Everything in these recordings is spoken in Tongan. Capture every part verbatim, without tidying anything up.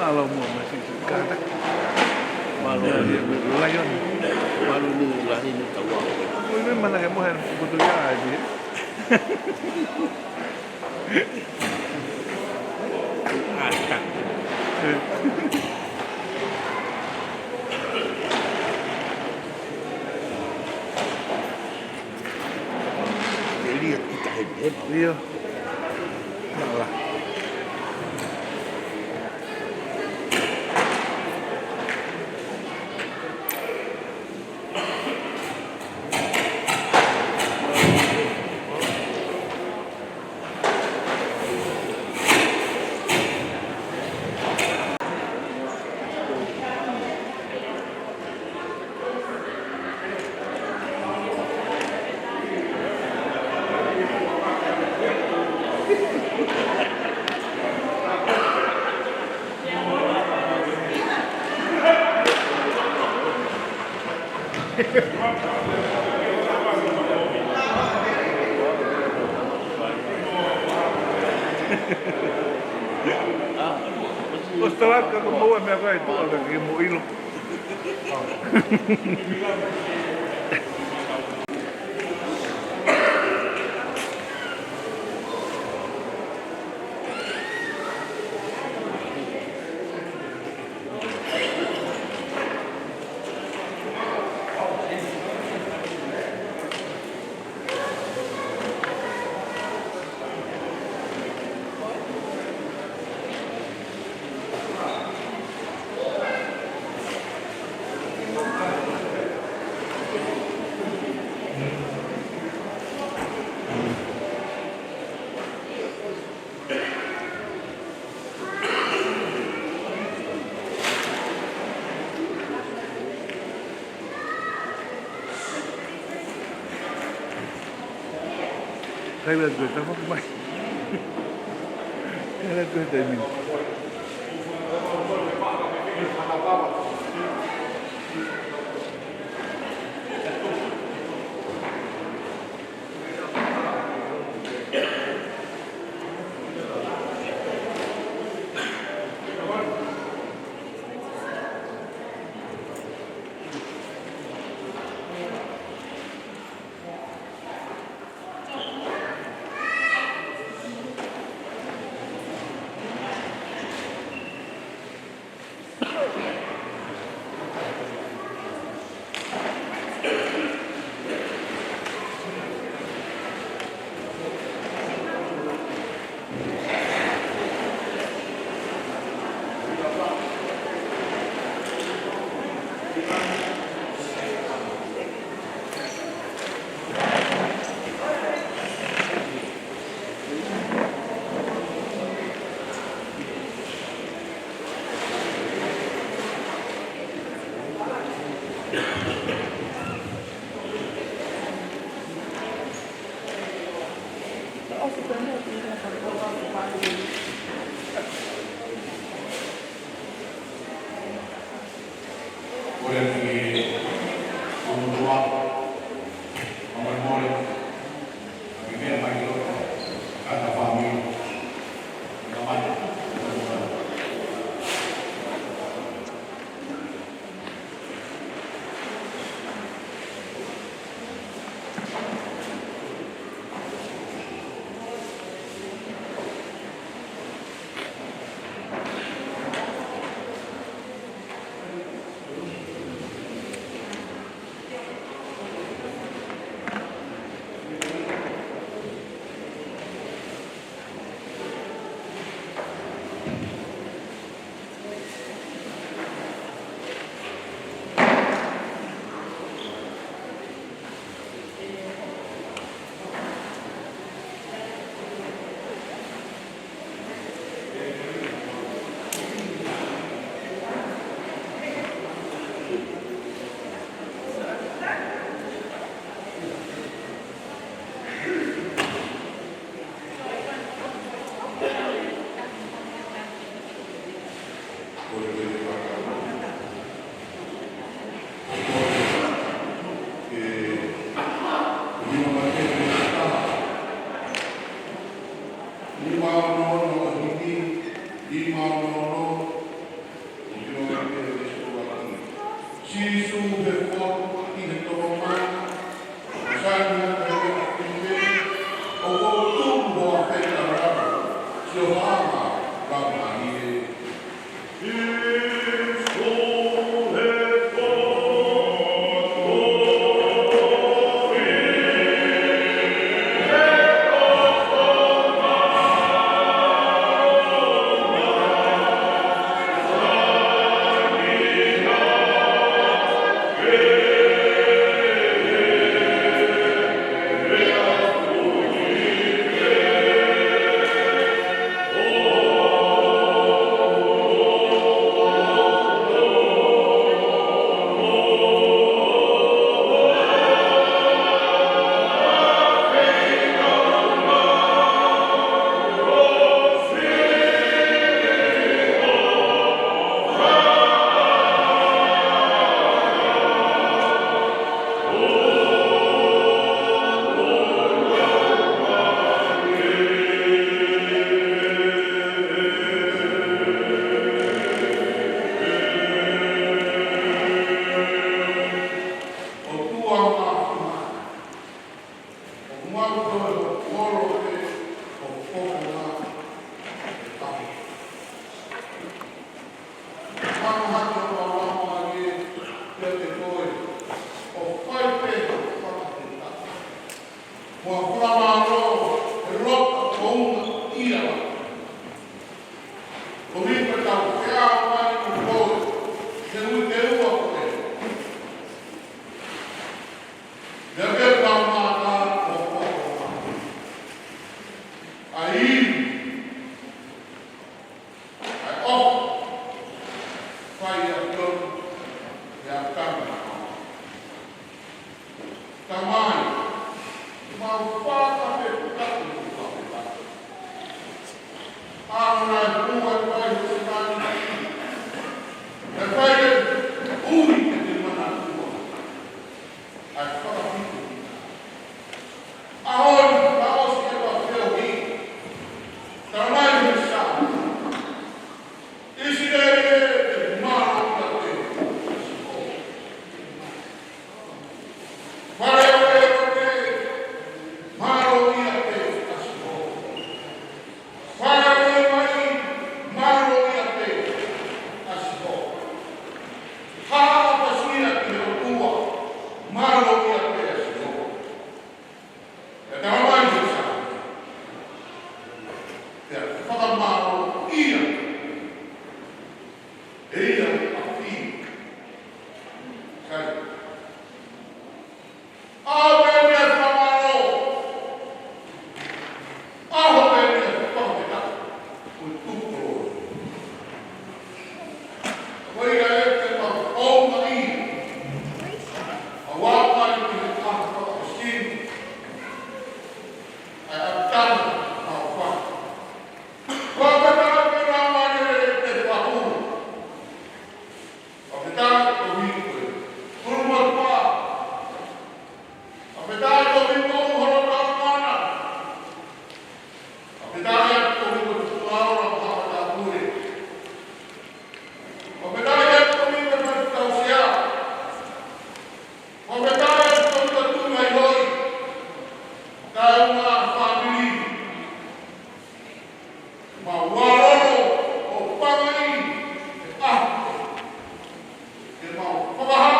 Mālō muʻa Masiʻi, kātaki. Mālō. Laione. Mālō ni lahi ni taua. Ko e meʻa mana ke mohe kukutu ia ai. Ata. Elia kita hebi hebi. Ia. Nala. ʻOsi tala ka ko moua meʻa ko e tuʻa ka ke mo ʻilo. Kai la kue, tau foki mai. Kai la kue, taimini. Mo e fakamālō he loto kounga ia. Ko e meʻa ke tau feʻao mai mo koe he uike ua ko ē. Meʻa ke tau mātā mo koe. ʻA ia, ʻa e ʻofa, fai ʻa Sione, ʻa e tama. Tamai, mau fakafetaʻi, mau fakafetaʻi. ʻA e ngaahi meʻa ʻoku fai he sāniti. ʻE fai ʻe ui ke te manatua. ʻA e fakafetaʻi. ʻAho ni, ʻa ʻosi ʻe fai feohi. Tamai he sāniti. ʻIsileli ē, mālō ʻiate koe. Fale ʻo e ʻOtua, mālō ʻiate koe. Fale ʻo e maʻi, mālō ʻiate koe. Haʻa ʻapasia ki he ʻOtua, mālō ʻiate koe. ʻE tala mai he sāniti. Pea fakamālō ia. ʻE ia ʻa e fili. Sai. ʻAho pē meʻa fakamālō. ʻAho pē meʻa fakafetaʻi. Ko e tuku ʻo e ʻOtua. Ko ia ē te mau ʻomi ai ʻa e ʻaho ni ki he ʻaho fakaʻosi ʻa e ʻapitanga mau fai. Fakafetaʻi pē ʻa e ʻOtua ʻi he ʻaho ni. Fakafetaʻi ko e ʻOtua. Tulumatua. Fakafetaʻi ko e ʻOtua ʻi hono tau mana. Fakafetaʻi ko e ʻOtua ʻi hono tau mana. Fakafetaʻi atu ko e ʻOtua ʻi he tausia. Fakafetaʻi atu ko e ʻOtua ʻi he loi. Taʻeʻunga fāmili. Mau ʻalu ʻo pangai he ʻaho. Ke mau fakahā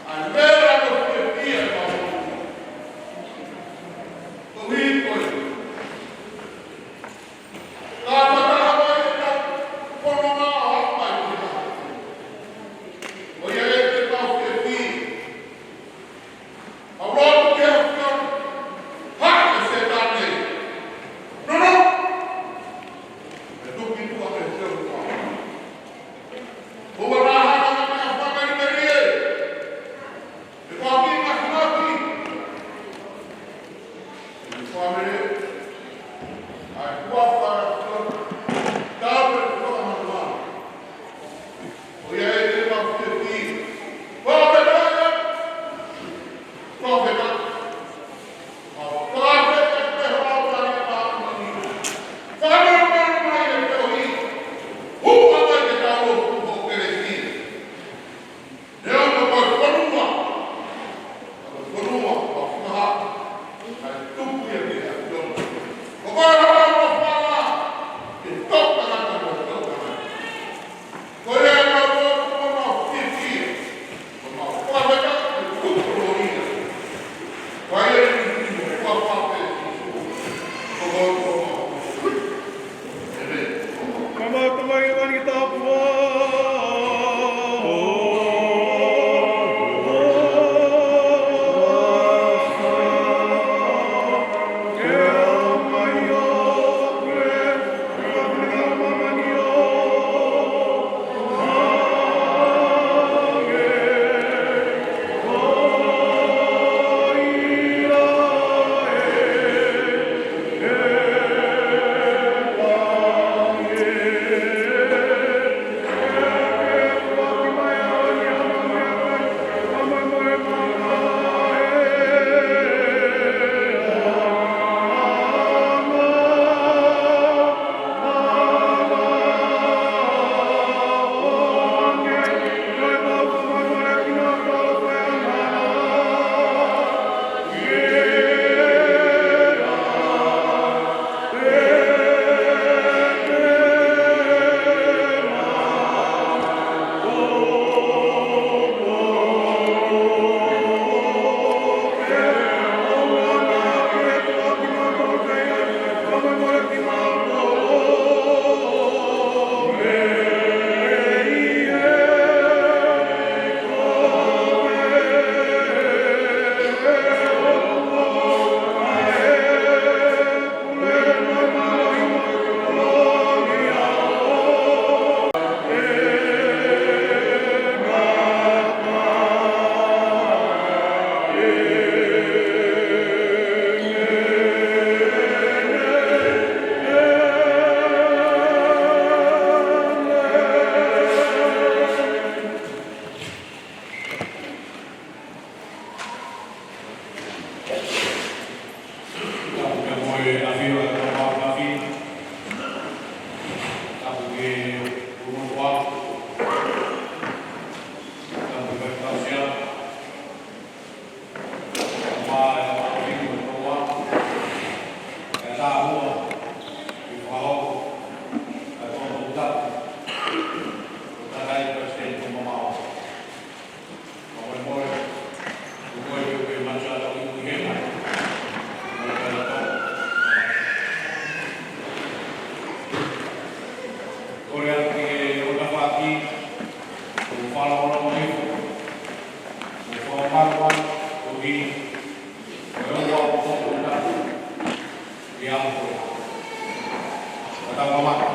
ʻa e lea ʻoku fiefia ʻa e ʻOtua. ʻAfio ʻa e Tamai ʻAfiona, tapu ki he ʻOtua, tapu ki he Faifekau Sea, Tamai ʻAfio ʻOtua, ʻa e tāhua ʻi he fakahoko ʻa e Toʻutupu Tapu, ʻo takai Palesiteni Tuʻi Mamao. Kae molemole, ʻoku ʻi ai pē ʻa e mataʻi ʻi he ʻaho ni. Kole atu ki he ʻOtua Faʻē, ʻo fānau ʻo hifo, ʻo fakamālō atu, ʻo hī, ʻo e ua ʻo tō ʻo tapu, ʻi he ʻaho ko ē. Ka tau kamata.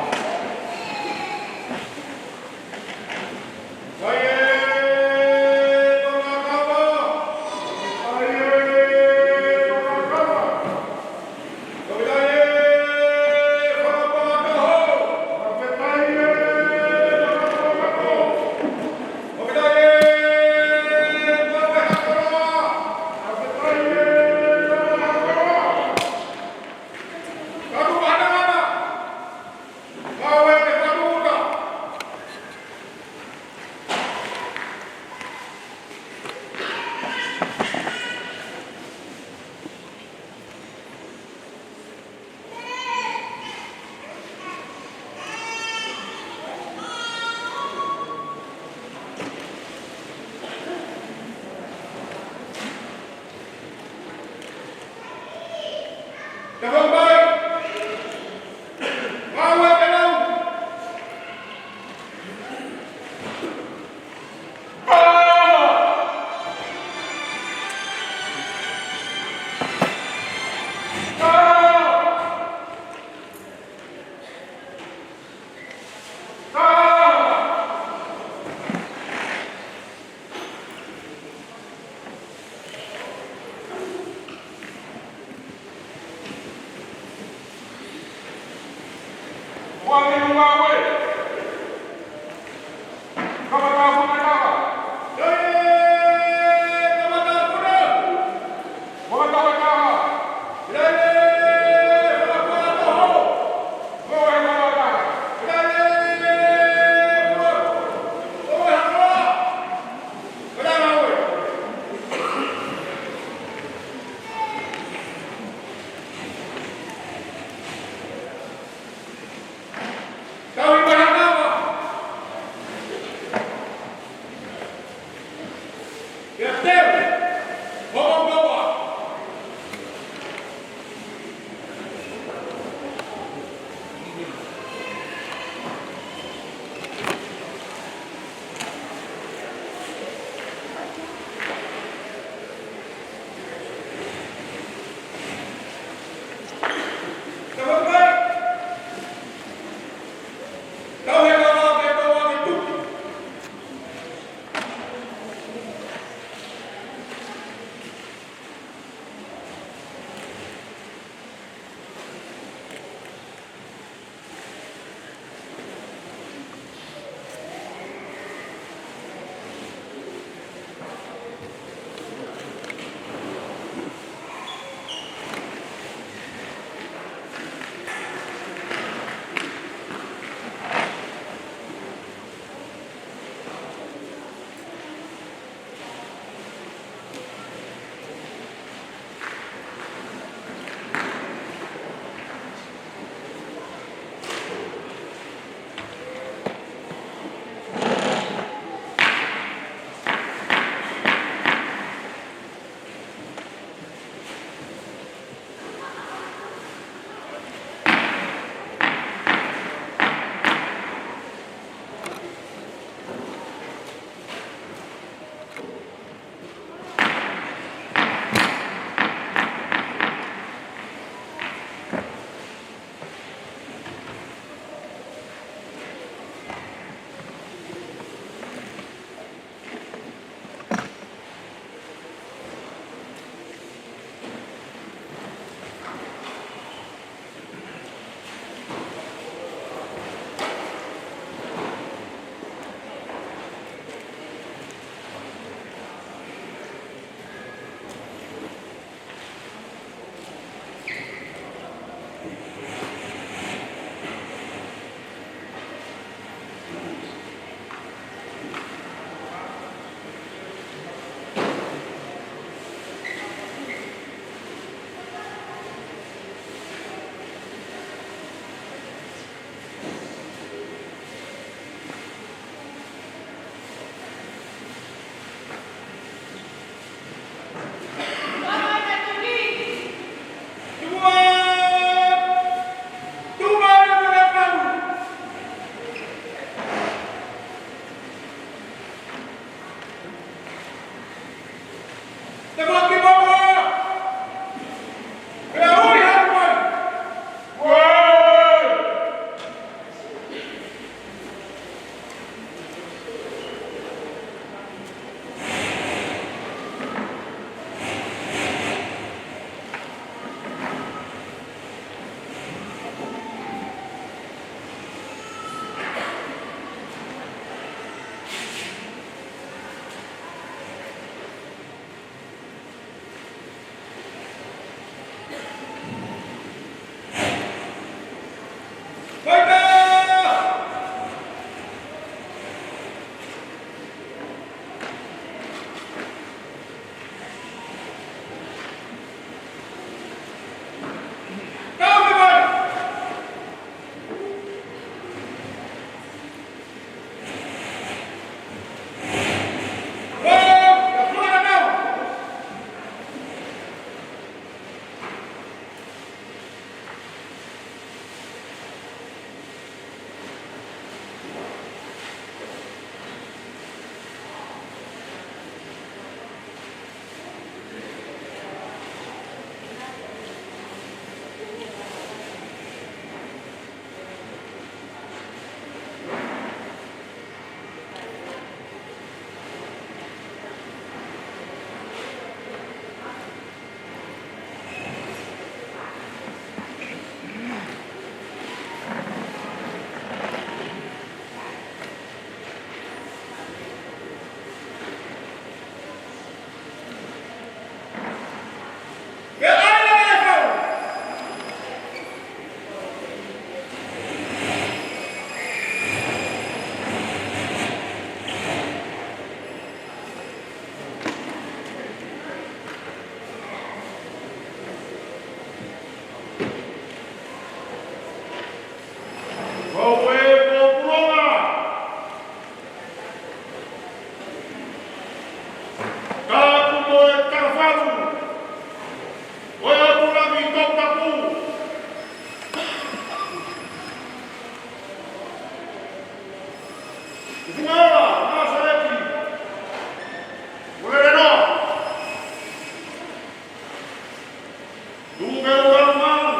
Tuku ke u malumalu.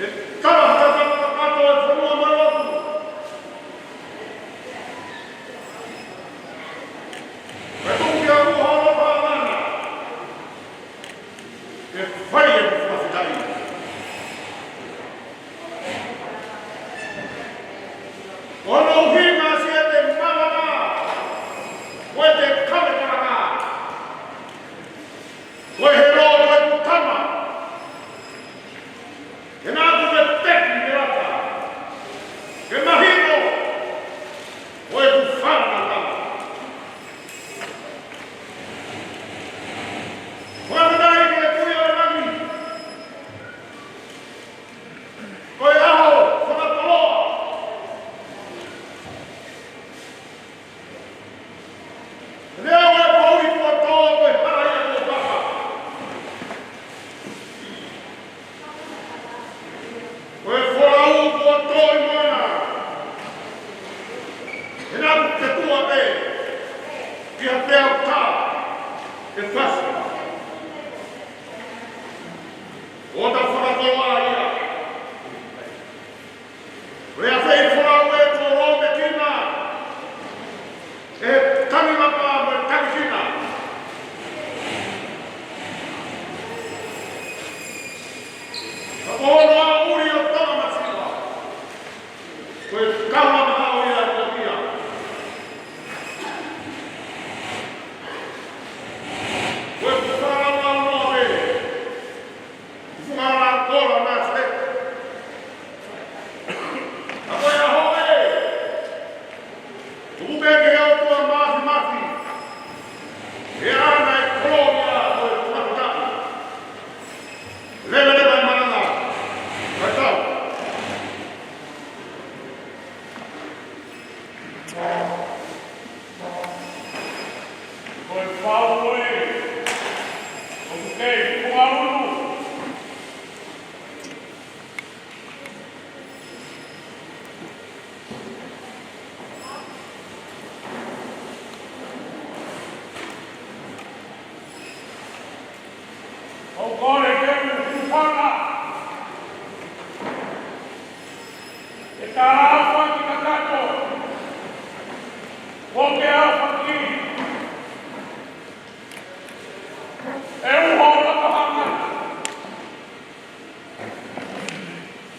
ʻE tala he tangata kakato ʻo e fonua mo e lotu. Ke tuku ke u holo pāmana. Ke fai ʻeku fakafetaʻi. Ko hono ʻuhinga siʻete malanga, ko ʻete kave malanga, ko e helo ko ʻeku tama, ke naʻa ku ke teki me lata, ke mahino ko ʻeku fānau. Ko e manaia ke kui ʻa langi, ko e ʻaho fakakoloa. Lea ʻo e poʻuli kuo tō, ko e hala ia kuo papa. Ko e folau kuo tō ʻi moana. He naʻa ku ke tuʻa pē ki ha peau tā ʻe fasi. ʻO ta fakakoloa ia. Lea fei folau ē kuo lōmekina ʻe he tangilapa mo e tangikina. Ka ko hono ʻuli ʻo Tonga masiva, ko e kaula mahalo ia ʻo ia. Ko e fakalaulau noa pē. Fuʻu hala kola na se. Ka ko e ʻaho ē, tuku pē ke ʻOtua Māfimafi, ʻe ʻana e kolōlia ʻo e fakatapu. Leveleva e malanga. Kae tau. Ko e pau ē, ʻoku kei funga ulu. ʻOku kole ke u hūfanga. ʻE tala ʻofa ki kakato. ʻOku ke ʻofa ki. ʻE uho ʻo tohanga.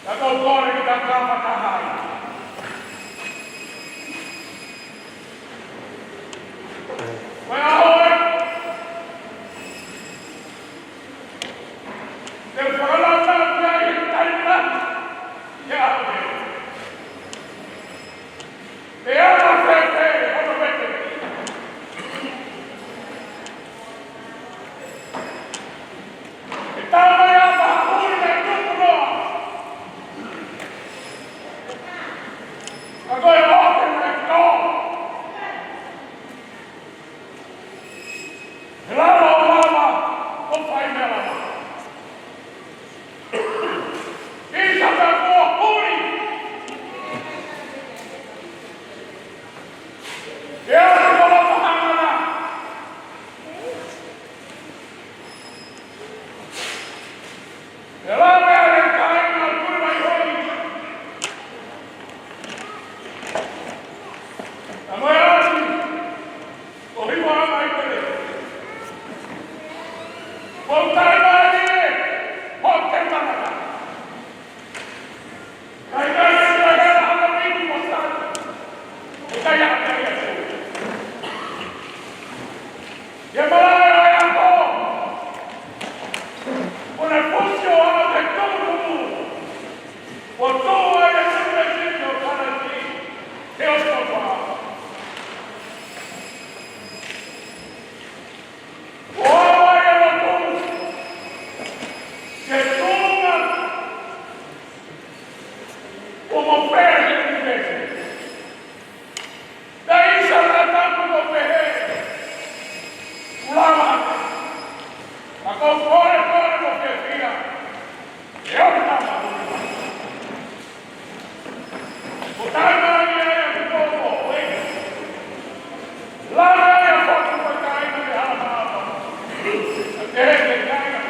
Ka ʻoku kole ke ta kama taha ai. Ko e ʻaho ē, te u fakalaulauki ai e taimi lahi ʻi he ʻaho ē. ʻE ʻalu fēfē hono mete? ʻE tau mai ʻa Pahaʻuli naʻe tupu noa. Ka ko e ʻofa naʻe tō. He lalo ʻo lava, ʻo fai meʻa lava. ʻIsa pea kuo huli. ʻE ʻalu ko lava hangana. ʻE lava e kāinga ʻo tuli mai holi. ʻA mo e ʻalu. ʻO hiva mai pele. ʻO tai mai ni, ʻo te tangata. Kai kai e kai e hana piki mo sai. ʻO kai a kai e sai. Ia malae ʻo e ako. ʻO na fusi ʻo ana te tonu. ʻO tō ai e sūpesiti ʻo Kalasi. He ʻo tō. ʻO ʻave e lotu ke tuʻunga ʻo mo pea he ʻunivēsi. Pea ʻisa ka tapu ko pehē, ʻulava ake. Ka ko kole kole mo fiefia. ʻE ʻoku tama. Ko taima ia ia ki tō ko ʻoe. Lava ia foki ko e kāinga ke hala maama. Ka te he ke kāinga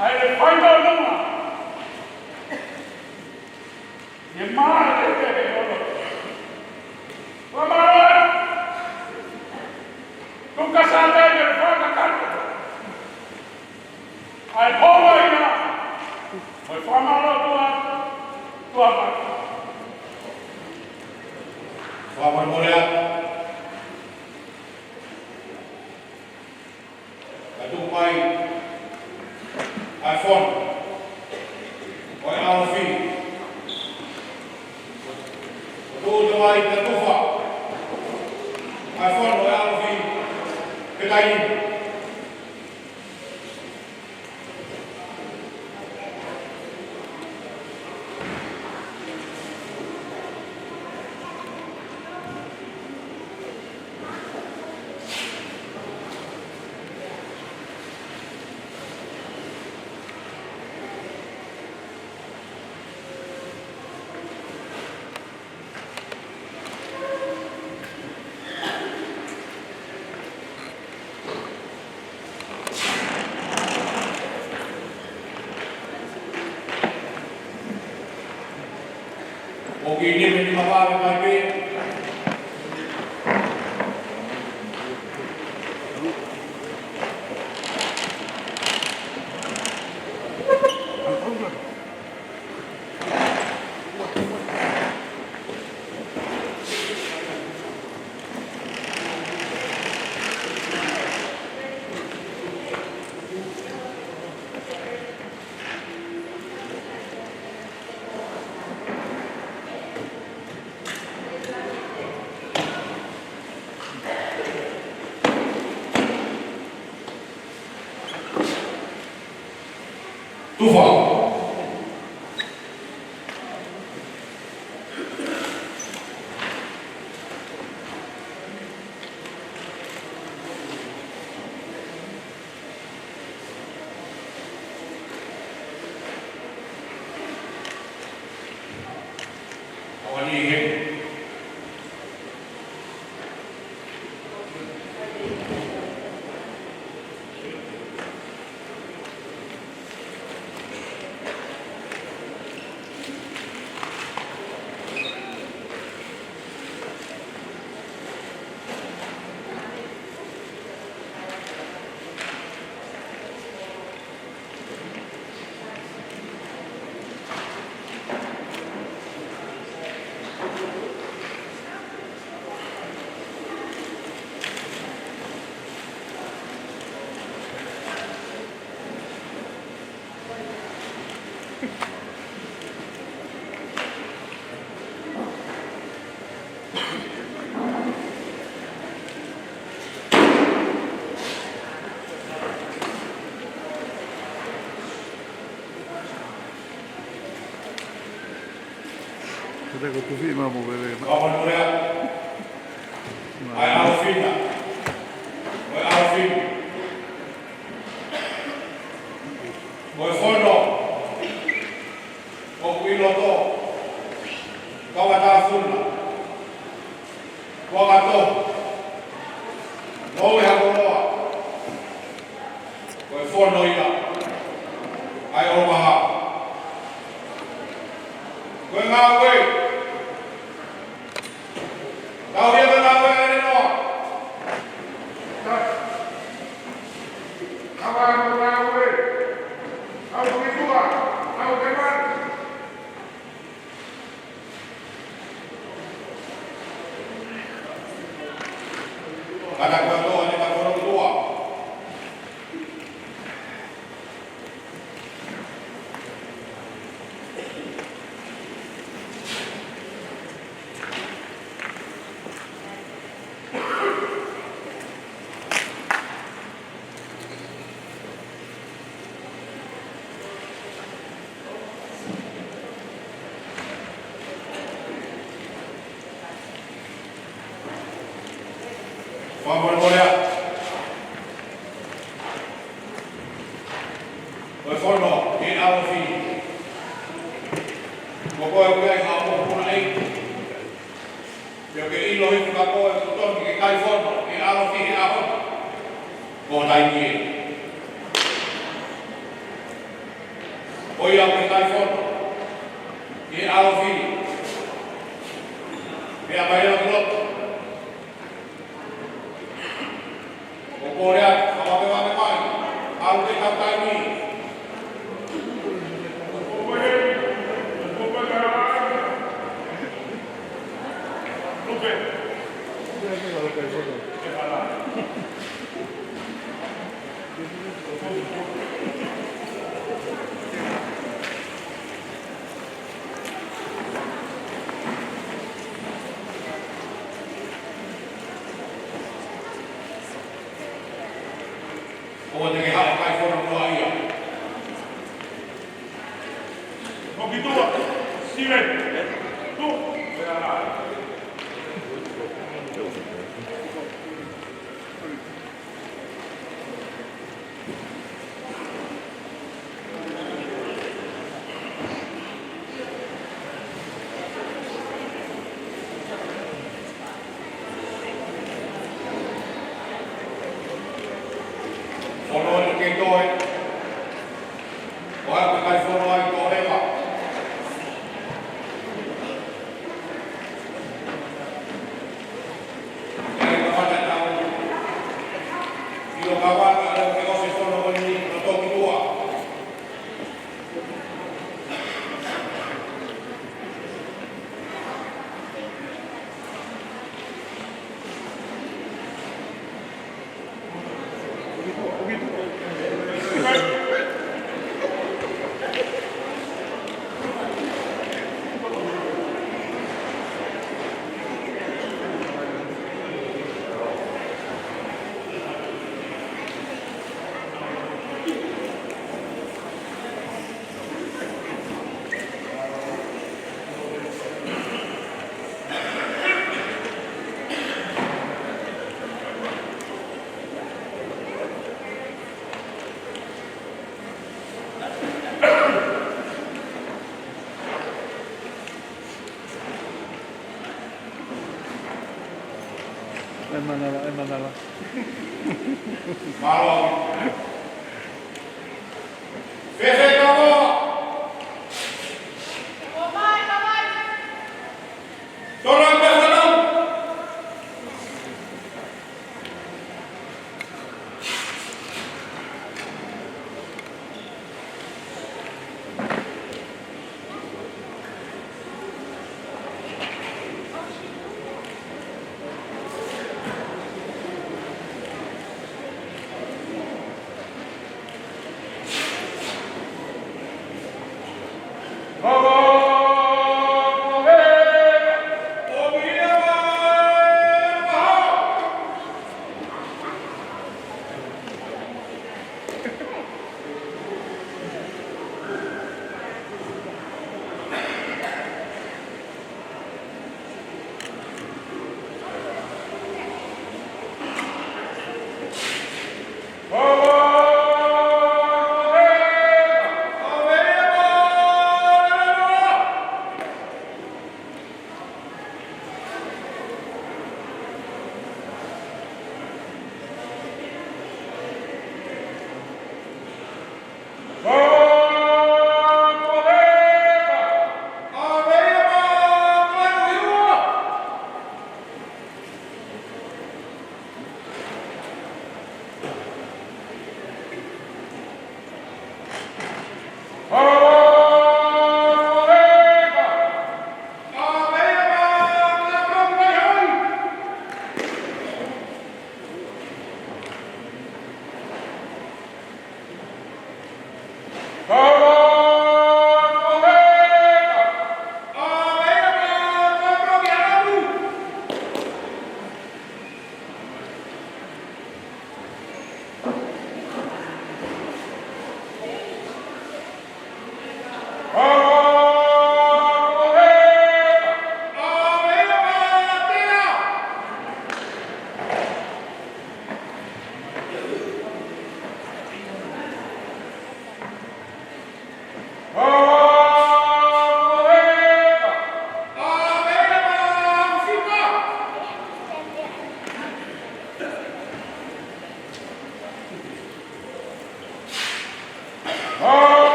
ʻA e fai tau nonga. ʻE mālō e pehē ʻo e ʻOtua. Fakamālō atu. Tuku sātai ke fakakakato. ʻA e pō ia. Mo e fakamālō atu ʻa e ʻOtua. Fakamolemole atu. Ka tuku mai ʻa e fono ʻo e ʻAofi. Ka tuku mai ka tufa ʻa e fono ʻo e ʻAofi. Ke taimi. ʻOku ʻi he nima vave mai pē. Tufa. ʻAua ni he. Kita ko tufi ma mo bebe. Ko Manuea. ʻAi ʻAofina. Ko e ʻAofina. Ko e fono. ʻOku ʻi loto. Kau a tafuna. Kuo ka tō. Moʻui ha koloa. Ko e fono ia. ʻAi ʻo maha. Ko e ngāue. Tau ia ka ngāue ʻa e noa. Tau ia ka ngāue. Tau ki tua. Tau ke mani. Kata kua toa ne ka koro tua. Ko koe ʻoku ʻi ai haʻo puna ʻeiki, pea ke ʻilo hifo kia koe ʻoku totonu ke kai fono ʻi he ʻalofi he ʻaho ni, ko e taimi ē. Ko ia ʻoku kai fono ʻi he ʻalofi, pea kai ʻa e loto. ʻO kole atu, fakavakevake mai, ʻalu ke tau taimi. ʻOua te ke haʻu ʻo kai fono noa ia. Mo ki tuʻa, Steven. Tuʻu. Fono ʻi ke toe. ʻOua ʻe kai fono ai ko leva. ʻE kamata tau. ʻIlo kavaka leva ke ʻosi fono ko eni ʻo toki ua. ʻE manava, ʻe manava. Mālō. Fēfē kamo? Tō mai, tō mai. Tō mai, tō mai.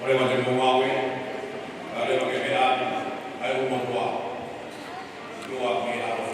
Ore wa te mo ngāue, ka ore wa ke mea atu, ai u motua. Tua me aro.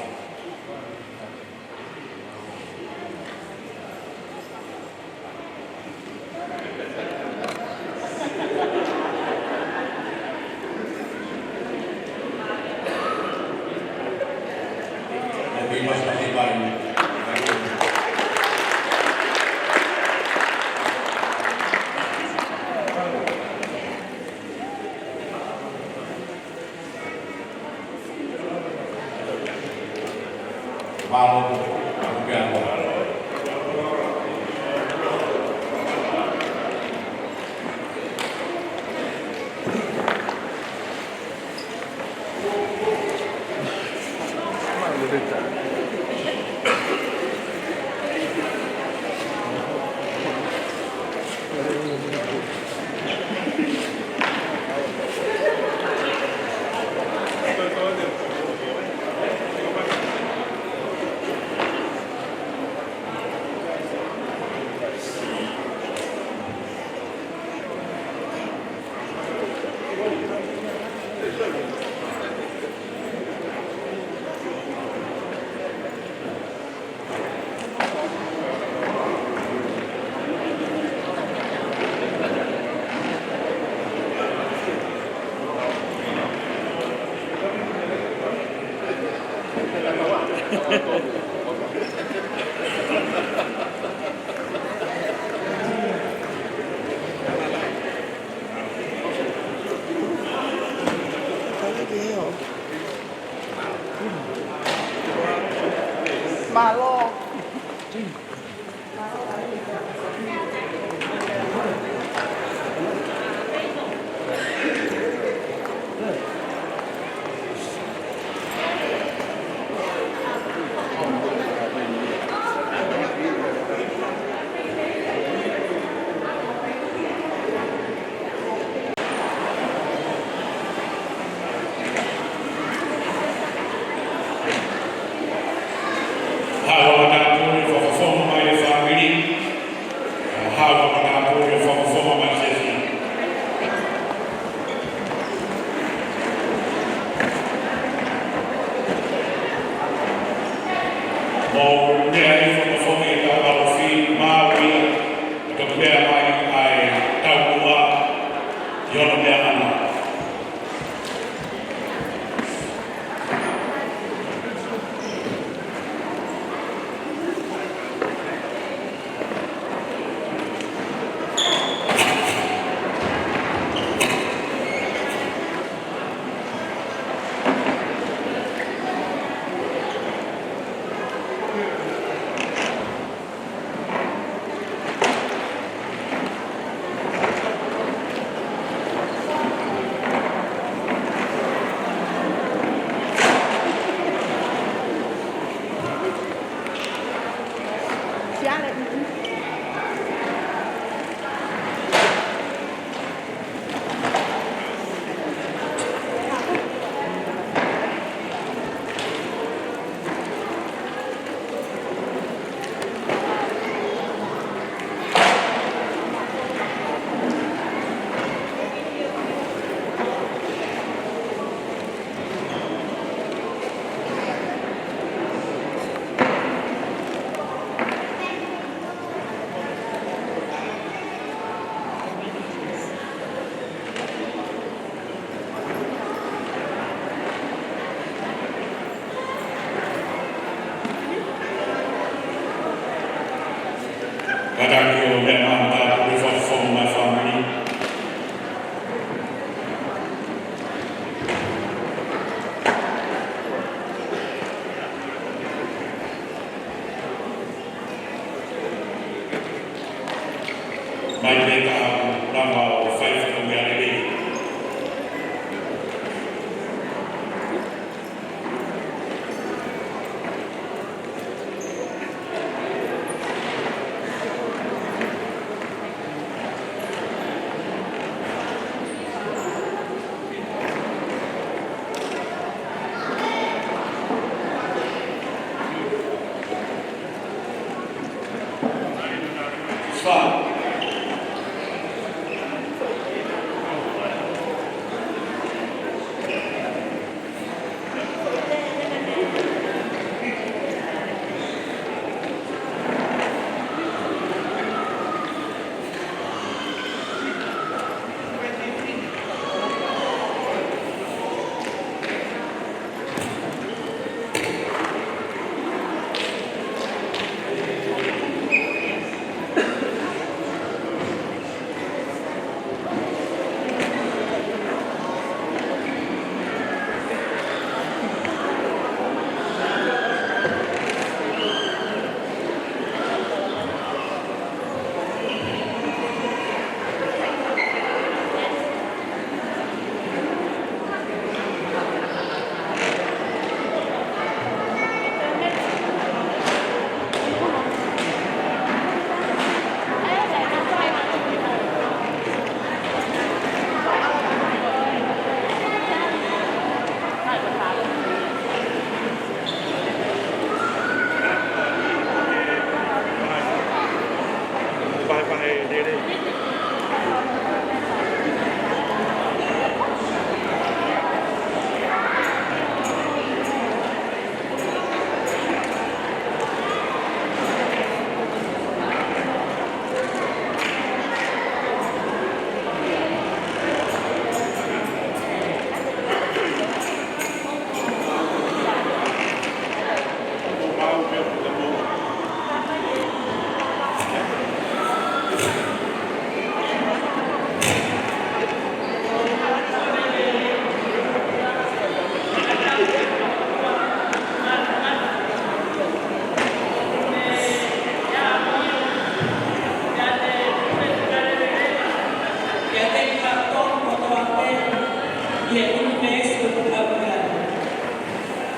Pea mai ai tau kua, ki hono meʻa ʻana. Kātaki ʻo meʻa mai ʻa e fakafofonga mai fāmili. Mai pē ka lava ʻo fai fatongia lelei.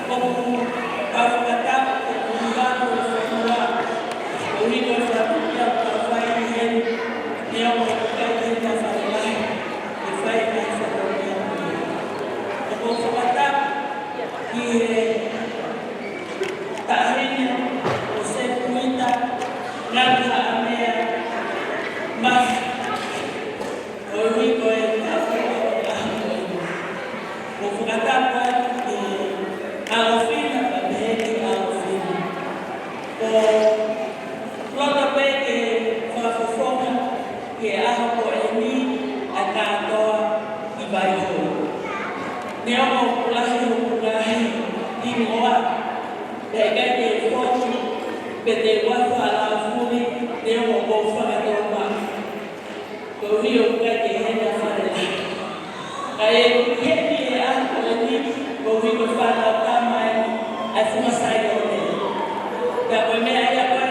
ʻOku ou fakatapu ʻoku ou ʻi heni ʻo e fonua, koeʻuhi ko e fakatupu ia ʻoku tau fai ʻi heni, neongo ʻoku ʻikai ke tau fakalalahi ke fai ʻa e fatongia ko ia. ʻOku ou fakatapu ki he Taʻahine ko Sepuita Ngatahaʻamea Mafi, koeʻuhi ko e taʻu foʻou ʻo e ʻaho ko eni. ʻOku ou fakatapu atu ki he ʻofefine, pea pehē ki he ʻofefine. ʻOku ou loto pē ke fakafofonga he ʻaho ko eni ʻa e kātoa ʻi Vaiholo. Neongo ʻoku lahi hoku ngaahi hingoa, pea ʻikai ke u fotu, pe te u faʻa lava fuli, neongo ʻoku ou fakatōmaʻa. Koeʻuhi ʻoku ʻikai ke heni ha fale lahi. Ka ʻi heni he ʻaho ko eni, koeʻuhi ko e fānau tama eni ʻa e Funga Saione. Ka ko e meʻa ia ko ē,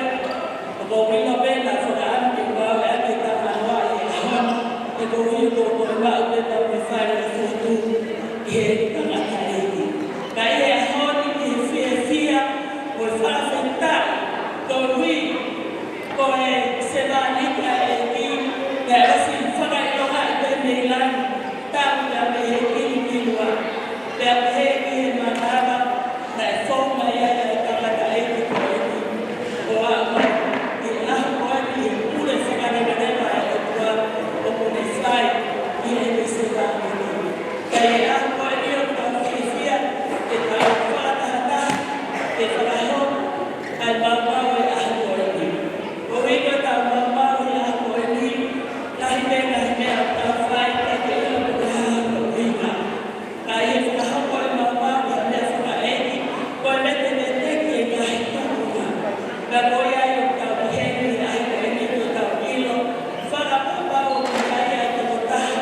ʻoku ou ʻilo pē naʻa fakaʻamu ke u ngāueʻaki e talanoa ʻi he ʻaho ni, he koeʻuhi ko e maʻu pē ʻetau mafai ʻo fotu ʻi he tangataʻeiki. Ka ʻi he ʻaho ni, ʻi he fiefia mo e fakafetaʻi, koeʻuhi ko e sevāniti ʻa e ʻEiki, naʻe ʻosi fakaʻilongaʻi pē mei langi, tau ia mei he kilukilu ʻa. Pea pehē ki he manava, naʻe fou mai ai ʻa e tangataʻeiki ko eni. ʻO aʻu mai ki he ʻaho ko eni, he pule fakalevaleva ʻa e ʻOtua ʻoku ne fai ʻi heʻene sevāniti. Ka ʻi he ʻaho ko eni ʻoku tau fiefia ke tau fakatahataha, ke fakahoko ʻa e maumau ʻi he ʻaho ko eni. Koeʻuhi ko ʻetau maumau ʻi he ʻaho ko eni, lahi pē ngaahi meʻa ʻoku tau fai, ʻikai ke ʻilo pe ko e hā hono ʻuhinga. Ka ʻi he fakahoko e maumau ʻi ha meʻa fakaʻeiki, ko e metemeteki e ngaahi tuʻunga. Pea ko ia ai ʻoku tau ʻi heni ʻi he ʻaho ko eni, ko ʻetau ʻilo fakapapau ʻoku ʻi ai ʻa e tokotaha,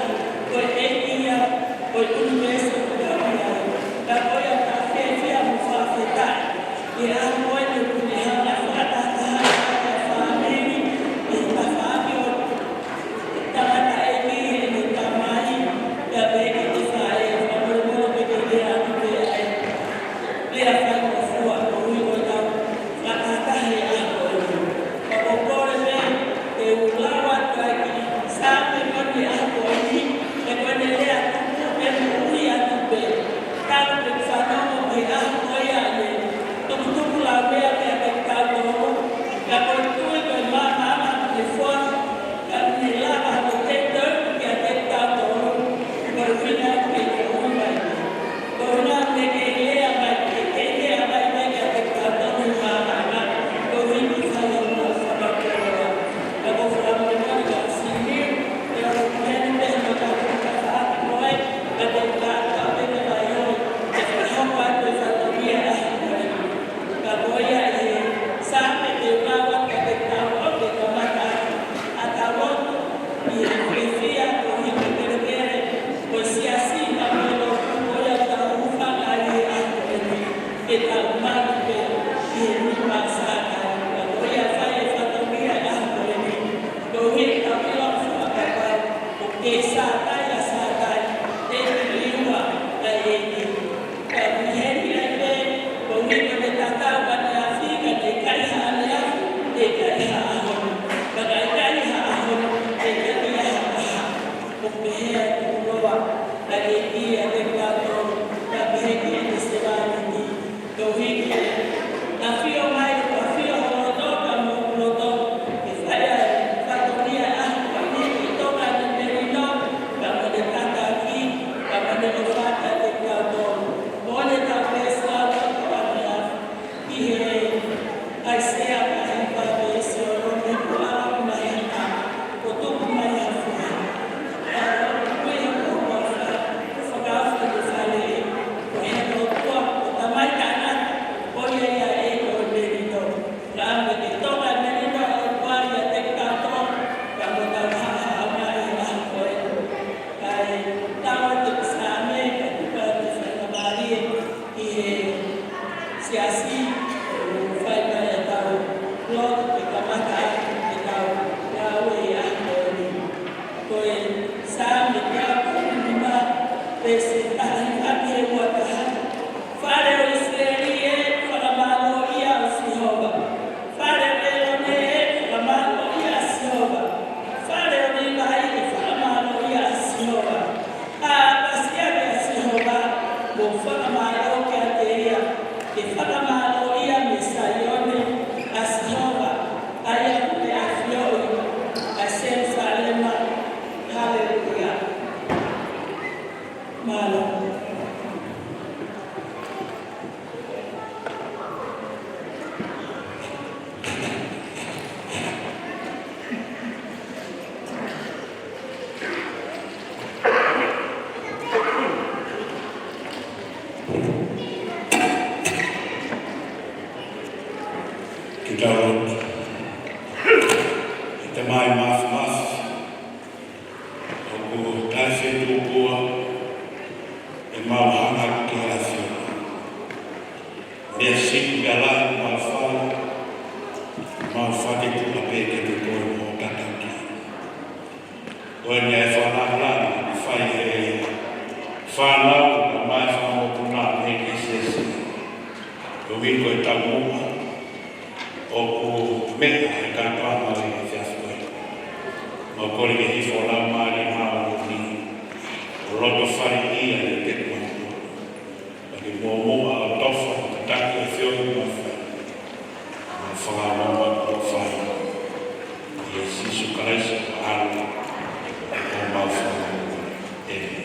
ko e ʻEiki ia, ko e ʻunivēsi ʻoku tau ʻi ai. Pea ko ia ʻoku tau fiefia mo fakafetaʻi ʻi he ʻaho ko eni ʻoku ne hanga ʻo fakatahatahaʻi ʻa e fāmili, ʻi he tafaʻaki ʻo e tangataʻeiki heʻene tamai, pea pehē ki he faʻē, fakamolemole pē ke u lea atu pē ʻa e lea faingofua koeʻuhi ko ʻetau fakatahataha he ʻaho ko eni. Ka ʻoku ou kole pē ke u lau atu ʻa e kiʻi Saame ko eni he ʻaho ko eni, he ko ʻene lea tuku, ʻe moʻui atu pē. Talu pē ke fanongo ki he ʻaho ko ia ʻene tukutuku laumeʻa kiate kitautolu, ka ko e tui ko e maama ʻa e foaki, ka ne lava hano teuteu kiate kitautolu, ko e ʻuhinga ke tau ʻi ai. Ko e ʻuhinga ke ke lea mai, ke ke lea mai, mai kiate kitautolu he maama, ko e ʻuhinga ke fai hono fakakoloa. Ka ʻoku ou fakamolemole ka u sini, pea ʻoku heni pē hono tapu ka faʻaki ko ē, ka te u ka ka pē te vai oi, ke fakahoko atu e fatongia ʻa e ʻaho ko eni. Ka ko ia ʻi he Saame te u lau atu kiate kitautolu ke kamata ʻa ʻetau lotu ʻi he fiefia koeʻuhi ko e kelekele ʻo e siasi, ka mo e lotu ko ia ʻoku tau hūfanga ai he ʻaho ko eni, ke tau malu pē ʻi he nima ʻa Sātai. Ka ko ia fai e fatongia ʻi he ʻaho ko eni, koeʻuhi ke tau ʻilo fakapapau ʻoku kei Sātai ʻa Sātai, ʻe kei liua ʻa e ʻEiki. Ka ʻi heni ai pē, koeʻuhi ko ʻene tatau ʻaneafi, ka ʻe ʻikai ha ʻaneafi, ʻe ʻikai ha ʻaho ni. Ka ʻe ʻikai ha ʻaho ni, ʻe ʻikai ha ʻaho. ʻOku pehē ʻa e tukuloa ʻa e ʻEiki kiate kitautolu, ka pehē ki heʻene sevāniti. Koeʻuhi ke ʻafio mai, ʻafio ho loto, ka mo hoku loto, ke fai ʻa e fatongia ʻi he ʻaho ko eni, ke toka ʻene melino, ka Māfimafi, ʻoku taʻefetuʻutaki ʻemau hanga ki he ʻAfiona. Meʻa siʻi pē ʻa e lau ʻoku mau fai, mau fakaʻamu pē ke tuku ʻi hoʻo tataki. Ko e meʻa ʻe fakalāngilangi ʻoku fai ʻe he fānau, kae ʻumaʻā e fanga mokopuna mei he Siasi. Koeʻuhi ko e taumuʻa ʻoku meʻa ʻa e kātoanga ʻi he efiafi ko eni. Mau kole ke hifo ho Laumālie Māʻoniʻoni ʻo loto fale ia ʻi he kuonga ni. Pea ke muʻomuʻa ʻo tofa, ʻo tataki ʻa e feohi ʻoku mau fai. Mau fakaongo ʻoku mau fai ʻia Sīsū Kalaisi ko homau ʻAlo, ko homau Fakamoʻui. ʻĒmeni.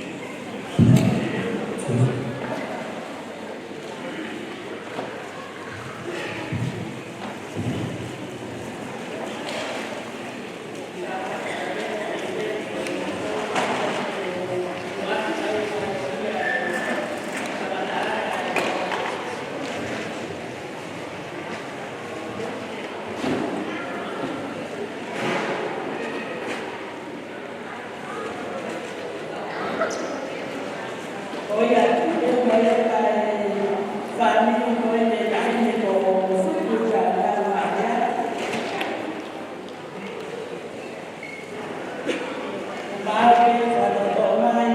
ʻOiauē, ʻoku ʻi ai e fāmili ko eni, taʻahine ko Sukuta Taumatea. Mau ke fakaʻofoʻofa mai,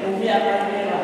ʻo meʻa mai leva.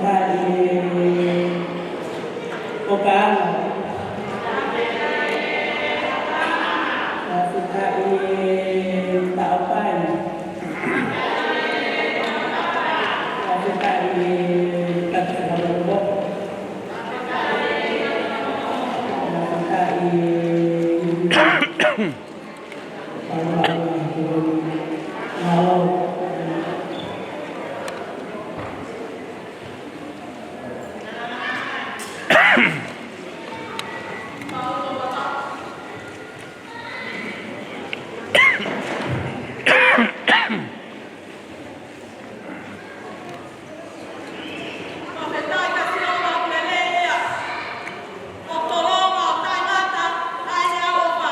Fakafetaʻi ʻOkana. Fakafetaʻi Taʻopai. Fakafetaʻi Tata Fakamolemole. Fakafetaʻi Mālō. Fakafetaʻi kia Sihova, ʻoku lelei ia. ʻOku tolonga ʻo taʻengata ʻa ʻene ʻaloʻofa.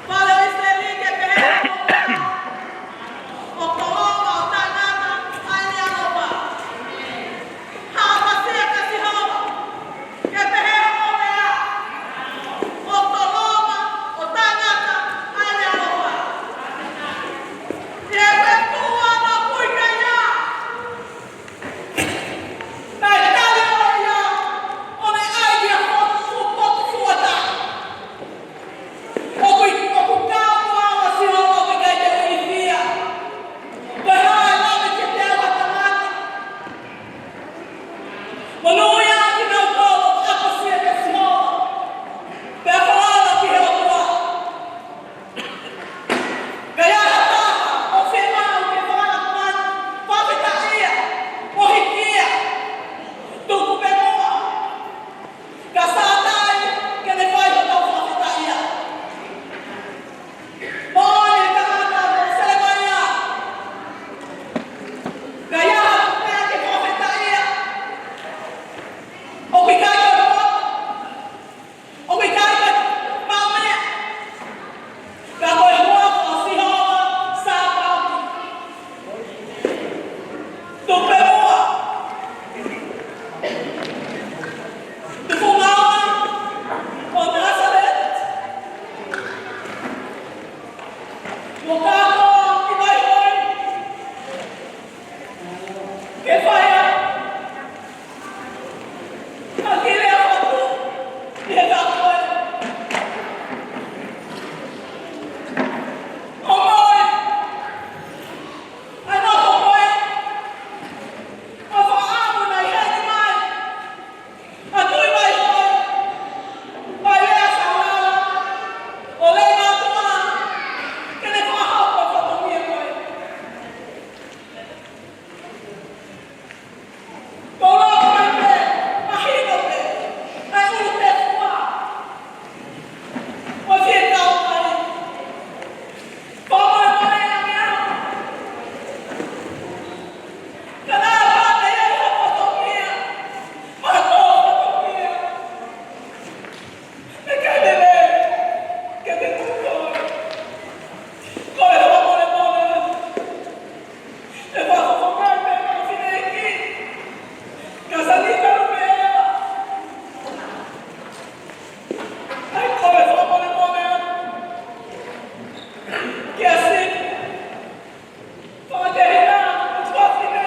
Fale ʻo ʻIsileli, ke pehē hoʻo ʻofa. ʻOku tolonga ʻo taʻengata ʻa ʻene ʻaloʻofa. Haʻu ʻo ʻapasia kia Sihova, ke pehē hoʻo lea. ʻOku tolonga ʻo taʻengata ʻa ʻene ʻaloʻofa. He ko e tuʻunga ʻoku ʻikai ha Naʻe tali ʻo ia, ʻo ne ʻai ki ha potu, potu fuata. ʻOku, ʻoku kau ʻa Sihova, ʻoku ʻikai te u ilifia. Ko e hā e lave kiate au ha tangata? Monūʻia kinautolu ʻoku ʻapasia kia Sihova, pea falala ki he ʻOtua. Ka ʻi ai ha taha ʻoku fiemaʻu ke fakalakalaka, fakafetaʻia, ʻo hiki ia, tuku pē muʻa. Ka sātai ke ne fai hotau fakafetaʻia. Moʻoni e tangata ko Selemaia. Ka ʻi ai ha meʻa ke fakafetaʻia, ʻoku ʻikai ko e poto, ʻoku ʻikai ko e maʻu meʻa, ka ko e huafa ʻo Sihova Sāpaoti. Tuku pē muʻa. Tufunga ʻo Nāsaleti. Mo kātoa ʻi Vaihoi. Ke fai ai ha kile ʻa Fatu ʻi he kakai. ʻOmai, ʻa e nofo ko ē, ʻa Fakaʻamu naʻe heni mai. ʻA Tuʻi Vaihoi, ʻa e lea Saulala, ʻo lei mātuʻa, ke ne fakahoko e fatongia ko ē. Ko e loko mai pē, mahino pē, ʻa e ʻulu tefua, ʻo fie kau mai. Fakamolemole ange au. Ka naʻa pau te u ʻai ha fatongia, ha fatongia. He ʻikai lelei ke te tuʻu koe. Kole fakamolemole. Te u fakafofonga pē mo e fineʻeiki. Ka sani ka lupe eva. ʻAi, kole fakamolemole. Kia Sini. Fakatehina, ʻo tuafine.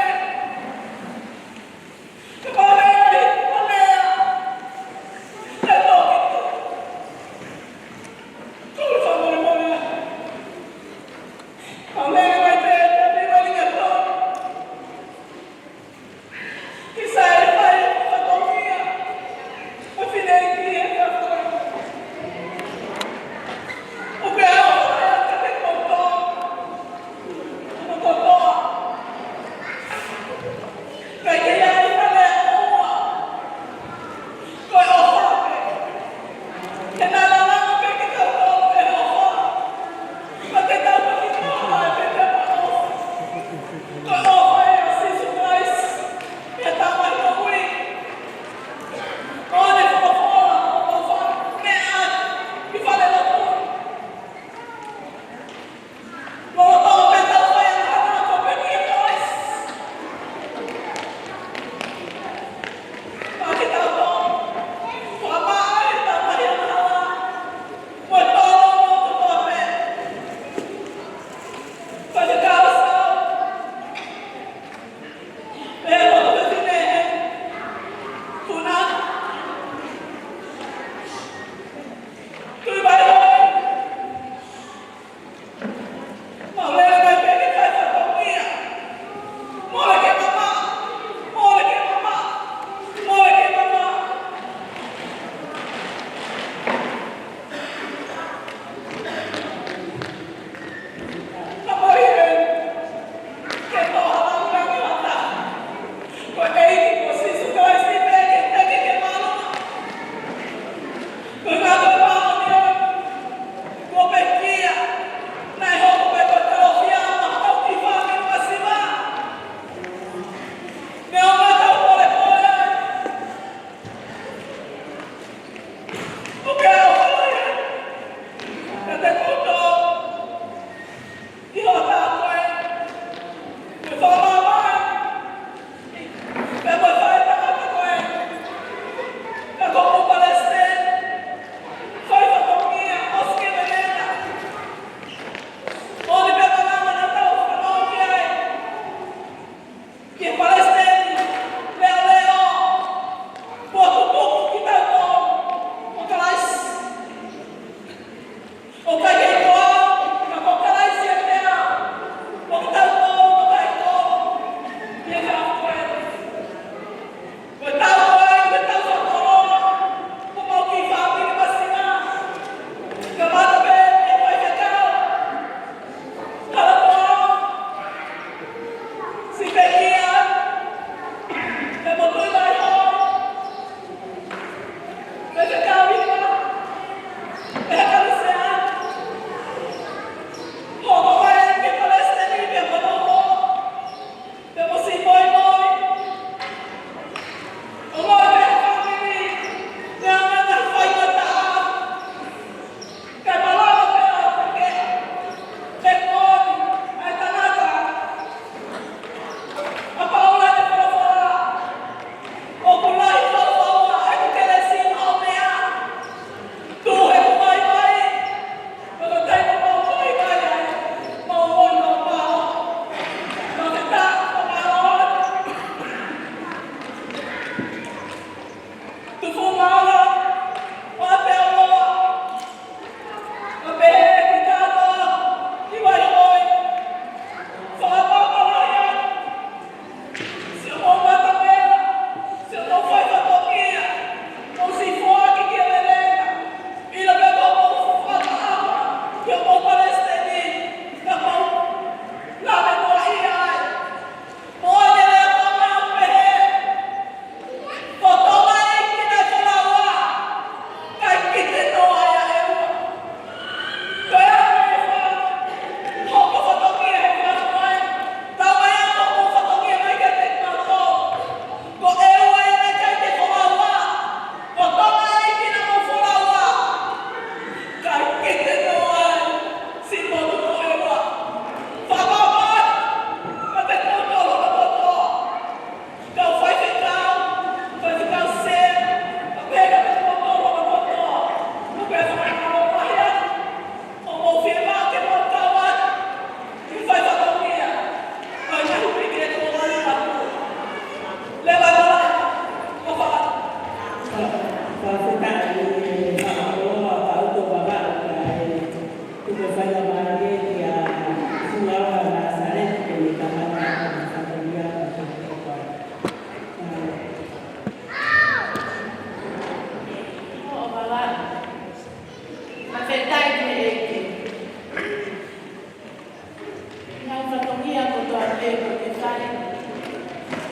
Ngaahi fatongia kotoa pē ʻoku ke fai,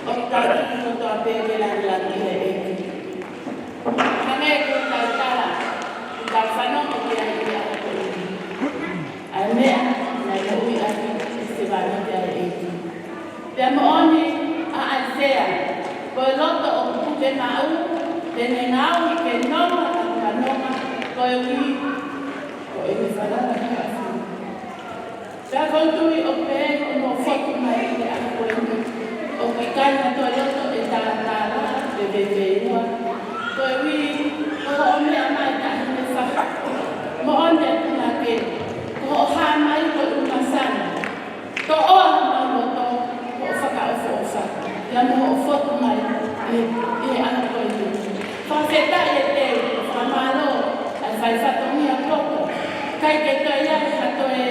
ʻoku tau tuku kotoa pē ke langilangiʻia e ʻEiki. Hangē ko e tau tala, ʻoku tau fanongo ki ai ʻi he ʻaho ko eni. ʻA e meʻa naʻe moʻui ʻaki ʻe he sevāniti ʻa e ʻEiki. Pea moʻoni ʻa ʻAisea, ko e loto ʻoku puke maʻu, te ne ngaohi ke nonga ʻa e nonga, koeʻuhi ko ʻene falala ki he ʻAfiona. Pea ʻoku ou tui ʻoku pehē hoʻomou fotu mai ʻi he ʻaho ko eni, ʻoku ʻikai ha toe loto ʻe talatala pe veiveiua. Koeʻuhi ko hoʻo meʻa mai taʻahine fakamoʻoni atu naʻa ke, ko hoʻo hā mai ko e ʻumasana. Toʻo homau loto, hoʻo fakaʻofoʻofa, pea mo hoʻo fotu mai ʻi, ʻi he ʻaho ko eni. Fakafetaʻi e teu, fakamālō ʻa e fai fatongia poto. ʻIkai ke toe ʻi ai ha toe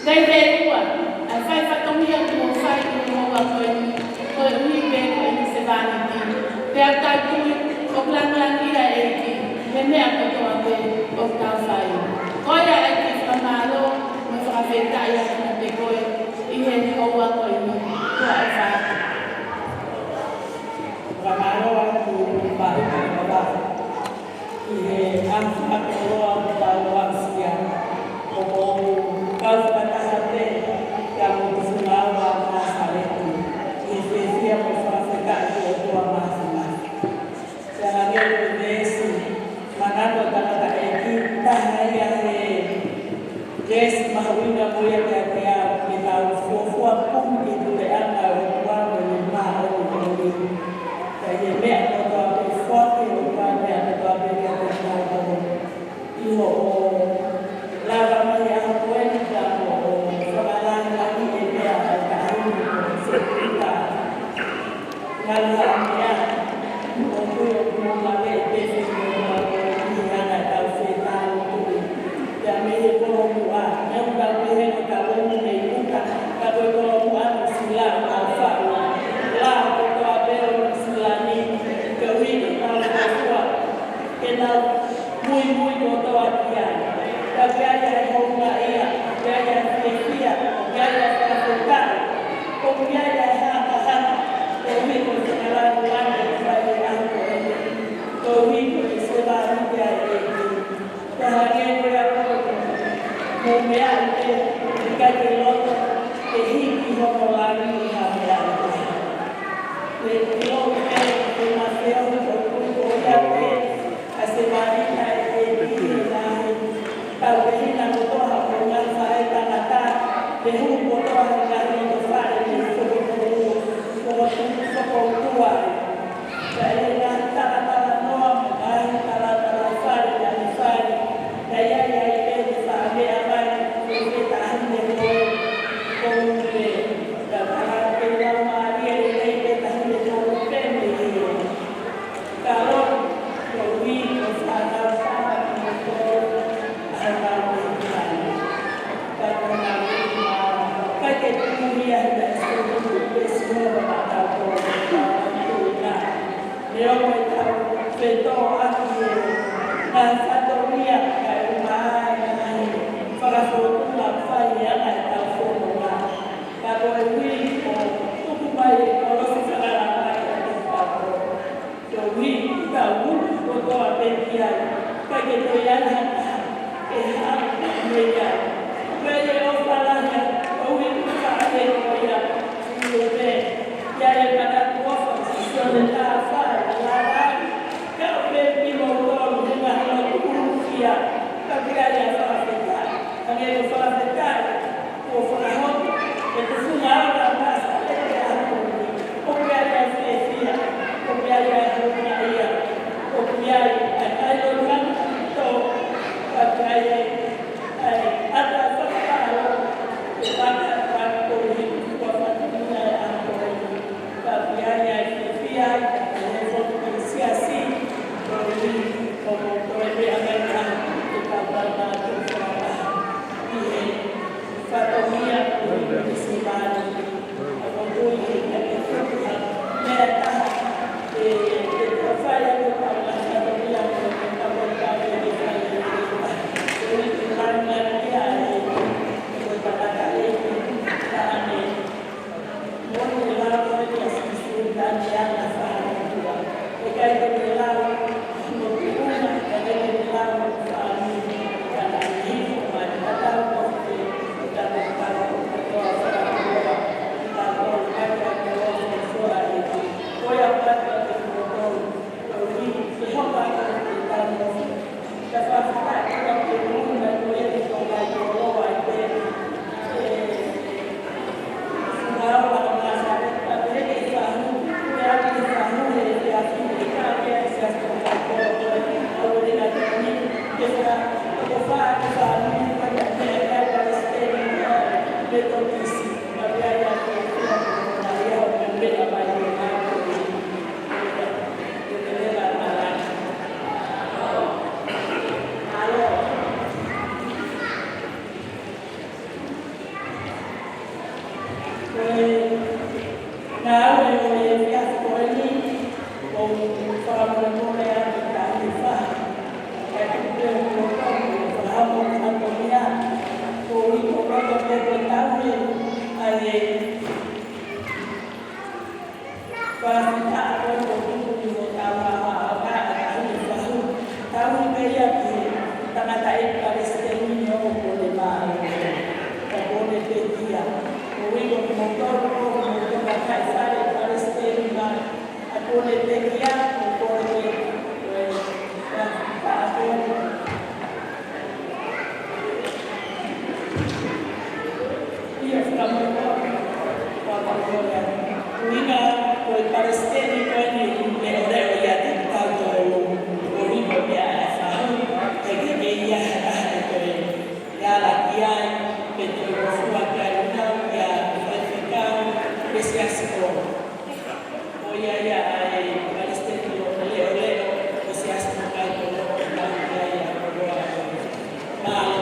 veiveiua ʻa e fai fatongia kuo fai ʻi he houa ko eni, koeʻuhi pē ko ʻene sevāniti. Pea tau tui ʻoku langilangiʻia e ʻEiki ʻi he meʻa kotoa pē ʻoku tau fai. Ko ia ʻEiki, fakamālō mo fakafetaʻi atu kiate koe ʻi he houa ko eni. Ko e fai fakamālō atu ki he ʻAfiona ʻi he ʻaho fakakoloa ʻoku tau aʻusia. ʻOku ou kau fakataha pē kia mo e Tufungaua ʻo Nāsaleti ʻi he fiefia mo e fakafetaʻi ki he ʻOtua Māfimafi. Pea hangē ko e veesi manatu ʻa e tangataʻeiki, taha ia he veesi mahuʻinga ko ia kiate au, ke tau fuofua kumi ki he puleʻanga ʻo e ʻOtua mo ʻene māʻoniʻoni. Ka ʻi he meʻa kotoa pē, foaki ʻe he ʻOtua e meʻa kotoa pē kiate kitautolu. ʻI hoʻo lava mai he ʻaho ko eni ka mo hoʻo fakalangilangiʻi e meʻa ʻa e taʻahine ko Sepita. Ngalo ha meʻa, ʻoku ou tui ʻoku mou laveʻi pē foki ʻa e ʻOtua ʻi he anga ʻetau fetauʻaki. Pea mei he kolomuʻa, naʻa tau pehē ko e kolomuʻa mei ʻuta, ka ko e kolomuʻa Nuʻusila ʻoku tau faʻu. Lao kotoa pē ʻo Nuʻusila ni, ke ui ke tau fuofua, ke tau muimui kotoa ki ai. Ka ke ʻi ai ʻa e houngaʻia, ke ʻi ai ʻa e fiefia, ke ʻi ai ʻa e fakafetaʻi, ʻoku ʻi ai ʻa e hakahaka, koeʻuhi ko e fakalāngilangi ʻoku fai he ʻaho ko eni, koeʻuhi ko e sevāniti ʻa e ʻEiki. Ka hangē ko ia ko e, ko e meʻa ʻoku ʻikai ke loto ke hiki hono langi ʻi ha meʻa ʻoku ke ʻilo pē, ko e mafeo ko e kui ko ia pē ʻa e sevāniti ʻa e ʻEiki. Tau pehina kotoa ha ko e ngaahi faʻē tangata, ke hū kotoa he ngaahi loto fale, ke fokoutua, fokoutua. Ka ʻi he ngaahi talatalanoa mo e ngaahi talatalafale naʻa ne fai, naʻe ʻi ai ʻa e ʻEiki ʻoku ne fai meʻa mai, ko e taʻahine ko ē, ko ē pē, ka tala ke lau mālie lelei pē taʻahine ko ē pē mei he ʻOtua. Ka ʻoku ou tui ko e fānau fānau ko ē, ʻa e ngaahi meʻa. Ka ko e ngaahi meʻa. Ko e ngāue ʻo e efiafi ko eni, ʻoku ou fakamolemole atu ki he fahu. Kae tuku pē ʻoku ou loto ke fakahoko atu ia, koeʻuhi ko e loto pē ko e tauhi ʻa e fakafetaʻi ko e tuku ʻi hotau ʻaho ʻa e fahu. Tauhi pē ia ki he tangataʻeiki palesiteni ni ʻoku pole mai. Ka pole pē ia. Koeʻuhi ko kimoutolu, ko kimoutolu kakai fale palesiteni mai. ʻA pole pē ia, ko pole pē, ē, ʻa, ʻa, ʻa, ia fakamolemole, fakamolemole. Koeʻuhi ko e palesiteni ko eni leʻoleʻo ia te tau tō o ringo ia ʻa e fahu, he ʻikai ke ʻi ai ha taha ʻe toe ala ki ai, pe toe ngofua ki ai, ʻuhinga ia faifekau, pe siasi ko Ko ia ia ʻa e palesiteni ʻo e leʻoleʻo ʻo e Siasi Makaitolo, ʻo tau ia ia ʻo loa ʻo e mālō.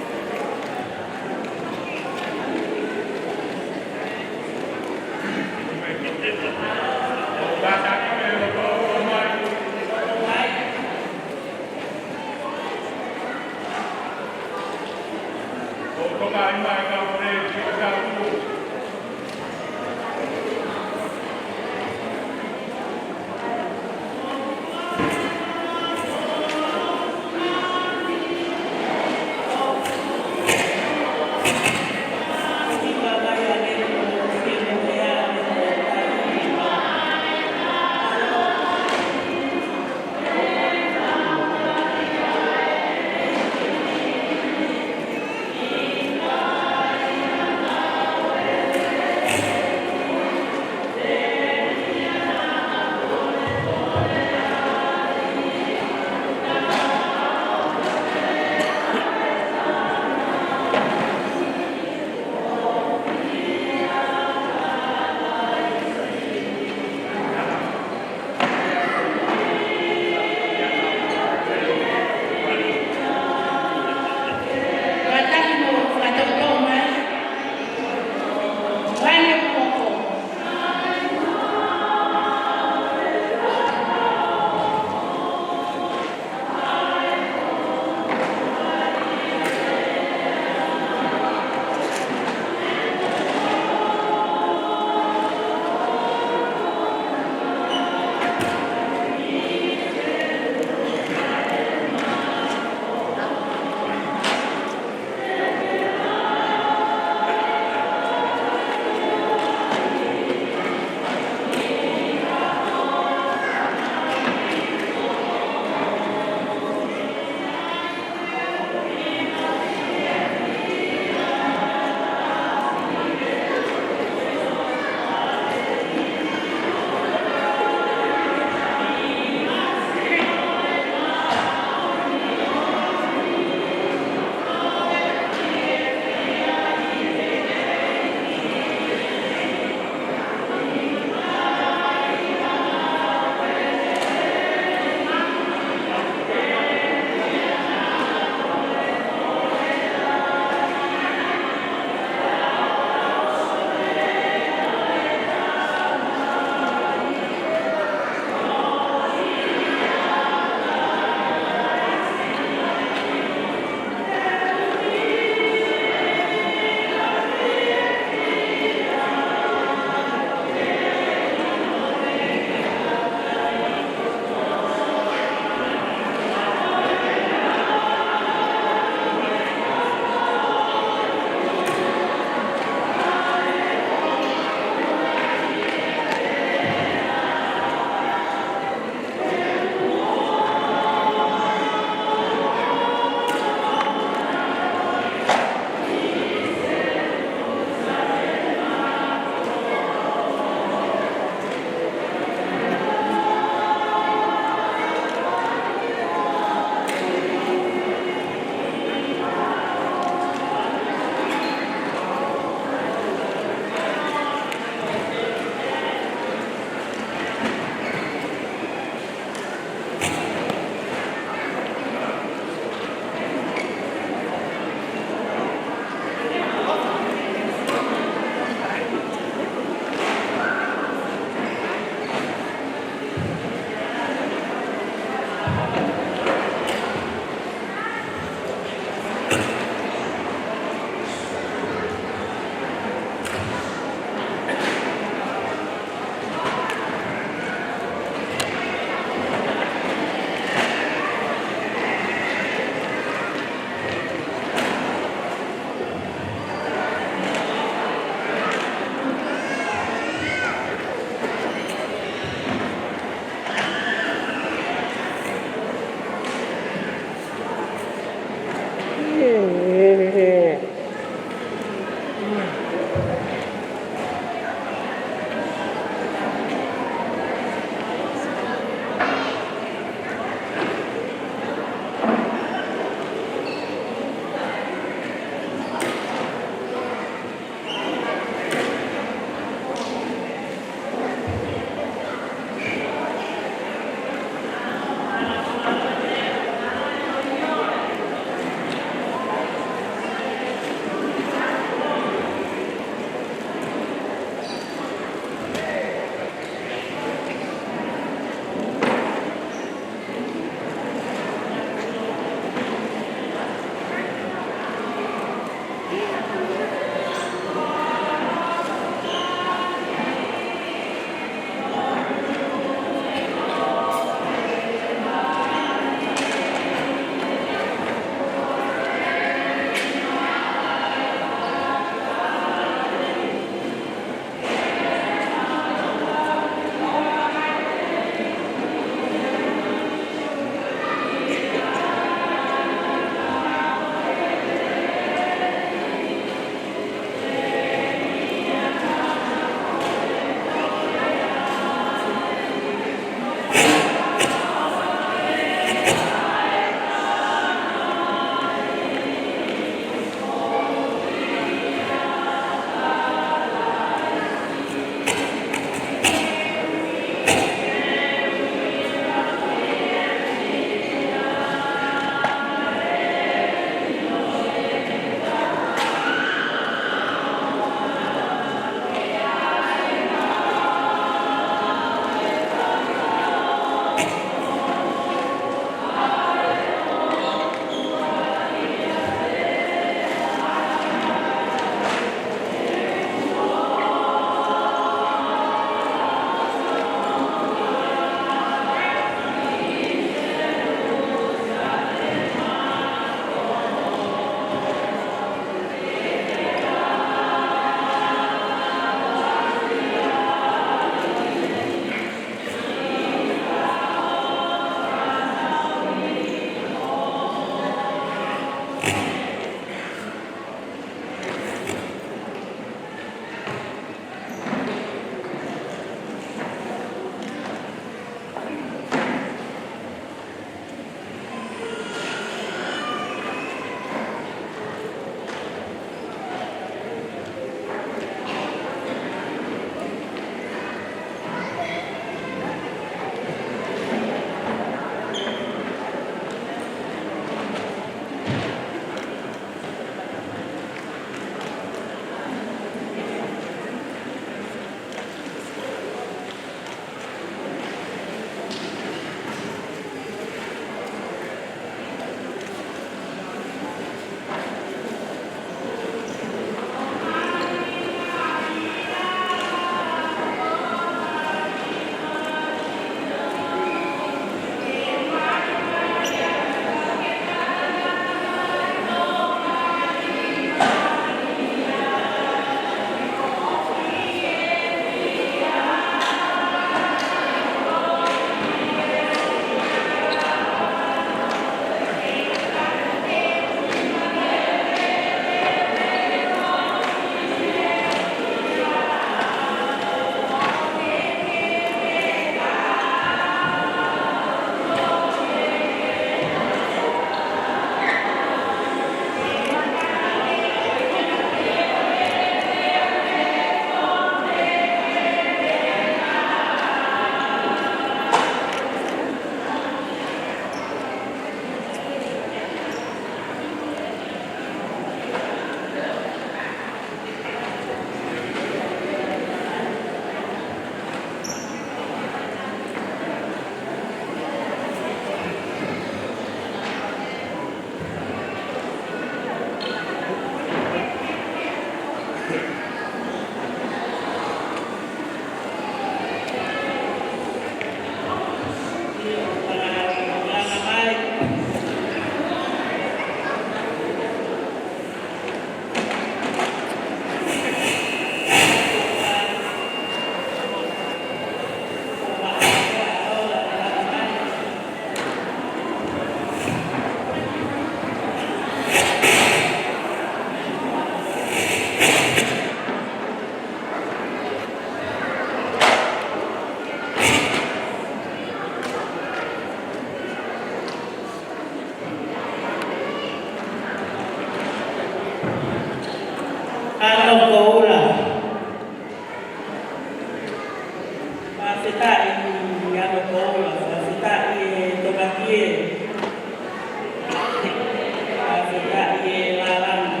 Fakafetaʻi e Lalana.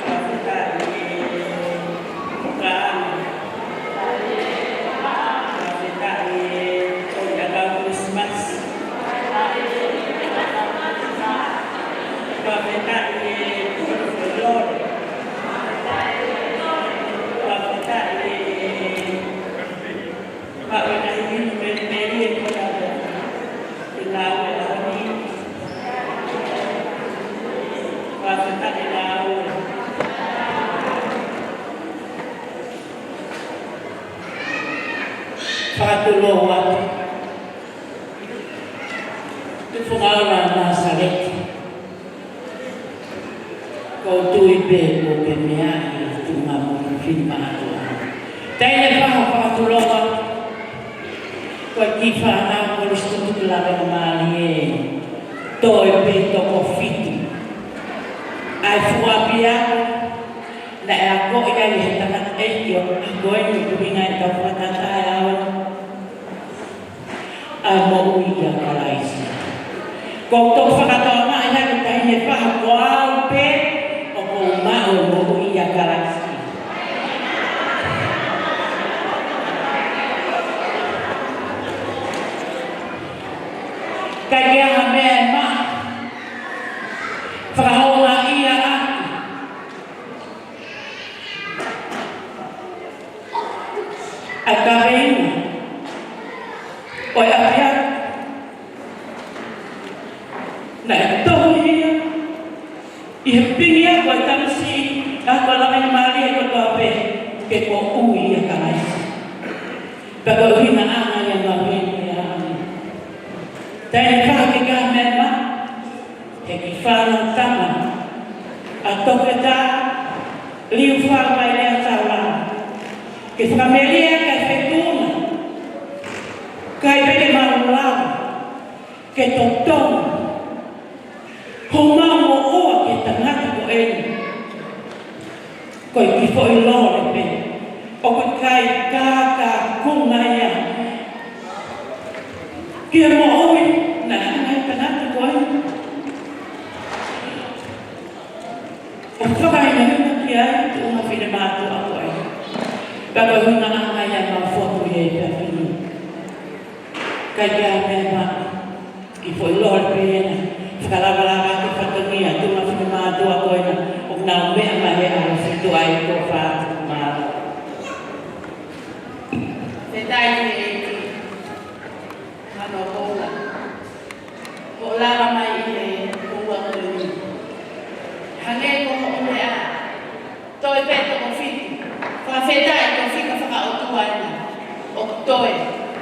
Fakafetaʻi e Pukaana. Fakafetaʻi e Tōʻi ʻAkau Kilisimasi. Fakafetaʻi e Tōʻi Lolo. Fakafetaʻi e Pea ʻoku ʻi ai e ʻuhinga melie ko ia ʻoku ʻi ai ʻa e ʻaho ni. Fakafetaʻi ʻaupito. Fakatulou atu. Tufunga ʻo Nāsaleti. ʻOku ou tui pē kuo ke meaʻi ʻa e tuʻunga moʻui finemātuʻa. Taʻahine Faha, fakatulou atu. Ko e kiʻi fānau Kolisi Tutuku Lavengamālie, toe pē toko fitu. ʻA e fuʻu ʻapiako naʻe akoʻi ai ʻe he tangataʻeiki ʻo e ʻaho ko eni, ʻuhinga ʻetau fakataha ʻa e ʻaho ni, ʻa e moʻui ʻia Kalaisi. ʻOku ou toki fakatokangaʻi hake, Taʻahine Faha, ko au pē ʻoku ou maʻu e moʻui ʻia Kalaisi. ʻIkai ke ʻi ai ha meʻa ʻe maʻa, fakahoungaʻia ʻaki ʻa e kaveinga ʻo e ʻapiako naʻe tohi ia ʻi he pinga ko e tamasiʻi ʻa e Lavengamālie kotoa pē, ke moʻui ʻia Kalaisi. Pea ko e ʻuhinga ia ʻoku mau ʻi he ʻaho ni. Taʻahine Faha, ʻikai ke ʻi ai ha meʻa ʻe maʻa, he kiʻi fānau tama ʻa Toketā Liufau Vailea-Taulava, ke fakamelie ʻaki ʻa e fetuʻunga, ʻikai pē ke mau lava ke totongi homau moʻua ki he tangata ko eni. Ko e kiʻi foʻi lole pē ʻoku ʻikai kākākunga ia ki he moʻui naʻe hanga ʻe he tangata ko eni ʻo fakahinohino ki ai e tuʻunga finemātuʻa ko eni. Pea ko e ʻuhinga ia ʻoku mau fotu he efiafi ni. ʻIkai ke ʻi ai ha meʻa ʻe maʻa, kiʻi foʻi lole pē ena, fakalavalava ki he fatongia ʻa e tuʻunga finemātuʻa ko ena, ʻoku nau meʻa mai he ʻaho fitu ai ko fā tuku mā. Fakafetaʻi ki he ʻEiki. Mālō Paula. Hoʻo lava mai ʻi he houa ko eni. Hangē ko hoʻo meʻa, toe pē toko fitu. Fakafetaʻi ko e fika fakaʻotua ena ʻoku toe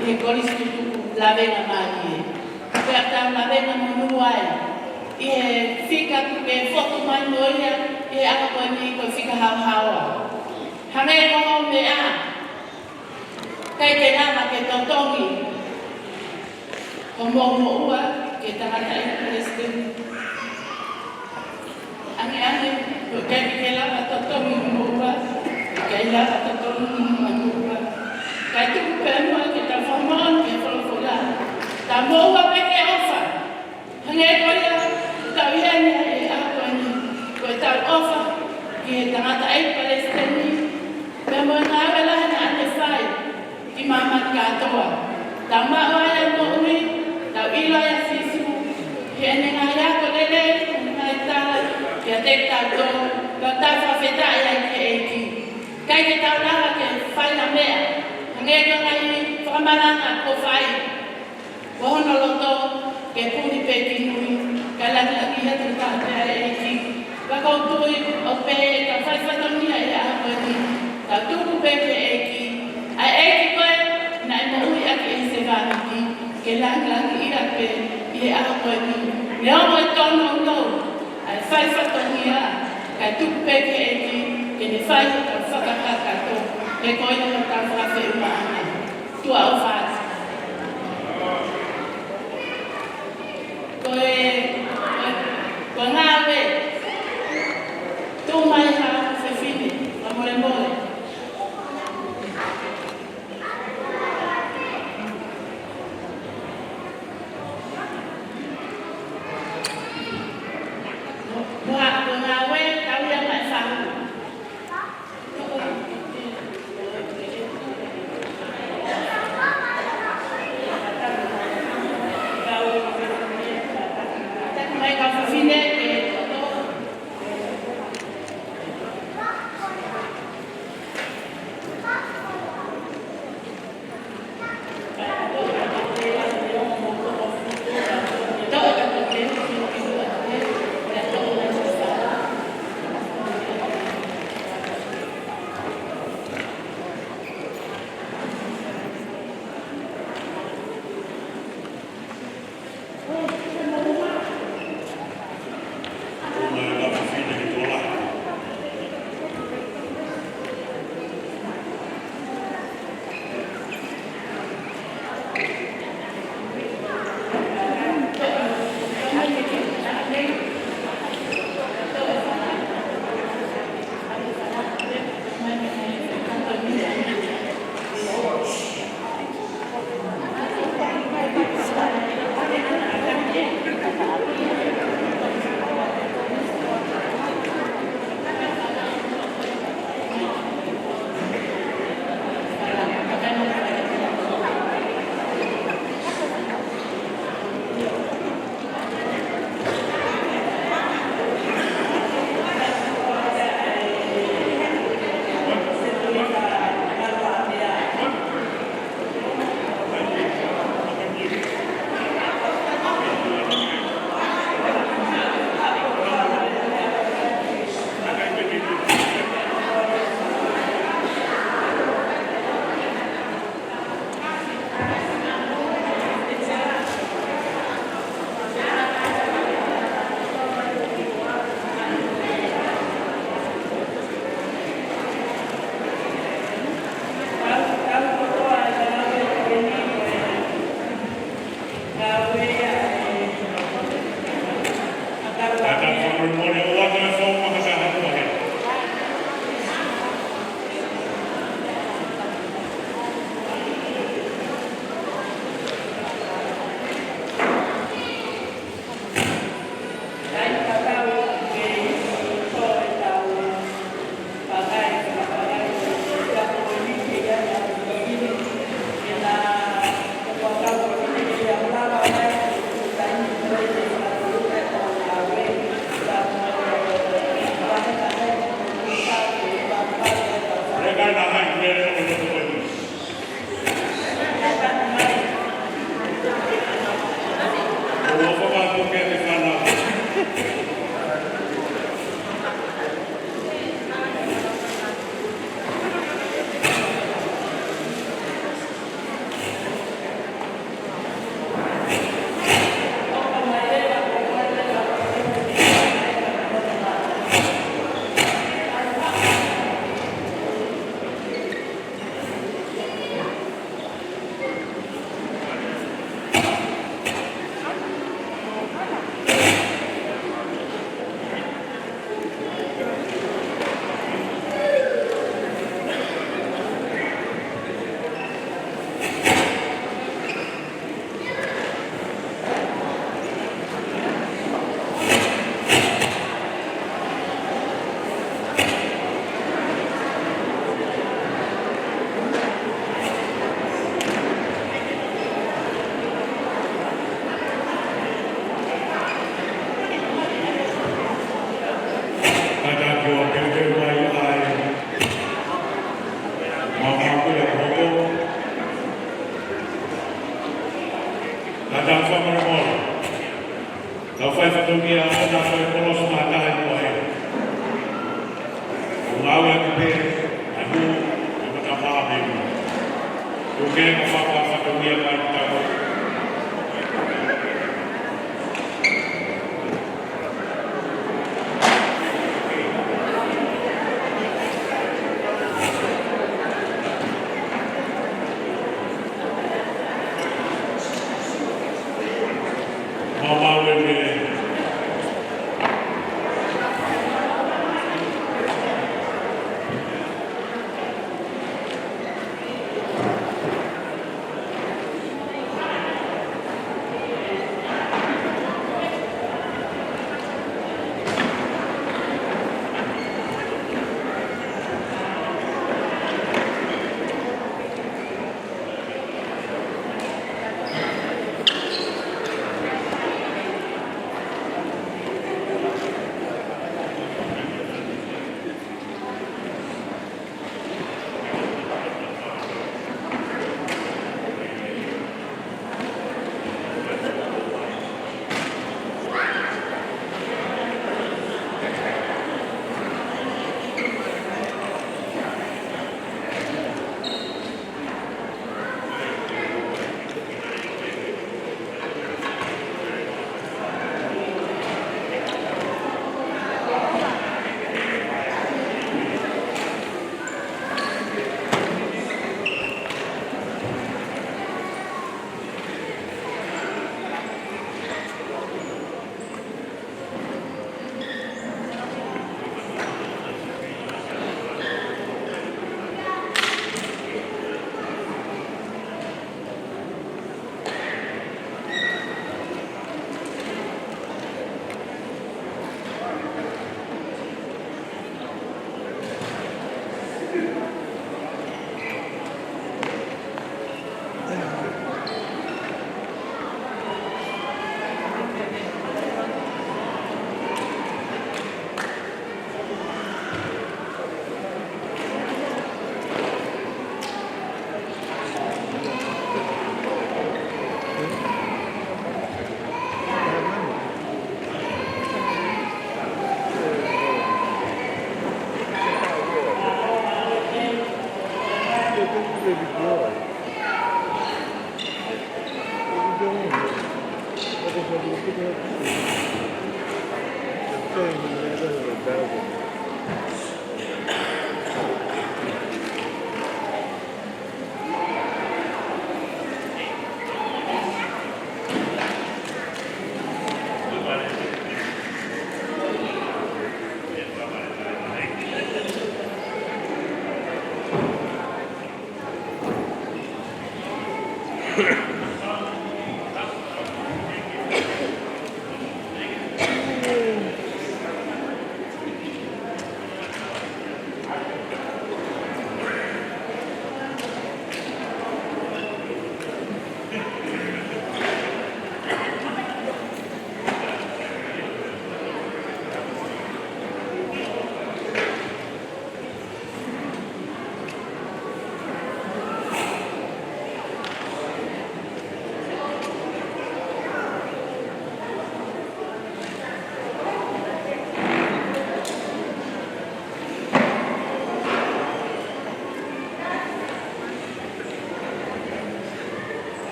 ʻi he Kolisi Tutuku Lavengamālie. Pea tau lavengamonū ai ʻi he fika kuo ke fotu mai mo ia ʻi he ʻaho ko eni, ko e fika haohaoa. Hangē ko hoʻo meʻa, ʻikai ke lava ke totongi homou moʻua ki he tangataʻeiki palesiteni. Ange, ange, ʻoku ʻikai ke lava totongi hoʻo moʻua, ʻikai lava totongi hoʻo moʻua. Kae tuku pē muʻa ke tau fakamoʻoni ki he folofola. Tau moʻua pē ki he ʻofa. Hangē ko ia ʻoku tau ʻi heni he ʻaho ko eni, ko ʻetau ʻofa ki he tangataʻeiki palesiteni, pea mo e ngāue lahi naʻa ne fai ki māmani kātoa. Tau maʻu ai ʻa e moʻui, tau ʻilo ai ʻa Sīsū ʻi heʻene ngaahi ako lelei, ngaahi tala kiate kitautolu, pea tau fakafetaʻi ai ki he ʻEiki. ʻIkai ke tau lava ke fai ha meʻa, hangē ko e ngaahi fakamalanga kuo fai. Ko hono loto ke puli pē ki mui, kae langilangiʻia atu pē ʻa e ʻEiki. Pea ʻoku ou tui ʻoku pehē ʻetau fai fatongia ʻi he ʻaho ko eni. Tau tuku pē ki he ʻEiki. ʻA e ʻEiki ko ē naʻe moʻui ʻaki ʻe he sevāniti, ke langilangiʻia pē ʻi he ʻaho ko eni. Neongo e tōnounou ʻa e fai fatongia, kae tuku pē ki he ʻEiki ke ne fai hotau fakakakato, he ko ia hotau fakafeʻiloaki. Tuʻa ʻofa atu. Ko e, ko e, ko e ngāue. Tuʻu mai ha fefine, fakamolemole. Kae fakamolemole ʻo ʻoatu e fou maka sa hatu ahe. Kātaki ʻo pepe mai ai. Mama kuya hoko. Kātaki fakamolemole. Tau fai fatongia ʻo na fai kolosi mataʻi ko e. ʻO ngāueʻaki pē, ʻa e hū, ʻa e matapā mei muʻa. Tuku ke ka faka fatongia mai ki tau.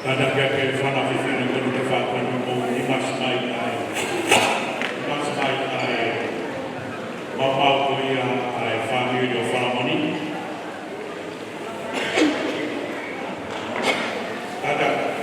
Kātaki atu e fānau fefine ko eni ke fakamoʻoni, ʻi masi mai ai. ʻI masi mai ai. Maumau ko ia ʻa e fāmili ʻo Falamoni. Kātaki.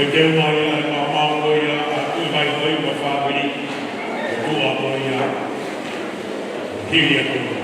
Teuteu mai ʻa e maumau ko ia ʻa Tuʻivai ko ia mo e fāmili. Ko e tuʻa ko ia. Hili atu.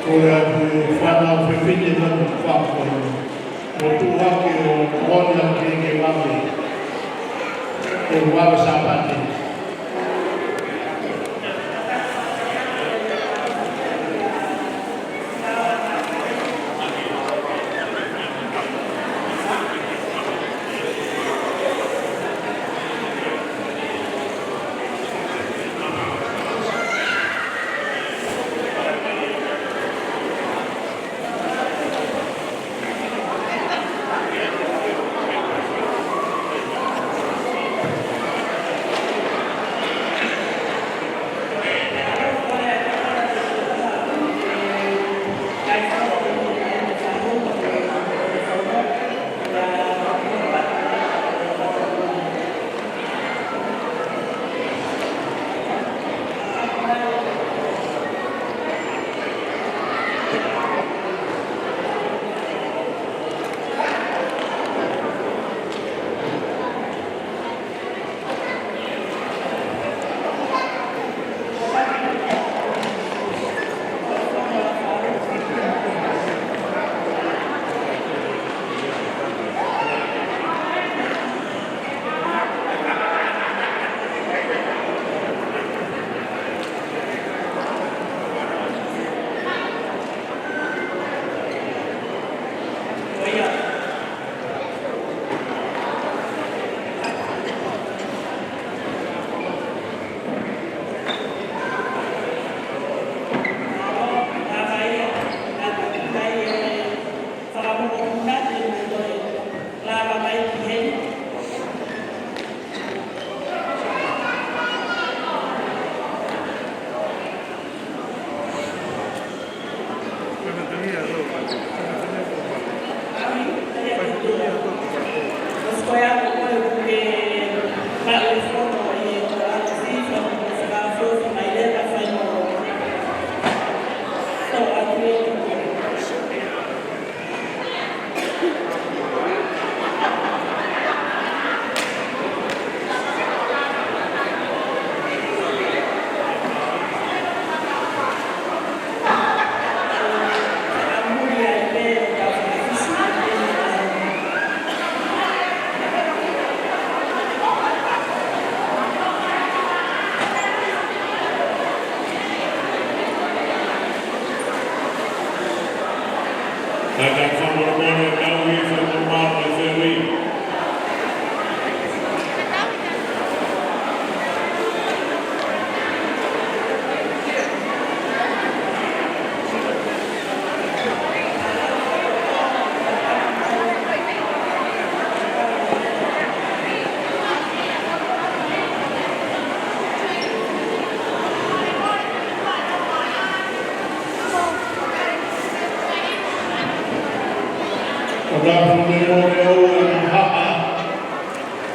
Ko e atu e fānau fefine manu fako. Mo tuʻu hake ʻo tokoni ʻa e ke vave. ʻE vave Sāpate.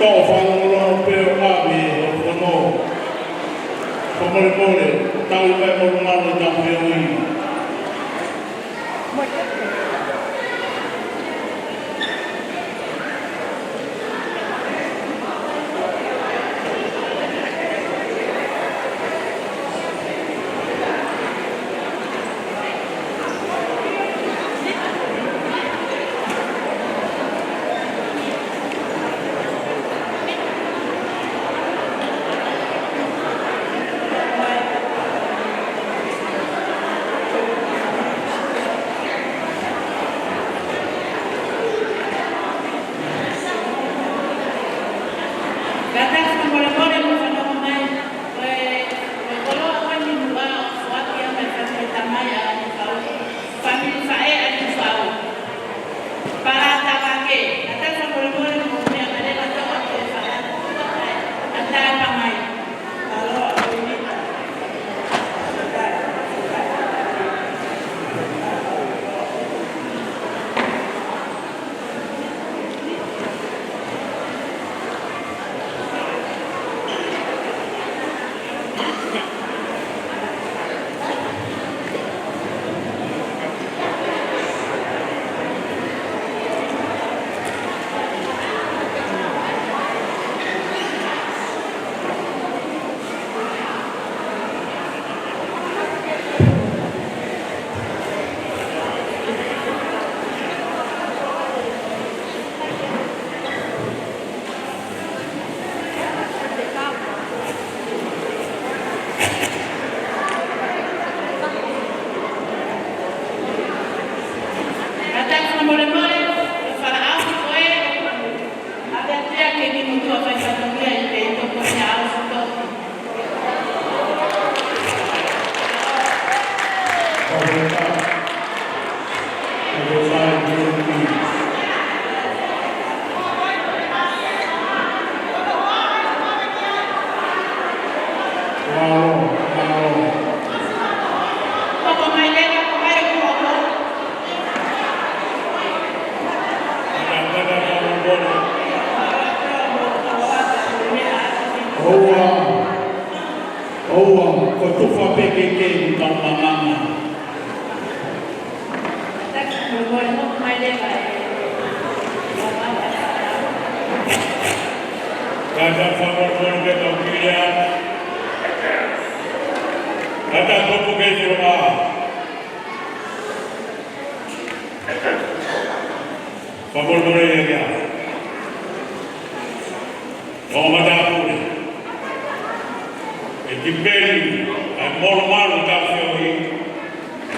Tau fakamole mole, tau mai mo ngalo tau pē ui. ʻOua, ʻoua, ko e tufa pē ke ke ni tau manganga. Kae fakamolemole pē kau kile atu. Kae fakamolemole pē kau kile atu. Fakamolemole ia kia. Ongo matāpule. ʻE tipeni ʻa e molumalu tau feohi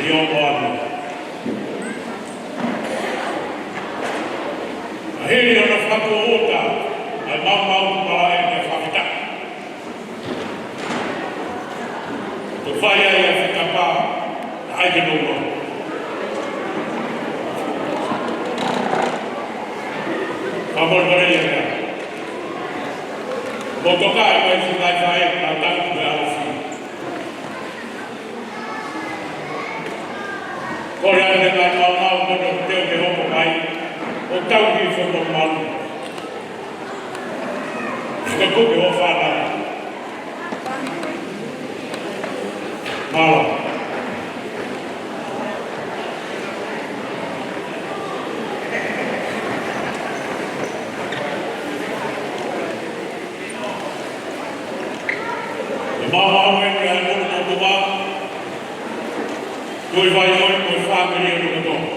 ʻi ongo anu. ʻA hili ʻoku fakauta ʻa e maumau malaʻe ʻa e fakataki. Ko e fai ai ʻa e fekapa, ʻa ia ke nonga. Fakamolemole ia. Mo toka ai mai si mai fai, na tau tu ʻa ofi. Ko ia ke na mau mau ko te te ke hoko mai. ʻO tau ki fo mo mau. Ke kuke o fana. Mālō. ʻE mau mau e kia e monu mo tuba. Tui vai oi ko e fāmili ʻo e kotoa.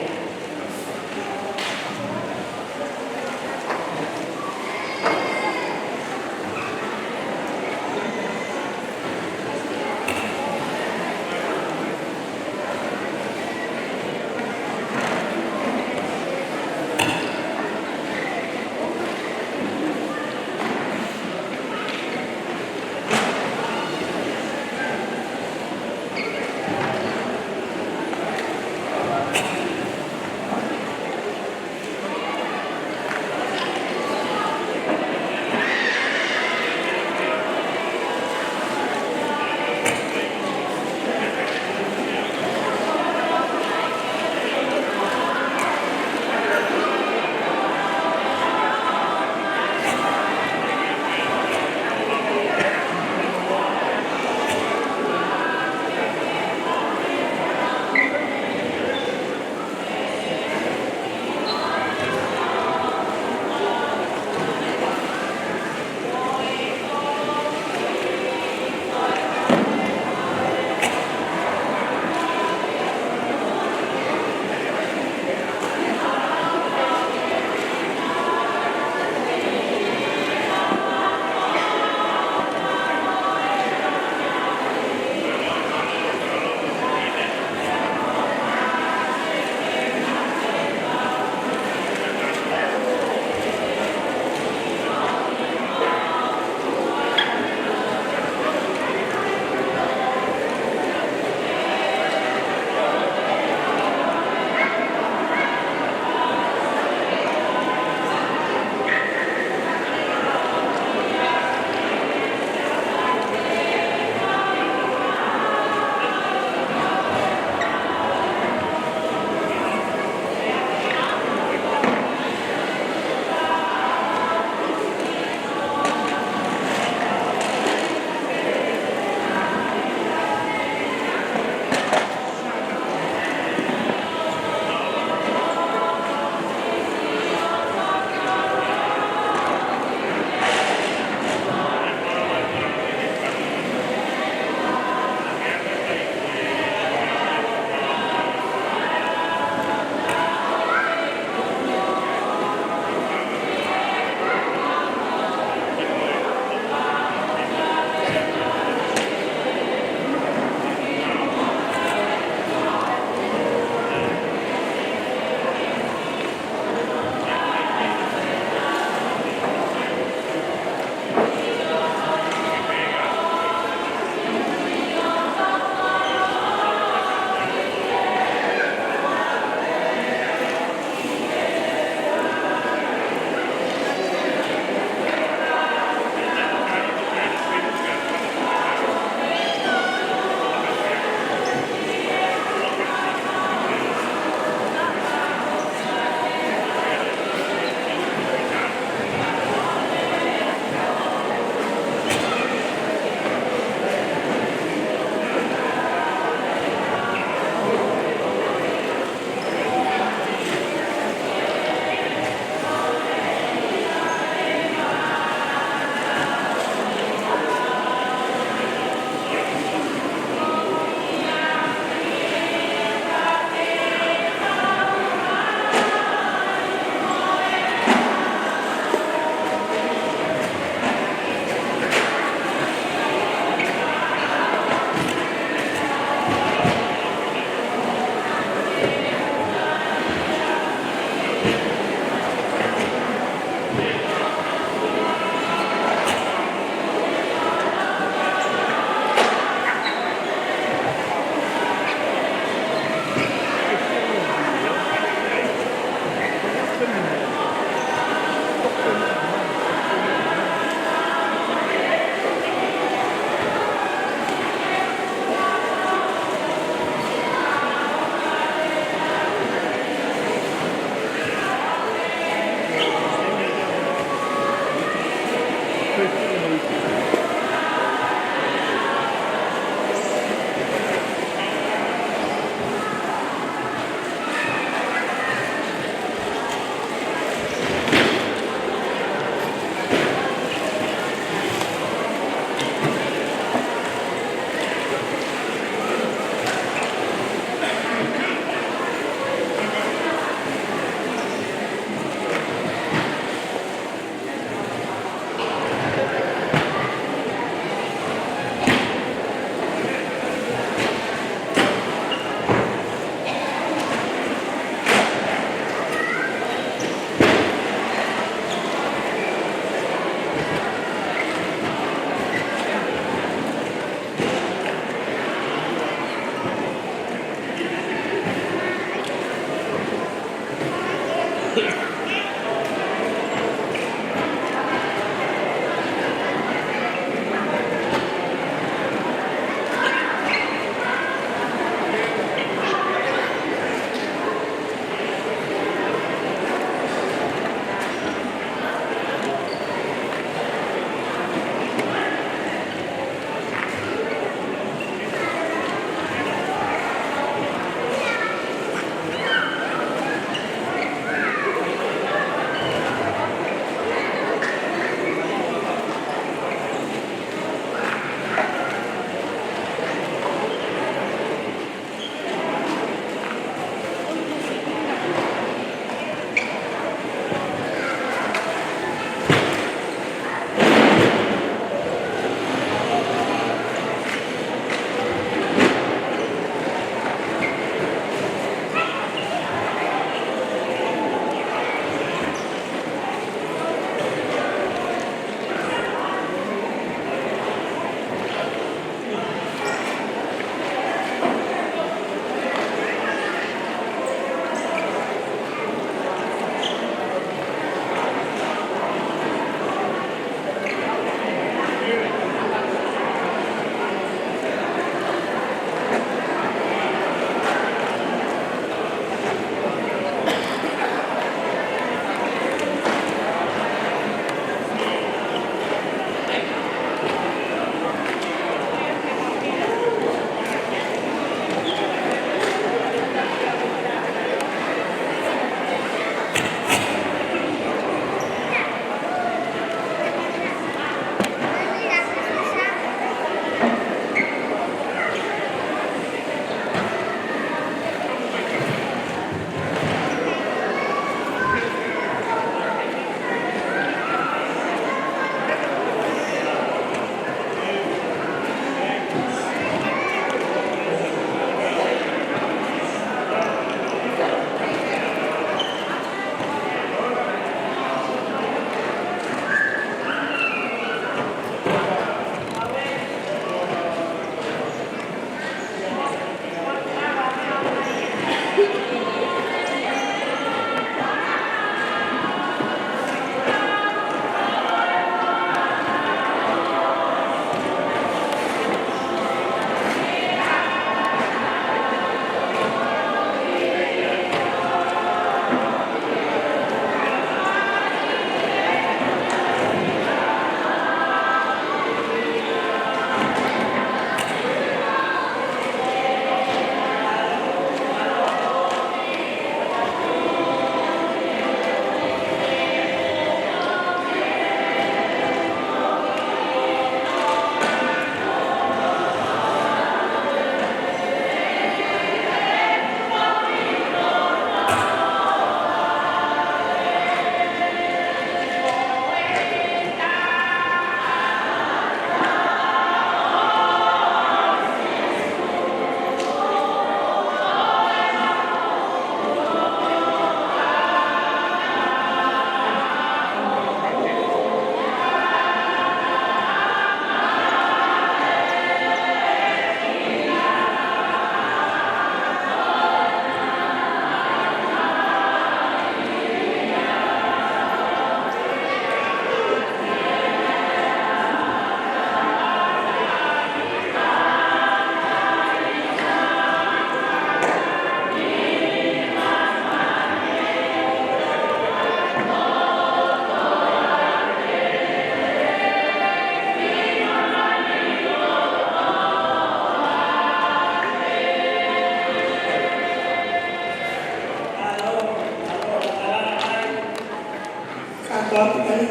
Tuʻa ki ai.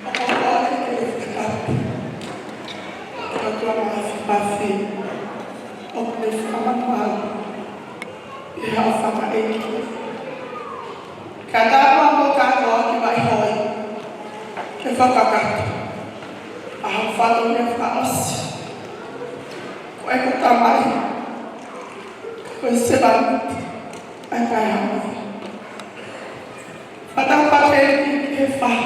ʻOku ou kole ke u fakatapu ki he ʻOtua Māfimafi, ʻoku ne fakamalumalu ʻi he ʻofa mai ʻEiki. Ka tāpua mo kātoa ki Vaihoi, ke fakakakato ʻa hoʻo fatongia fakaʻosi. Ko ʻeku tamai, ko e sevāniti ʻa e Tamai. Fakatapu atu ki he faʻē.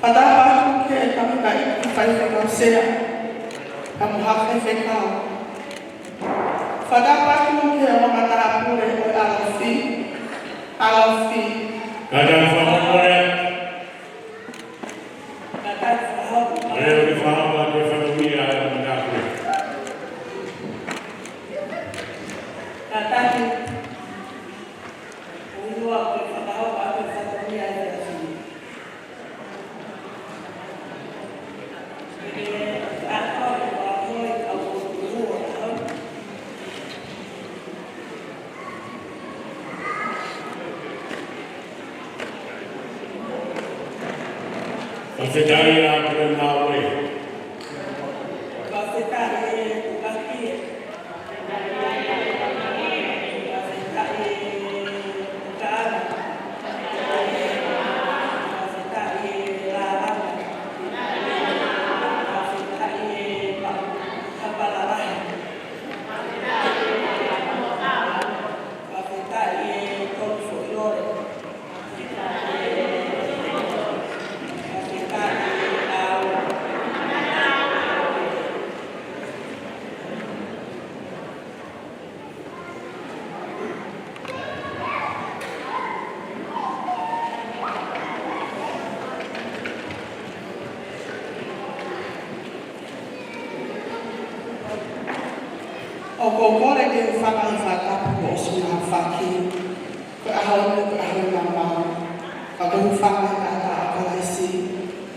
Fakatapu atu ki he tangataʻeiki faifekau sea, kae ʻumaʻā e faifekau. Fakatapu atu ki he ongo matāpule ʻo e ʻalofi, ʻalofi. Kātaki fakamolemole. Kātaki fakamolemole. Leo ke fakahoko atu e fatongia ʻa e ongo matāpule. Kātaki. ʻOua ʻe fakahoko atu e fatongia ʻa e ʻalofi. Fakafetaʻi ʻa e Puleʻanga. Fakafetaʻi ʻa e Puleʻanga. ʻOku ou kole ke u hūfanga he fakatapu kuo ʻosi hono fakahoko. Ko e ʻaho ni ko e ʻaho ʻo e maama. Ka ʻoku ou hūfanga he taʻataʻa ʻo Kalaisi,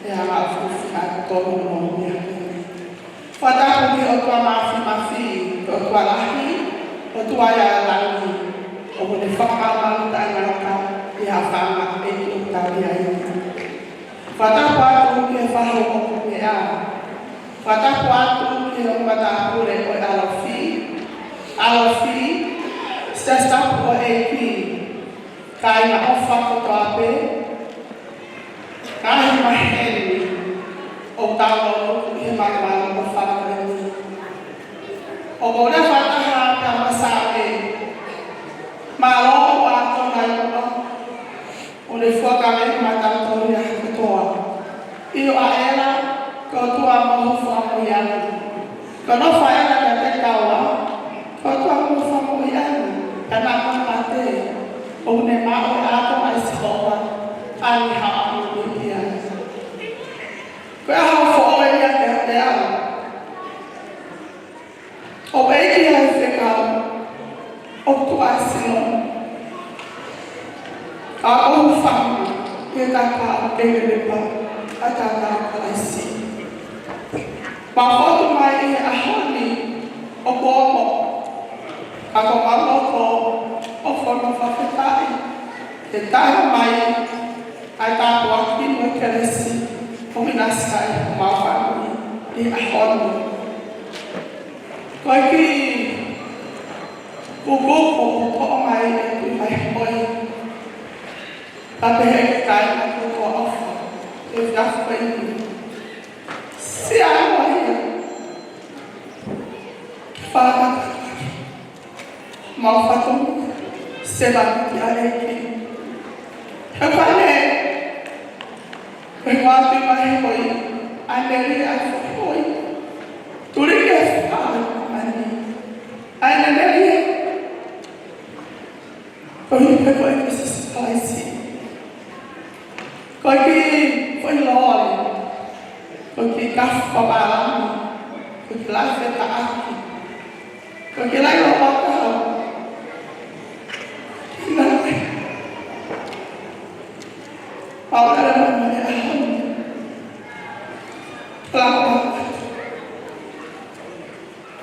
ʻi he anga ʻoku fai ʻaki ʻa e tōnounou ʻi he ʻaho ni. Fakatapu ki he ʻOtua Māfimafi, ko e ʻOtua lahi, ʻOtua ʻi he langi, ʻoku ne fakamalumalu taʻengata ʻi he ʻofa ʻa e ʻEiki ʻoku tau ʻi ai. Fakatapu atu ki he faʻē ʻo e ongo meʻa. Fakatapu atu ki he ongo matāpule ʻo e ʻalofi, ʻalofi, Siasi Tapu ʻo e ʻEiki, kāinga ʻofa kotoa pē, ngaahi maheni ʻoku tau ʻi he malumalu ʻofa ko eni. ʻOku ou lea fakataha pea mo Sāme, mālō ʻa e tōnounou, ʻo ne fuakava maʻatautolu ʻi he ʻaho kotoa. ʻIo ʻaʻela, ko e ʻOtua mo hono fakamoʻui ʻana. Ko hono fakamoʻui ʻana kiate kitaua, ko e ʻOtua mo hono fakamoʻui ʻana. Ka naʻa mo mate, ʻoku ne maʻu ʻe ʻAtolai Sihova ʻa ʻene haʻu ʻo moʻui ʻia. Ko e ʻaho foʻou ia kiate au. ʻOku ʻi ai e fekau ʻoku tuʻu ʻa e sino. Ka ʻoku ou hūfanga he taʻataʻa ʻoku kei lepa, ʻa e taʻataʻa ʻo Kalaisi. Mau fotu mai ʻi he ʻaho ni ʻo kuo mo, ka ko mau loto ʻoku fonu fakafetaʻi he taʻe mai ʻa e tāpuaki mo e kelesi ʻoku ʻinasi ai homau fāmili ʻi he ʻaho ni. Ko e kiʻi kukupu ʻoku toʻo mai ʻe Tuʻi Vaihoi, ka pehē ki he kāinga kotoa ʻofa, ʻe fiafi ko eni. Siʻi ʻalu ai ia. Ke fakakakato. Mau fatongia, sevāniti ʻa e ʻEiki. He fale, he ngāti mai he hoi, ʻa e melie ʻa e foʻi hoi. Tuli ke fale, ʻa e melie. Ko e hā ko e kiʻi Sīsū Kalaisi. Ko e kiʻi foʻi lole. Ko e kiʻi kafu papālangi. Ko e kiʻi lafe taʻaki. Ko e kiʻi laʻi lōpakau. Kiʻi laʻi. Pau kala mo e ʻaho ni. Lapa.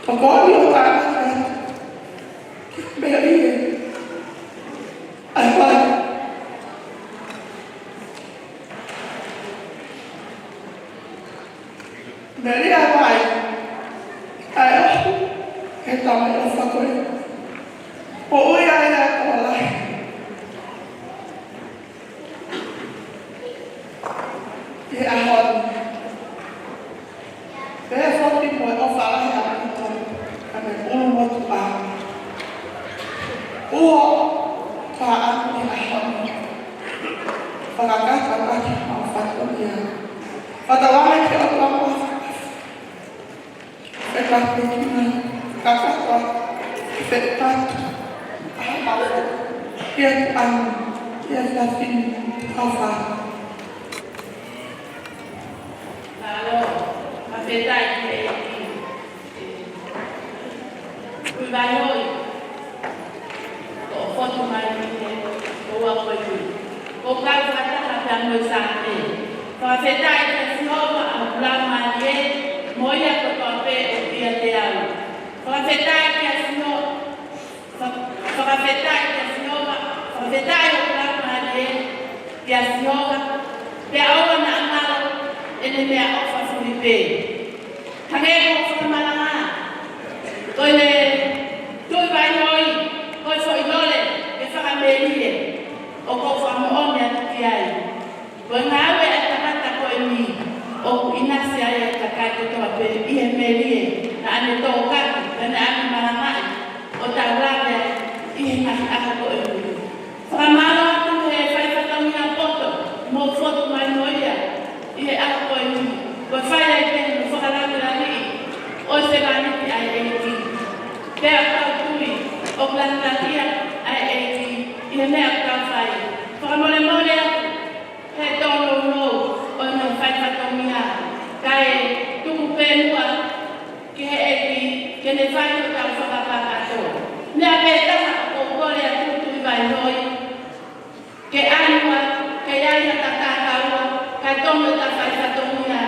Ko e koni ʻo tānaki atu ki he melie. Melia mai, ʻa e ʻofa, he tama ʻofa ko ē. ʻO ui ai ʻa e tokolahi ʻi he ʻaho ni. Pea foki mo e ʻofa lahi ʻa e ʻOtua, ʻa e ʻulumotuʻa. ʻOku ou ʻamanaki ʻi he ʻaho ni, fakakakato ʻaki ʻa e fatongia. Fakatauange ki he ʻOtua mo e fakakakato. Fakakakato, fakakakato. Ia tuʻa, ia tuʻa fini, ʻofa. Mālō, fakafetaʻi ki he ʻEiki. Tuʻi Vaihoʻi, kuo u fotu mai ki he ʻaho ko eni. Ko e kau fakataha pea mo e Sāpate. Fakafetaʻi kia Sihova ʻa hoku laumālie, mo ia kotoa pē ʻoku ʻiate au. Fakafetaʻi kia Sihova, fa-, fakafetaʻi kia Sihova, fakafetaʻi hoku laumālie kia Sihova, pea ʻoua naʻa ngalo ʻene meʻaʻofa fuli pē. Hangē ko e fakamalanga, ko e Tuʻi Vaihoʻi, ko e foʻi lole ke fakamelie, ʻoku ou fakamoʻoni atu ki ai. Ko e ngāue ʻa e tangata ko eni, ʻoku ʻinasi ai ʻa e kakai kotoa pē ʻi he melie naʻa ne tokanga, naʻa ne malangaʻi, ʻo tau lave ai ʻi he ngaahi ʻaho ko eni. Fakamālō atu he fai fatongia poto, mou fotu mai mo ia ʻi he ʻaho ko eni, ko e fai ai pē mo fakalavelave ʻo e sevāniti ʻa e ʻEiki. Pea ʻoku ou tui ʻoku langilangiʻia ʻa e ʻEiki ʻi he meʻa ʻoku tau fai. Fakamolemole atu he tōnounou ʻo e ngaahi fai fatongia, kae tuku pē muʻa ki he ʻEiki ke ne fai hotau fakakakato. Meʻa pē taha ʻoku ou kole atu, Tuʻi Vaihoʻi, ke ʻai muʻa, ke ʻai ha tatakaua, kae tonu ʻeta fai fatongia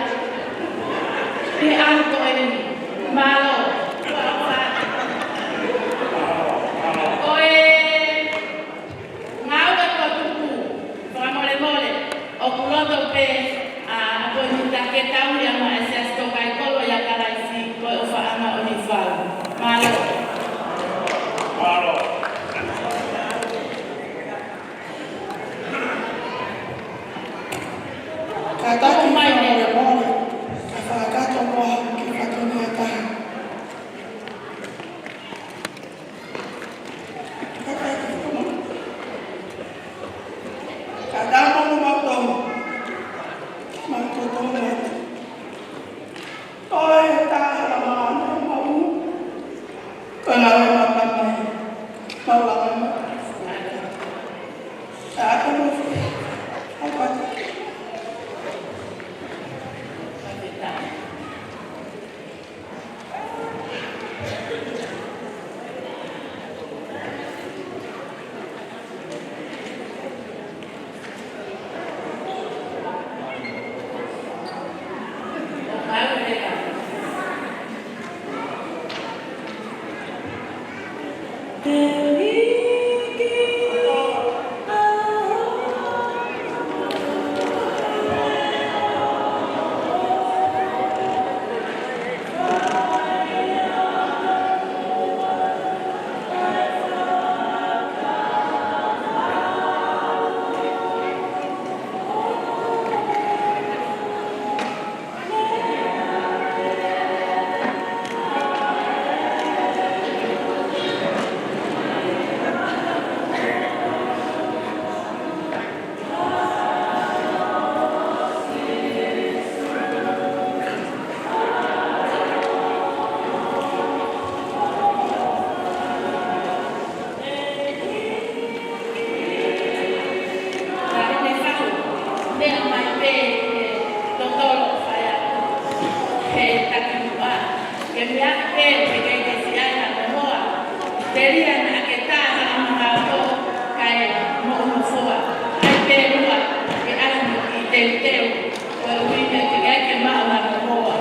ʻi he ʻaho ko eni. Mālō. Ko e ngāue kuo tuku, fakamolemole, ʻoku loto pē ʻa e poini taki tau ia maʻa e Siasi Tōkaikolo ʻia Kalaisi ko e ʻOfaʻanga ʻo Nifaʻu. Mālō. Mālō. Kātaki fakamolemole, ka fakakakato muʻa ha kiʻi fatongia ʻe taha. Ka tau mo mau tau. Mau tau tau atu. Ko e taha la mana mau. Ko e ngāue mau tau mai. Mau la mai mau. Ka tau mo. Au pati. Ka ne fau, meʻa mai pē he totolo fai atu he takimuʻa. Ke meʻa pē, ke ke ke siʻana mo hoa. Telia naʻa ke tā hala mangao kae moʻunofoa. ʻAi pē muʻa, ke ʻai mo kiʻi teuteu. Ko e ʻuhinga ke ke ʻai ke maʻu hala mo hoa.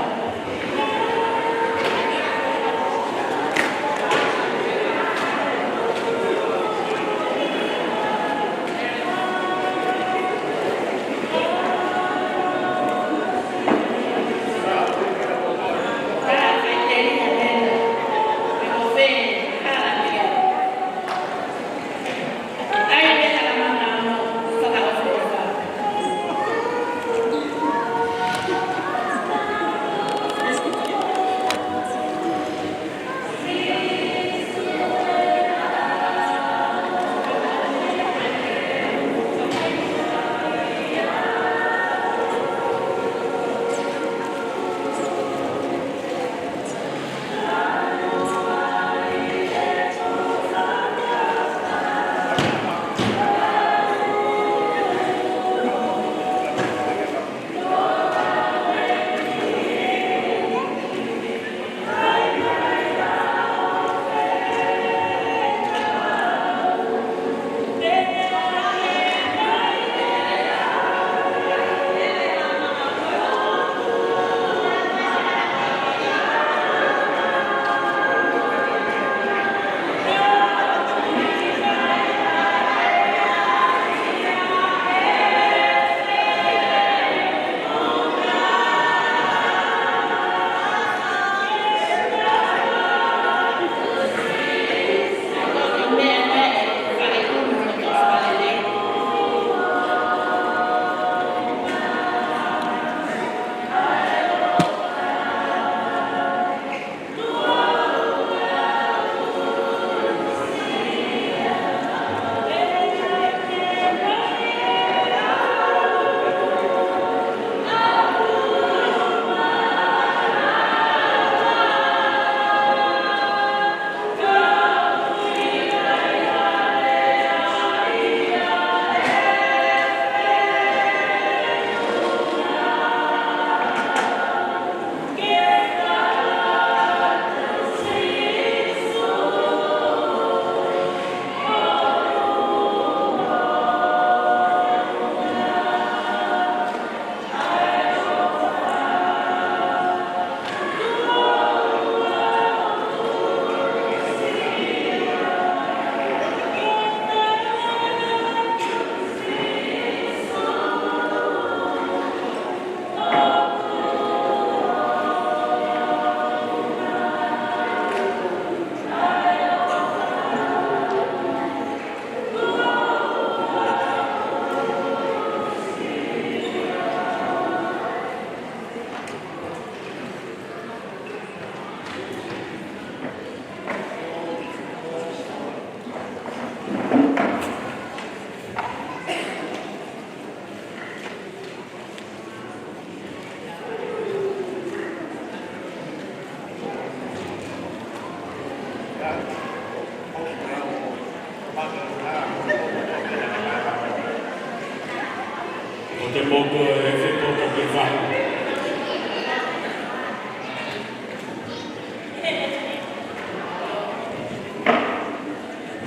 Ko te motu e efe poto ke fahu.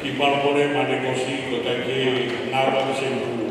Ki Palopalema ne kosi ko tai ke nawa ke se mpu.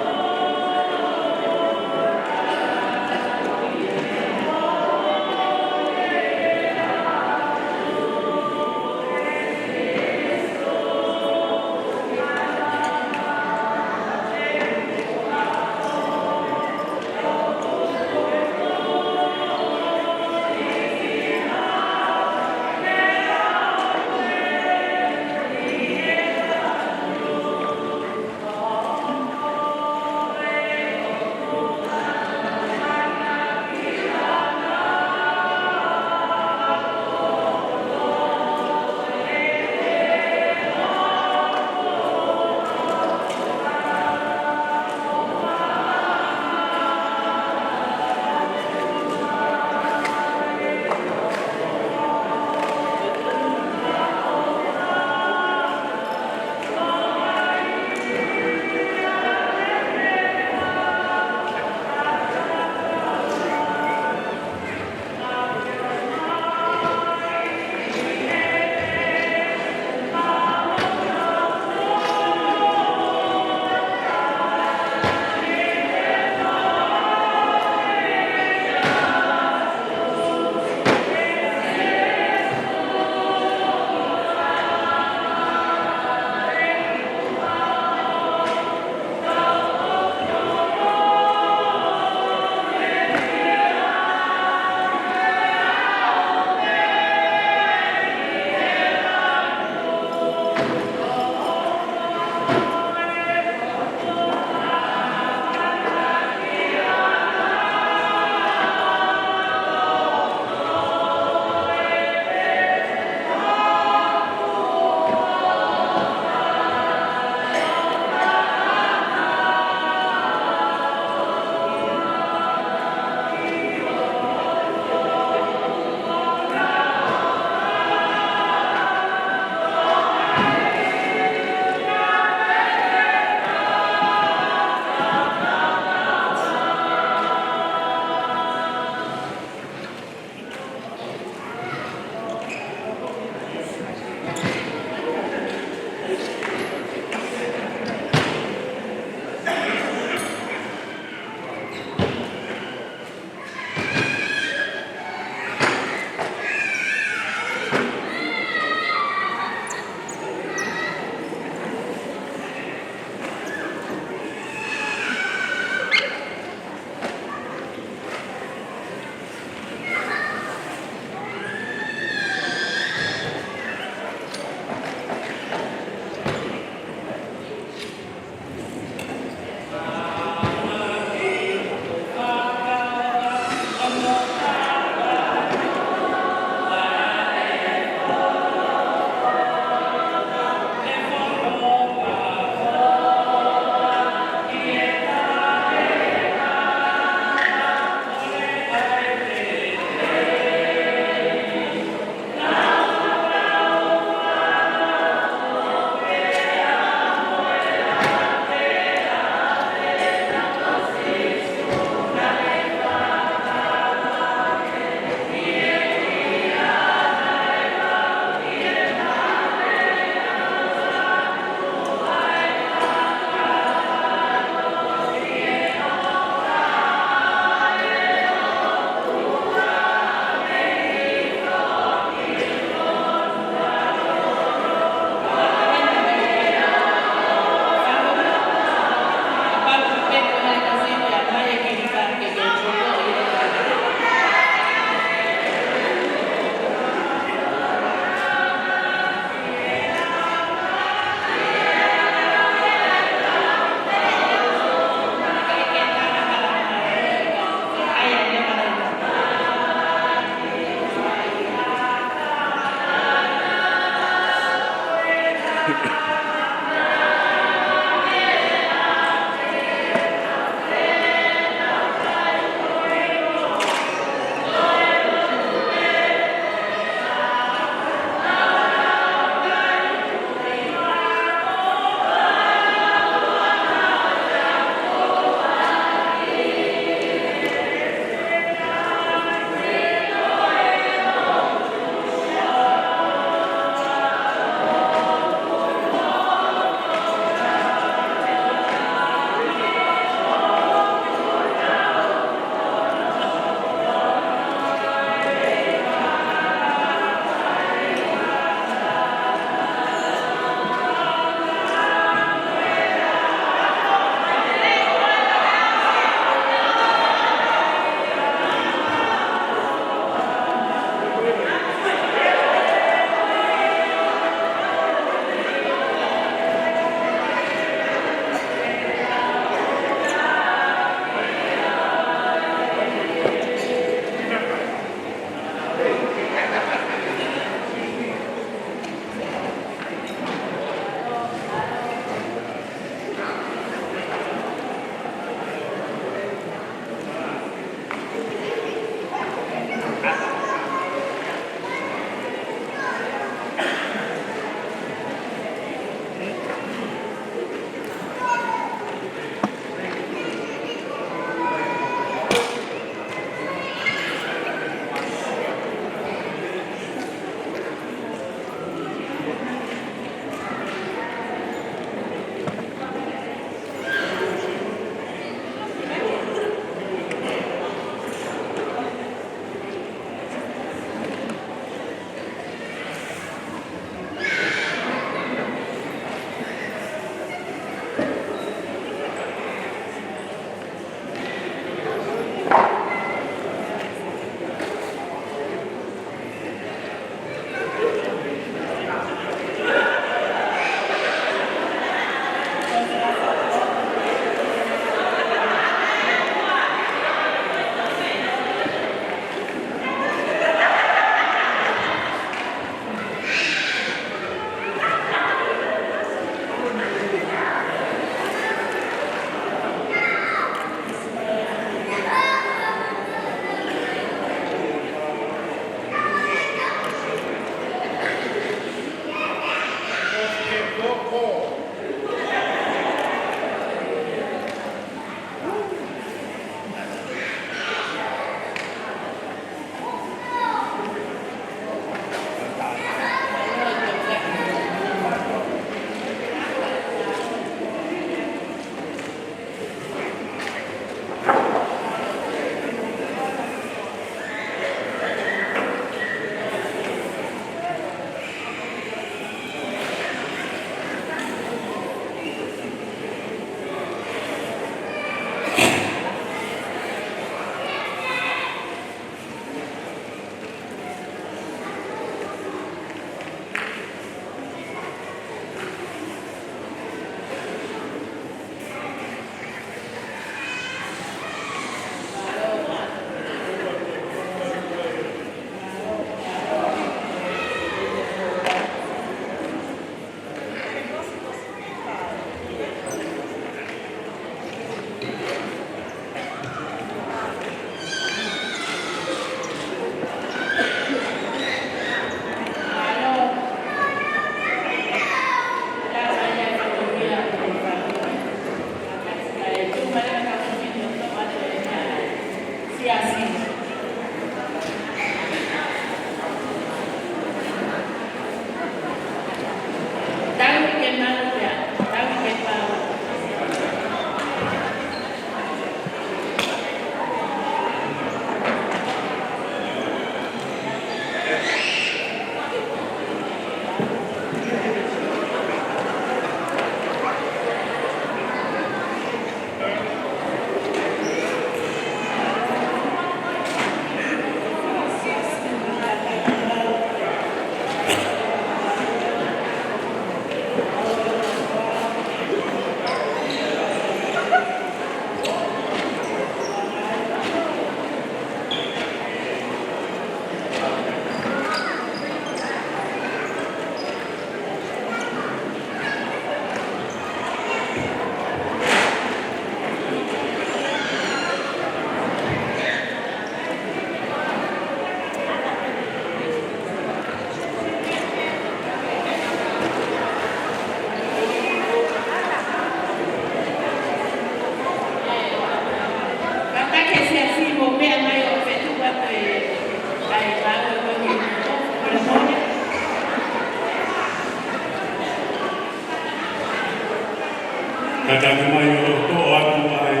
Kātaki mai ʻo toʻo atu ʻa e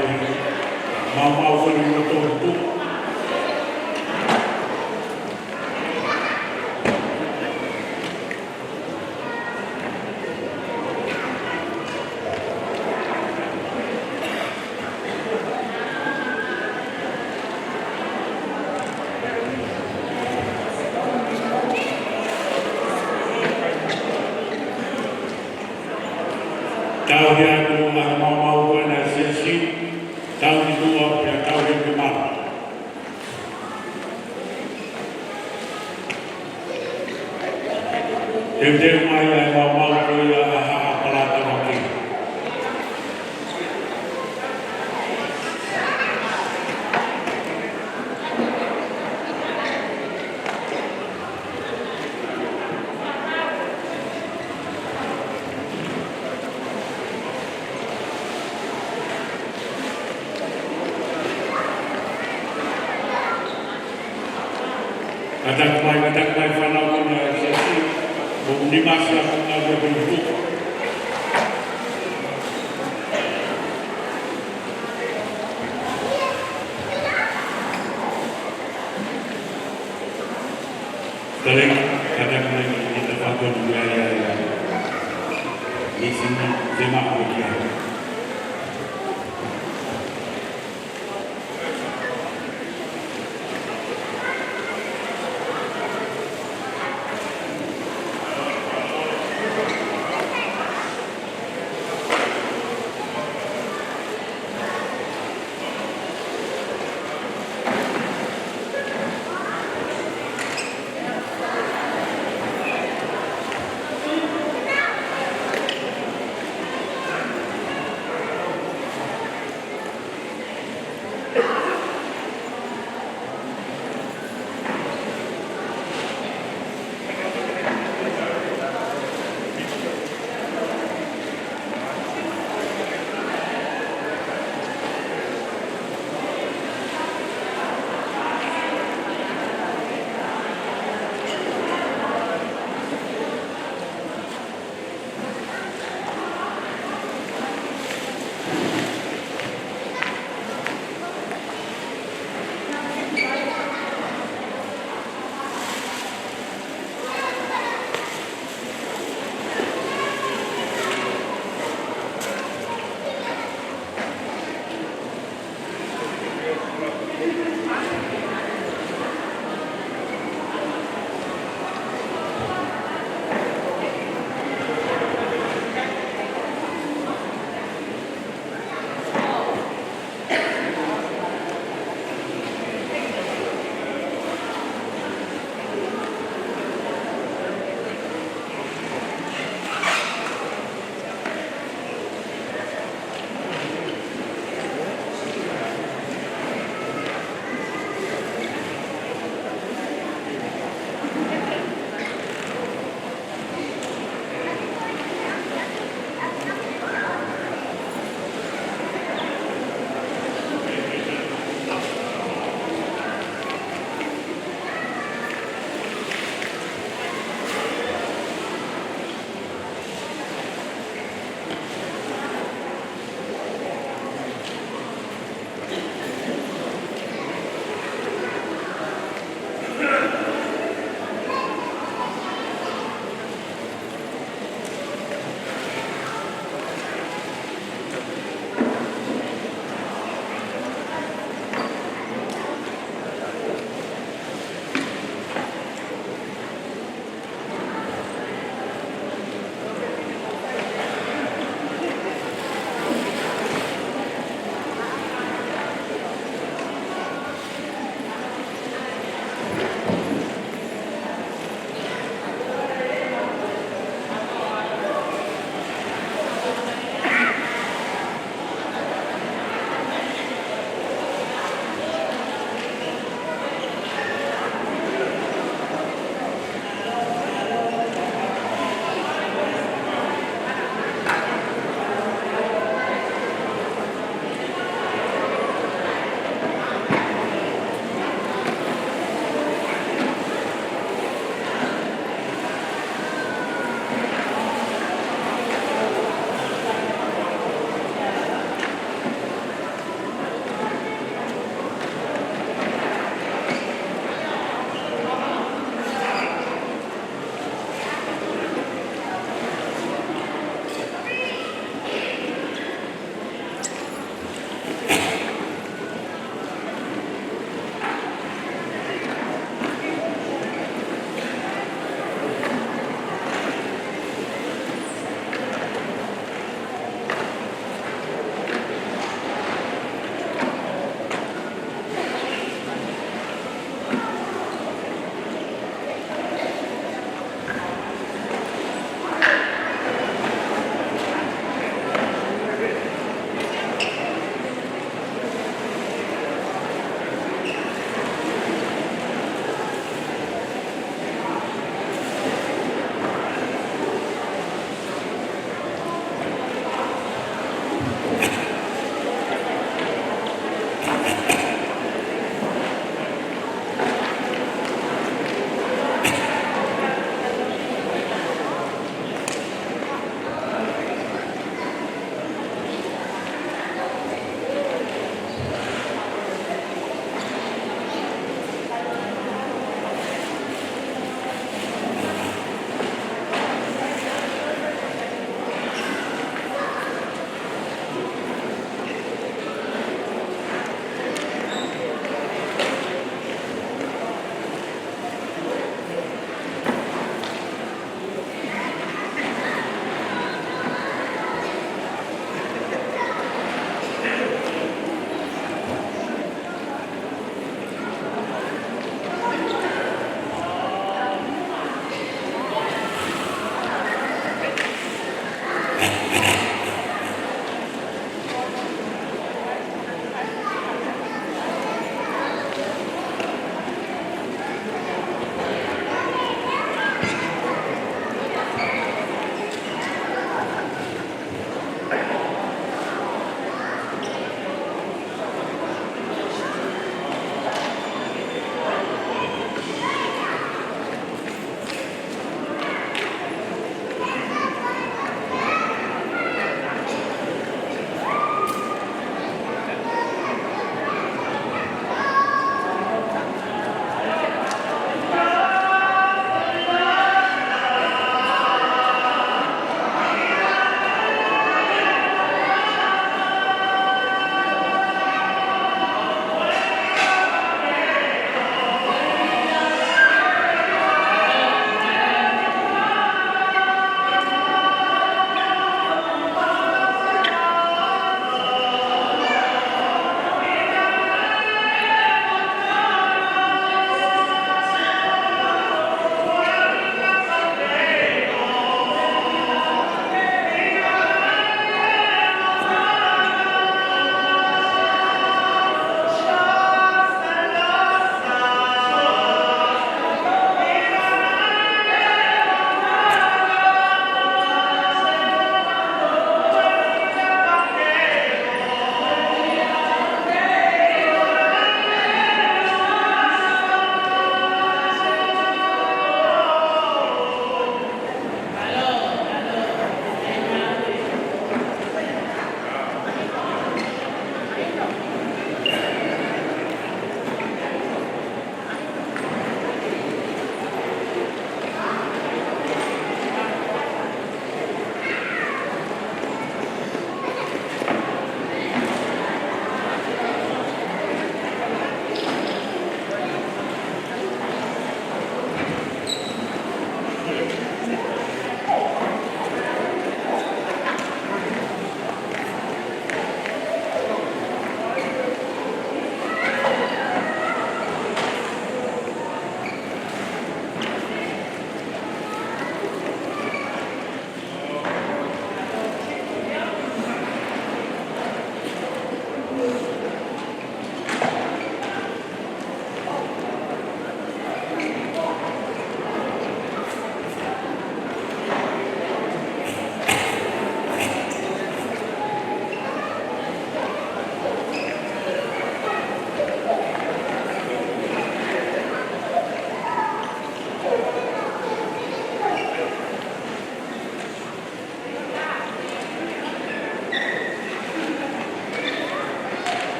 maumau ko eni ʻi loto ʻo tuʻa. Tauhi atu ʻa e maumau ko ena ʻa e siasi, tauhi tuʻa pea tauhi atu mala. Teuteu mai ʻa e maumau ko ia ʻa Haʻa Palata Vaki. Kātaki mai, kātaki mai fānau ko ena ʻa e siasi, ʻo nimasi ʻa e fānau ko ena ʻi tuʻa. Kātaki, kātaki mai ki he tafaʻaki ʻo e meʻa ia, ia. Ni sini, te maʻu ki ai.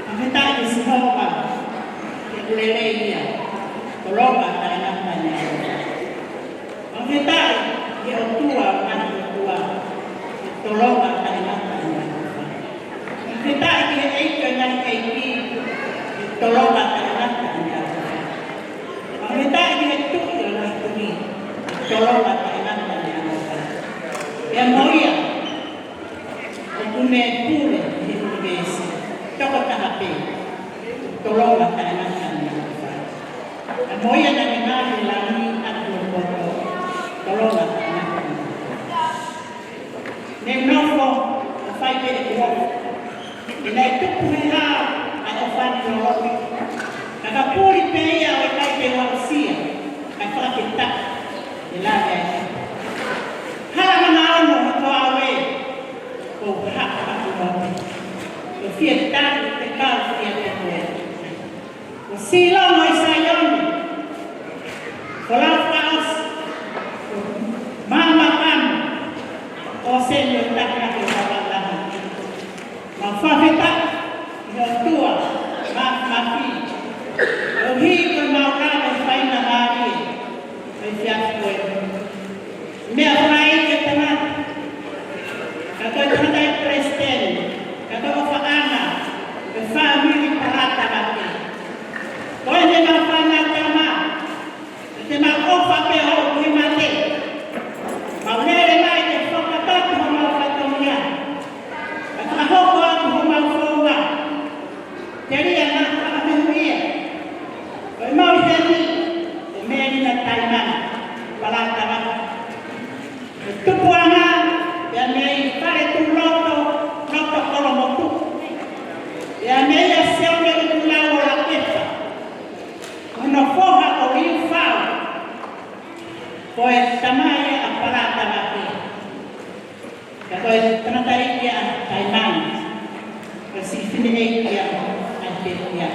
Fakafetaʻi ki Sihova, he ʻoku lelei ia, tolonga taʻengata ʻene ʻaloʻofa. Fakafetaʻi ki he ʻOtua ʻo e ngaahi ʻotua, tolonga taʻengata ʻene ʻaloʻofa. Fakafetaʻi ki he ʻEiki ʻo e ngaahi ʻeiki, tolonga taʻengata ʻene ʻaloʻofa. Fakafetaʻi ki he Tuʻi ʻo e ngaahi tuʻi, tolonga taʻengata ʻene ʻaloʻofa. Pea mo ia ʻoku ne pule ʻi he ʻunivēsi, tokotaha pē, tolonga taʻengata ʻene ʻaloʻofa. Pea mo ia naʻa ne ngaohi e langi ʻaki hono poto, tolonga taʻengata ʻene ʻaloʻofa. Ne nofo ʻo fai pē ʻeku ʻofa. He naʻe tupu he hao ʻa e ʻofa ni loloto. Ka ka puli pē ia ʻo ʻikai ke u aʻusia, kae fakafetaʻi, ʻe lave ai. Hala manaono he ko au ē, ʻoku ou haʻu atu loto. ʻOku ou fie tali, ʻoku ou fie tali. ʻOku ou sio ki Saione, folau fakaʻosi, maama kama, ʻo seni ʻo taki ake ʻo taha. Mau fakafetaʻi ki he ʻOtua Māfimafi, koeʻuhi ko ʻemau lava ʻo fai ʻa e mālie ʻo e efiafi ko eni. Meʻa fai ki he tangata, ka ko e tangataʻeiki palesiteni, ka ko e ʻofaʻanga ʻo e fāmili Palata Vake. Ko ʻene fānau tama, ʻi heʻemau ʻofa pē ʻo aʻu ki he mate. Mau lele mai ke fakakakato homau fatongia, kae fakahoko atu homau founga. Telia naʻa fakamālō ia. Ko ʻemau ʻi heni, ko Melina Taimana Palata Vake. Ko e tupuʻanga ia mei Faletuʻuloto, Loto Kolomotuʻa. Ia mei a Sione Utulau ʻo Lakefa. Ko hono foha ko Liufau. Ko e tamai ʻa Palata Vake. Ka ko e tangataʻeiki ʻa Taimana. Ko e siʻi fineʻeiki ʻa Pekia.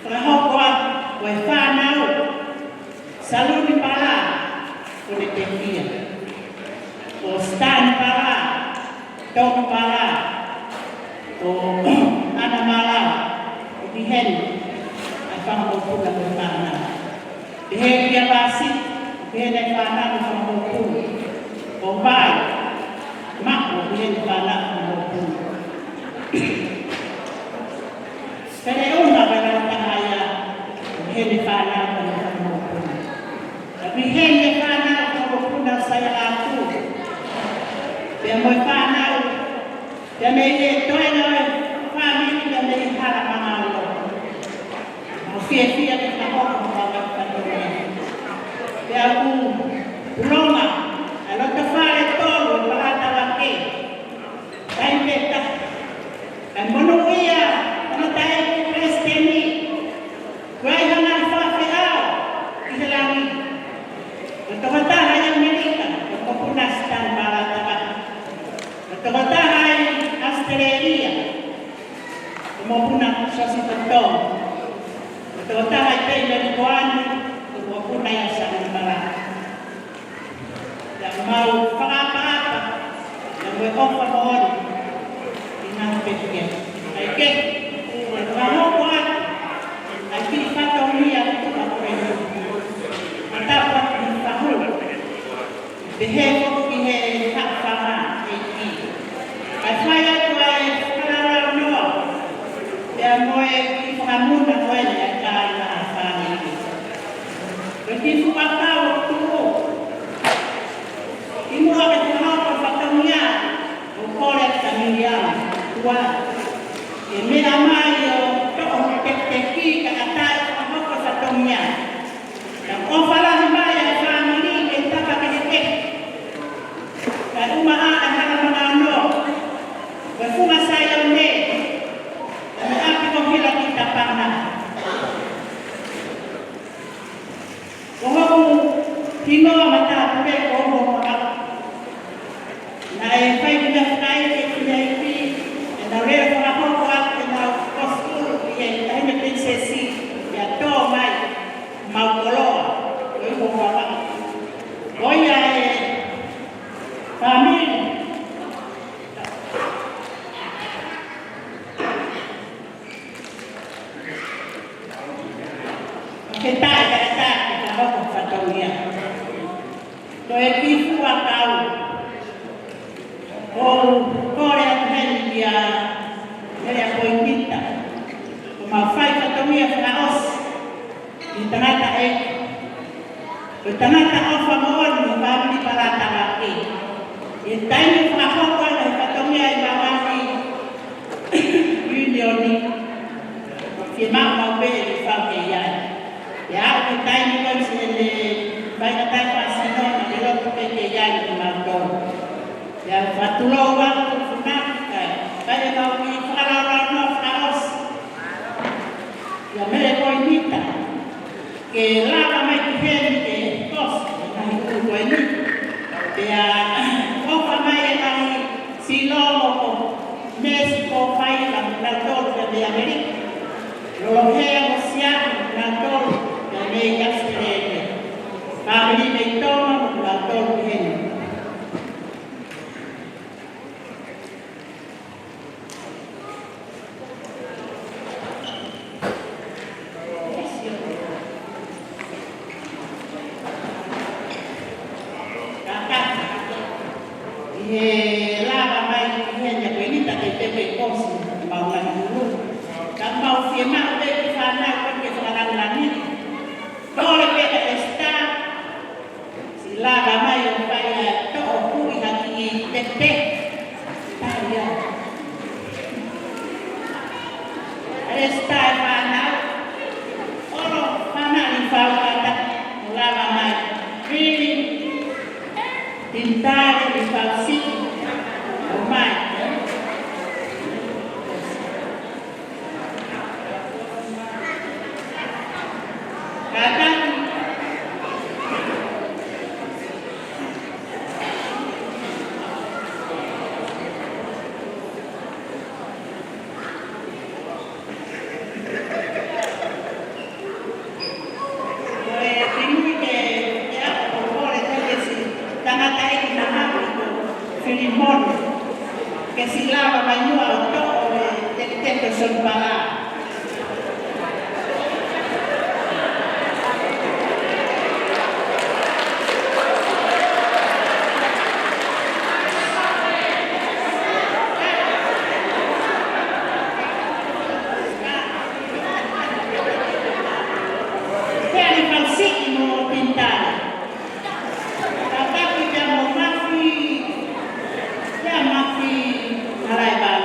Fakahoko atu ko e fānau, Saluni Pala, ko ʻene pekia. Ko Stan Pala, Tonu Pala, ko ʻAna Mala, ko Viheni, ʻa e fanga mokopuna mo e fānau. Pehē kia Vasi, pehē ʻene fānau mo e fanga mokopuna. Ko Vai, Mako, pehē ʻene fānau mo e fanga mokopuna. Pele uma pē lau taha ia, pehē ʻene fānau mo e fanga mokopuna. Pehē ʻene fānau mo e fanga mokopuna ʻo Saialātū. Pea mo e fānau, pea mei he toenga ʻo e fāmili, pea mei Halamangaloa. Mau fiefia ke fakahoko homau ngaahi fatongia. Pea ʻoku pulonga ʻa e loto fale tolu ʻo Palata Vake. Taimi pē taha, kae monūʻia hono taʻeiki palesiteni, kuo ʻi ai hano fakafeʻao ʻi he langi. Ko e tokotaha ʻi ʻAmelika, ko e mokopuna ʻa Stan Palata Vake. Ko e tokotaha ʻi ʻAositelēlia, ko e mokopuna ʻa Siosifa Tonga. Ko e tokotaha ʻi Peimeli ko eni, ko e mokopuna ia ʻa Sani Mala. Pea mau fakaʻapaʻapa, pea mo e ʻofa moʻoni, ʻi he ngaahi pekia. Kae kehe, ʻoku fakahoko atu ʻa e kiʻi fatongia tuʻa ko eni. Matapa ki he fahu. Pehē foki ki he haʻa fanga ʻeiki. Kae fai atu ʻa e fakalaulaunoa, pea mo e kiʻi fakamuna ko eni ʻa e kāinga ʻa e fāmili. Ko e kiʻi fuʻu ʻakau ʻoku tuʻu. ʻI muʻa ke fakahoko e fatongia, ʻoku ou kole atu kia Miriama, ʻoua, ke meʻa mai ʻo toʻo hono pekipeki kae ʻatā ke fakahoko e fatongia. Kae ʻofa lahi mai ʻa e fāmili ke tapa ke heke. Kae ʻumaʻā ʻa e Halamangaloa, ko e Funga Saione, kae meʻa ʻapi ko Hila ki Tapana. Ko hoku hingoa matāpule ko Uho Makapu. Naʻe fai ki he fai ke ki he ipi, ʻenau lele fakahoko atu ʻenau kosipulu ʻi he Taʻahine Pilinisesi, ʻi he tō mai, mau koloa, ko Uho Makapu. Ko ia e fāmili, Tangata ʻofa moʻoni, fāmili Palatalavake. ʻI he taimi fakahoko ai e fatongia ʻi he mavahe ʻiunioni, fiemaʻu maʻu pē ʻe fau ke ʻi ai. Pea aʻu ki he taimi ko ē ʻi heʻene faingataʻa fāsino, naʻe loto pē ke ʻi ai mo kimautolu. Pea fakatulou atu, fānau, kae, kae mau kiʻi fakalaulaunoa fakaʻosi. ʻIa Mele Poinita, ke lava mai ki heni ke kosi, ʻa e ngaahi ʻulu ko eni. Pea, ʻofa mai e ngaahi silo mo ko Mesi ko Faila, nautolu pē mei ʻAmelika. Lolohea mo Siamu, nautolu pē mei ʻAositelēlia. Fāmili mei Tonga, nautolu ki heni. Kātaki, ʻi he lava mai ki heni ʻa Poinita ke tepe kosi ʻemau ngaahi ʻulu, ka mau fiemaʻu pē ki he fānau ko ē ke fakalāngilangiʻi. Tole pē ʻa Esita, siʻi lava mai ʻo fai ʻa e toʻo kuʻi ha kiʻi pepe. Tali ā. Esita e fānau. ʻOlo fānau ni fau ata. ʻO lava mai. Vili. Tintale ni fau siʻi. ʻO mai. Kātaki. Ko e kimui ke, ke ako ko e kole ko ē ki he siʻi tangataʻeiki naʻa haʻu ko Filimone. Ke siʻi lava mai muʻa ʻo toʻo e teketeke ʻo Solupala. Pea ni fau siʻi mo Tintale. Kātaki pea mo Mafi, pea Mafi, Malaevau.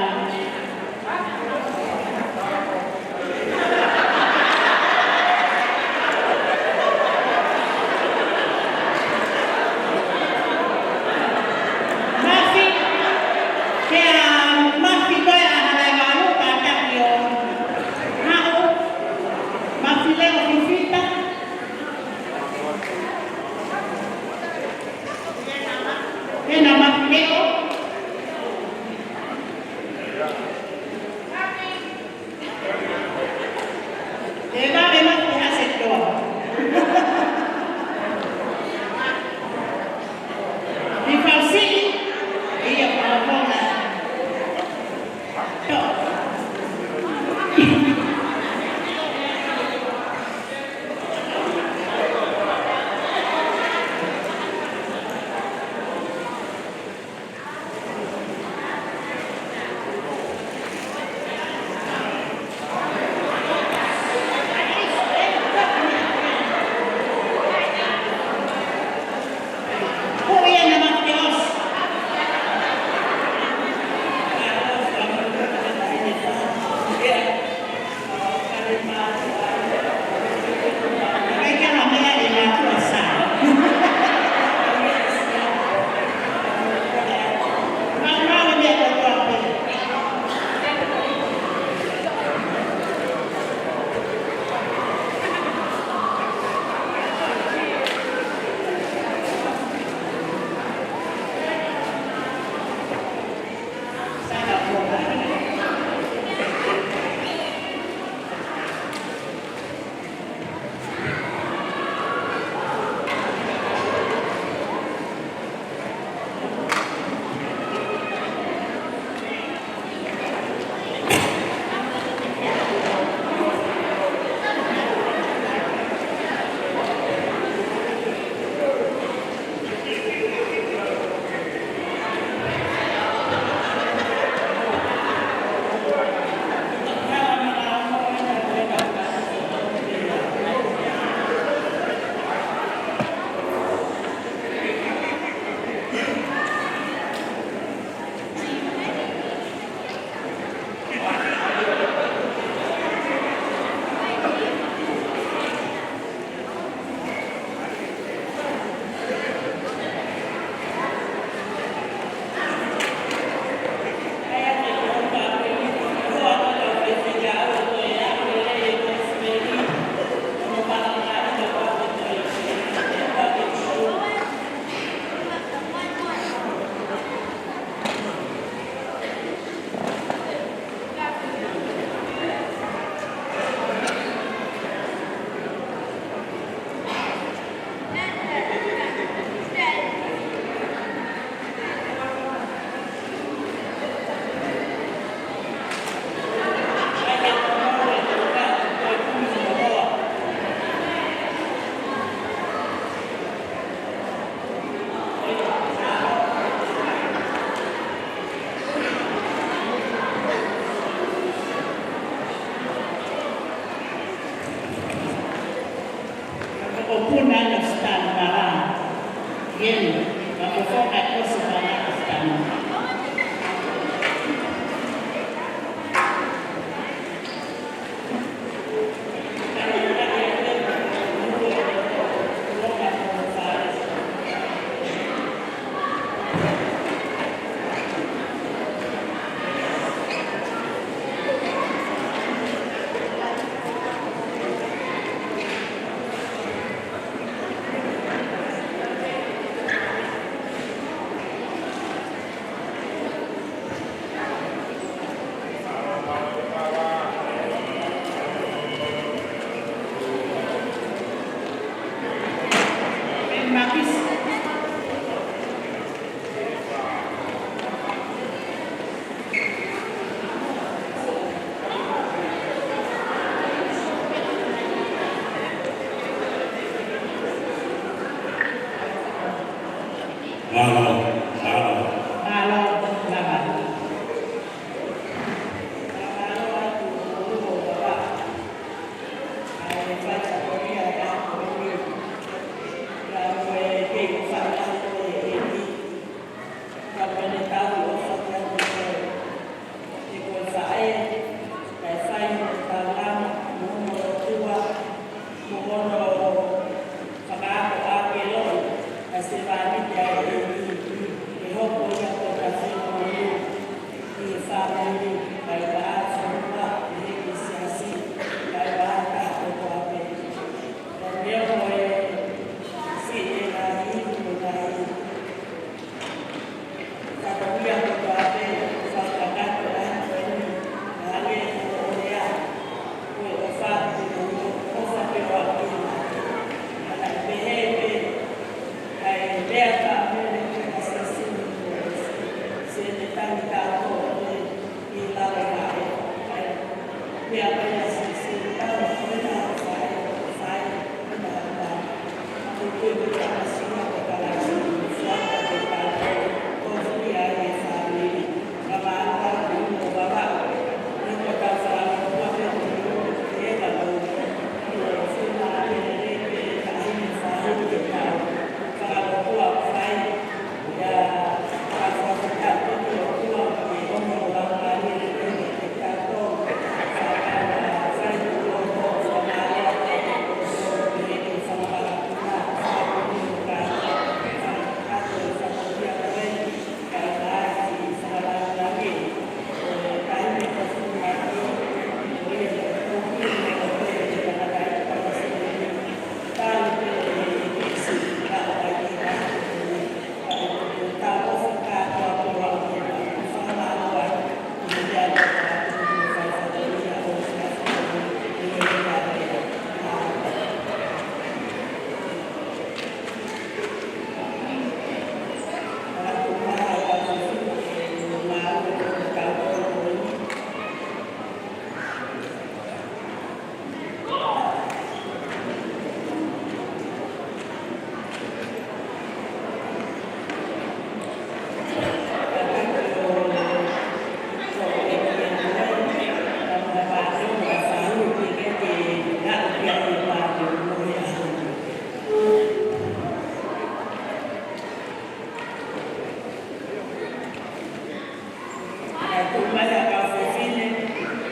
Mai ha kau fefine,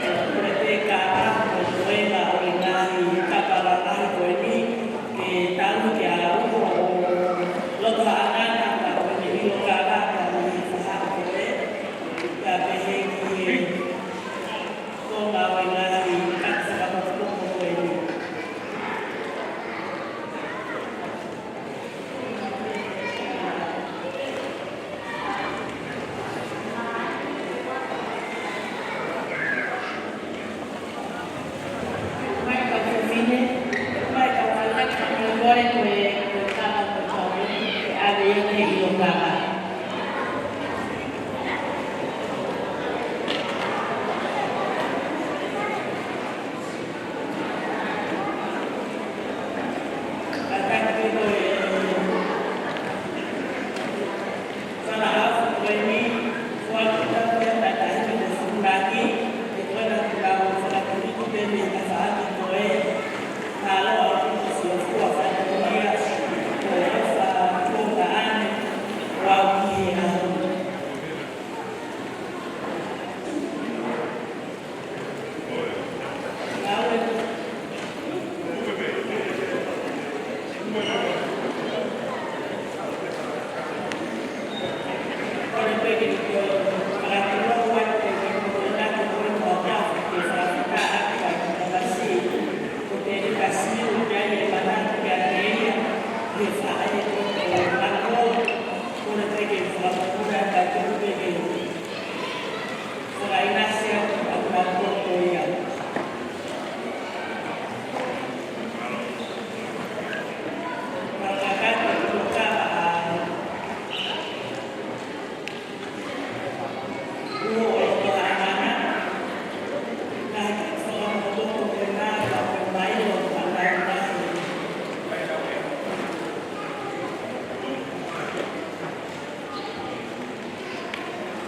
ʻo kole pē kākā, ko e toenga ʻo e ngaahi kapa lalahi ko eni, ke tau ki a uho ʻo loto haʻangana, ka ko eni ʻilo kākā, ka ko eni fahaʻa ko ē, ka pehē ki he konga ʻo e ngaahi kapa lalahi ko eni.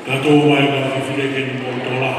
Ka tō mai ka fefine ke ni mo tola.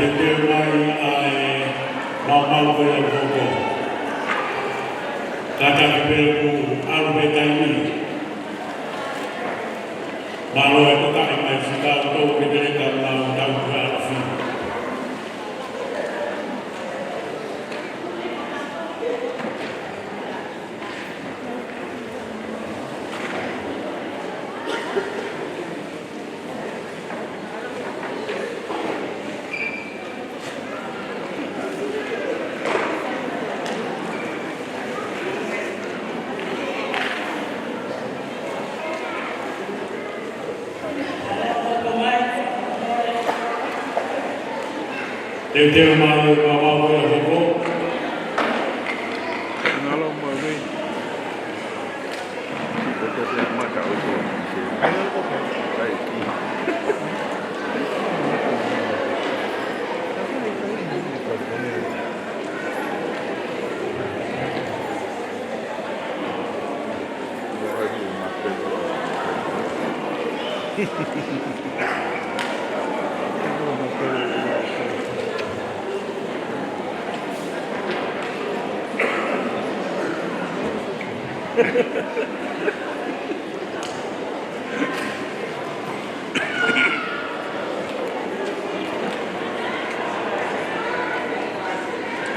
Teuteu mai ʻa e maumau ko ia ʻo e hoko. Kātaki pē ʻoku ʻalu pē taimi. Mālō e tokaʻi mai siʻi kau tau ke te leka mau tau kua ʻalu fino. Teuteu mai ʻa e maumau ko ia ʻo e hoko. Ngalo mo vei.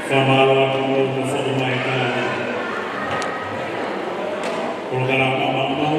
Fakamālō atu mo e foʻi mai ka. Polokalama maumau.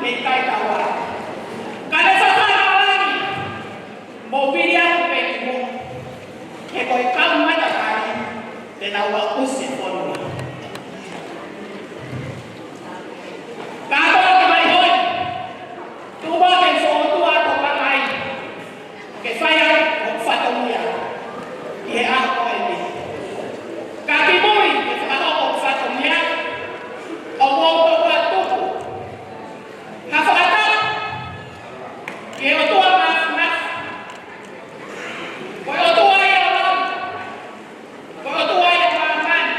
ʻIkai tau ā. Ka ne fakaʻaongaʻi mo Viliami pē ki muʻa. He ko e kau matakali te nau ua ʻusi e fonua. Ka toki mai hoi. Tuʻu mai ke fokotuʻu ʻa e kakai. Ke fai ai hoku fatongia ʻi he ʻaho ko eni. Ka ki mui ke fakahoko hoku fatongia, ʻoku ou toki tuku ha fakatapu ki he ʻOtua Māfimafi. Ko e ʻOtua ia ʻo lau. Ko e ʻOtua ia ʻo māmani.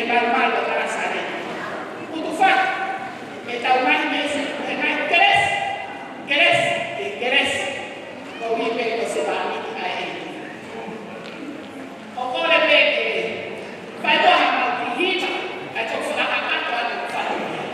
e malumalu ʻo Nasaleti. Kutu fatu, ke tau mai mei he ngaahi kelesi, kelesi, ke kelesi. Koeʻuhi pē ko e sevāniti ʻa e ʻEiki. ʻOku ou kole pē ke fai muʻa ha mau kiʻi himi, kae toki fakakakato atu e fatongia.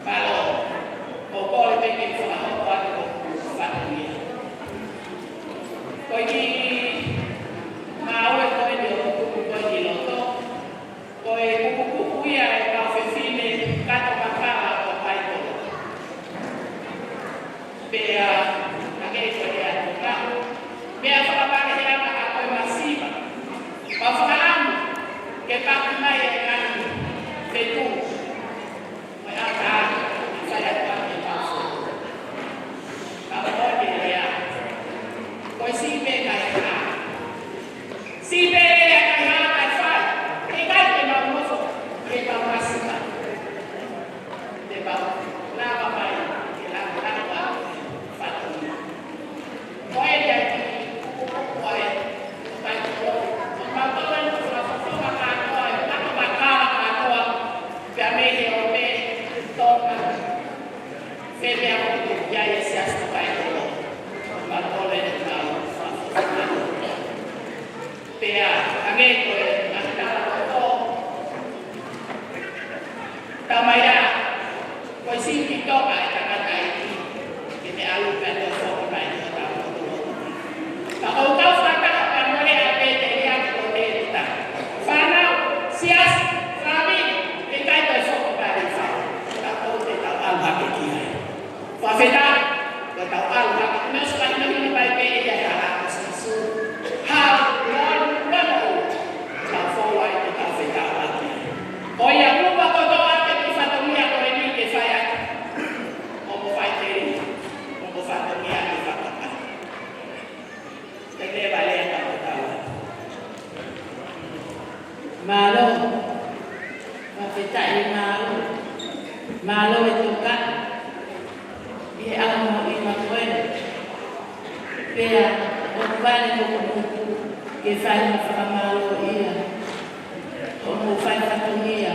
Mālō, ʻoku ou kole pē ke fakahoko atu hoku fatongia. Ko e kiʻi ngāue ko eni ʻoku tuku ko eni ʻi loto, ko e kupukupu ia ʻa e kau fefine kato makala ʻo Paipolo. Pea, hangē ko e lea ʻa e tokotaha, meʻa fakamanehela ʻa ko e masiva. Pea fakaʻamu ke paki mai e ngaahi fetuʻu. Ko e ʻata, ʻi fai atu ʻa e pasi. Ka ko e lea. Ko e siʻi pē kae hā. Siʻi pē lele ʻa e kaihā kae fai. ʻIkai te mau nofo, ke mau masiva. Te mau lava mai, ke lava, lava, fatongia. Ko e ia ki, kupukupu ai, kai ko, ko mau tau eni ko fakafofonga kātoa, e kato makala kātoa, pea mei he ʻo me, Tonga, Fefine ʻoku ʻi ai e Siasi Paipolo, mau kole eni mau fakafofonga. Pea, hangē ko e, ʻa e tala ko, Tau mai ā, ko e siʻi pitoka e tangataʻeiki, ke te ʻalu pea te foki mai ki hotau lotu. Ka ʻoku tau fakataha pea mole ʻa e pēteliake ko Tēvita. Fānau, siasi, fāmili, ʻikai toe foki mai fai. Ka ʻoku te tau ʻalu hake ki ai. Fakafetaʻi, ko Tau ʻalu hake, meʻa ʻoku mahinohino mai pē ia he hala ko Sīsū. Haʻu, lanu, lanu. Tau fou ai, tau fetaulaki. Ko ia muʻa kotoa pē ki he fatongia ko eni ke fai atu. Mo mo fai teli, mo mo fatongia ke fakapā. Te me vale ʻa kau tau. Mālō. Fakafetaʻi, mālō. Mālō e tokaʻi ʻi he ʻaho mahuʻinga ko eni. Pea ʻoku vale hoku motu ke fai ha fakamālō ia. Hoʻomou fai fatongia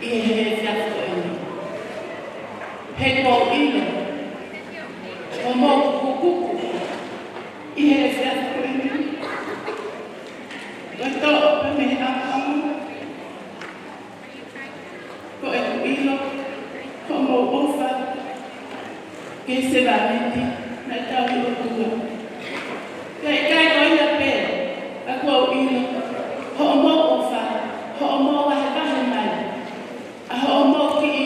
ʻi he efiafi ko eni. He ʻoku ou ʻilo hoʻomou kukukuku ʻi he efiafi ko eni. Ko e toʻo pē mei he ʻapaʻapa. Ko ʻeku ʻilo, ko hoʻomou ʻofa ki he sevāniti naʻe tauhi ʻe he ʻOtua. Pea ʻikai ko ia pē, ka ʻoku ou ʻilo, hoʻomou ʻofa, hoʻomou vahevahe mai ʻa hoʻomou kiʻi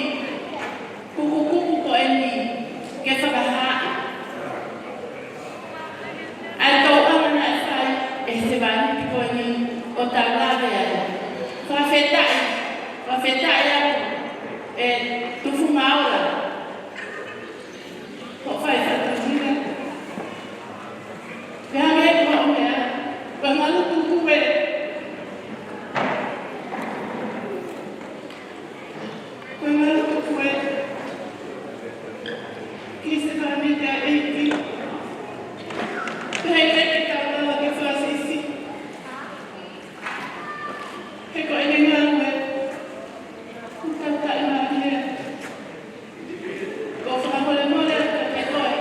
kukukuku ko eni ke fakahaaʻi ʻa e tauʻanga naʻe fai ʻe he sevāniti ko eni ʻo tau lave ai. Fakafetaʻi, fakafetaʻi atu e Tufunga Ola. Hoʻo fai fatongia. Pea me ko e meʻa, ko e ngalu tuku e. Ko e ngalu tuku e. Ki he sevāniti ʻa e ʻEiki. Pea ʻikai ke tau lava ke fakasisi. He ko ʻene ngalu e. Kuo tau taʻimālie. Ko e fakamolemole atu kiate koe.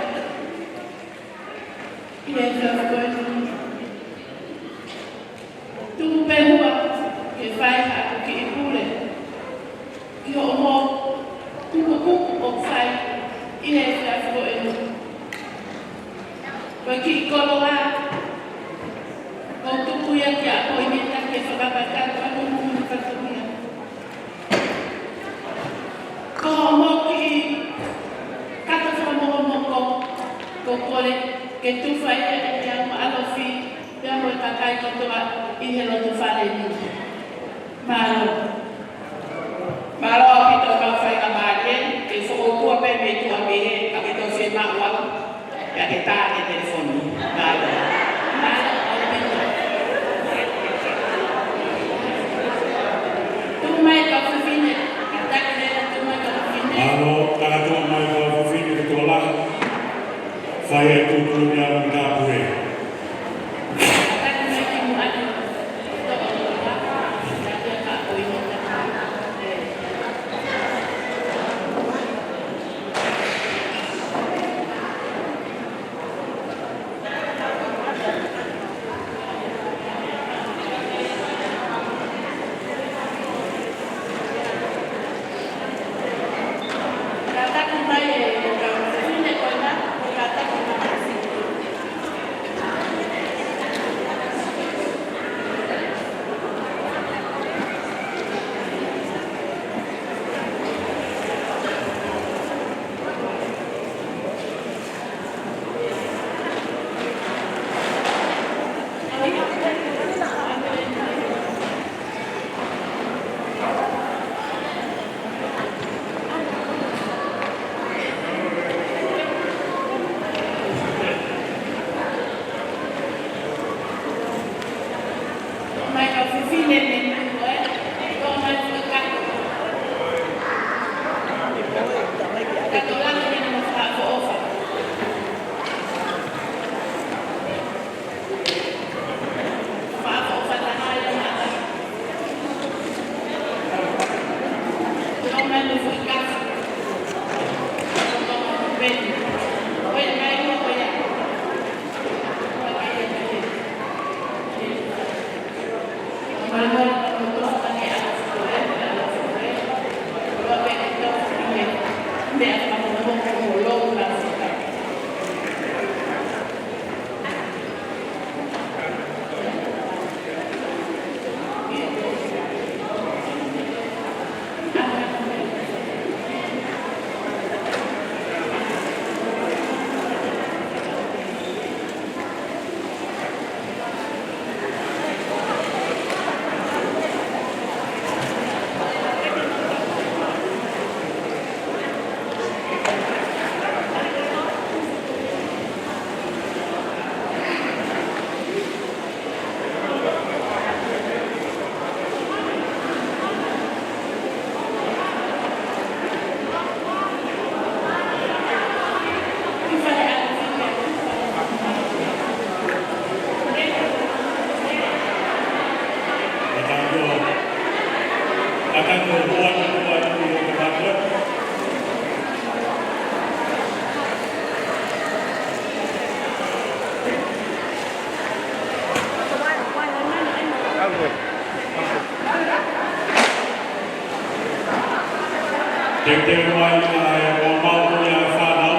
ʻI he efiafi ko eni. Tuku pē muʻa ke fai haʻaku kiʻi pule ki hoʻomou kukukuku ʻoku fai ʻi he efiafi ko eni. Ko e kiʻi koloa ʻoku tuku ia ki he ʻapoinita ke fakapataki ʻa e muimui fatongia. Ko hoʻomou kiʻi kato fakamokomoko, ʻoku ou kole ke tufa ia ʻe he ʻAlo, ʻAlofi, pea mo e kakai kotoa ʻi he loto fale ni. Mālō. Mālō ʻaupito kau faingamālie, ke fokoutua pē mei tuʻa mei he, ka ke toki fiemaʻu au. Pea ke tā ki he telefoni. Mālō. Mālō ʻaupito. Tuʻu mai kau fefine. Kātaki leva, tuʻu mai kau fefine. Mālō, kātaki mai kau fefine ke tuʻa lahi. Fai e tuʻutuʻuni ʻa e Lami Tapu ē. Kātaki mai ki muʻa ni. Teuteu mai ʻa e maumau ko ia ʻa e fānau.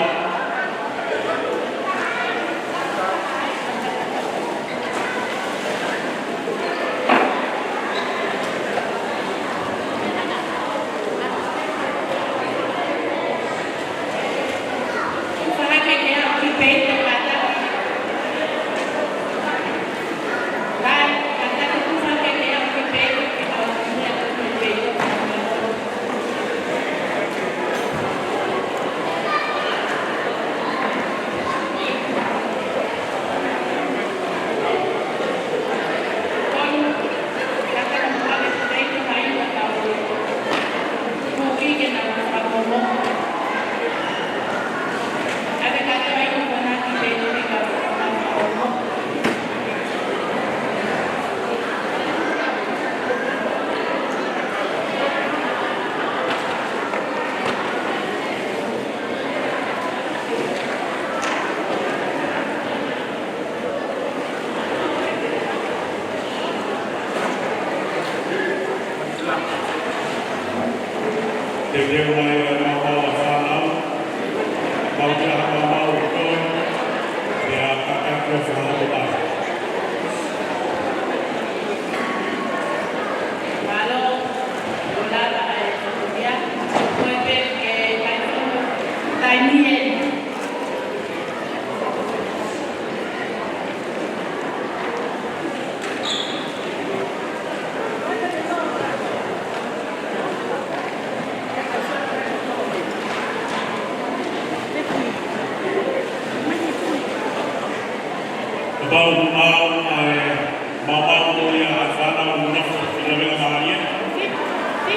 Teuteu mai ʻa e maumau ʻa e fānau. Mau kia ha maumau ʻo toe. Pea kātaki ʻo fakahoko mai. Mālō, ʻo lava ʻa e fatongia, ko e pē ke kai fono, taimi eni. Kapau ʻoku maau ʻa e maumau ko ia ʻa e fānau ʻoku nofo ʻi Lavea Mālie,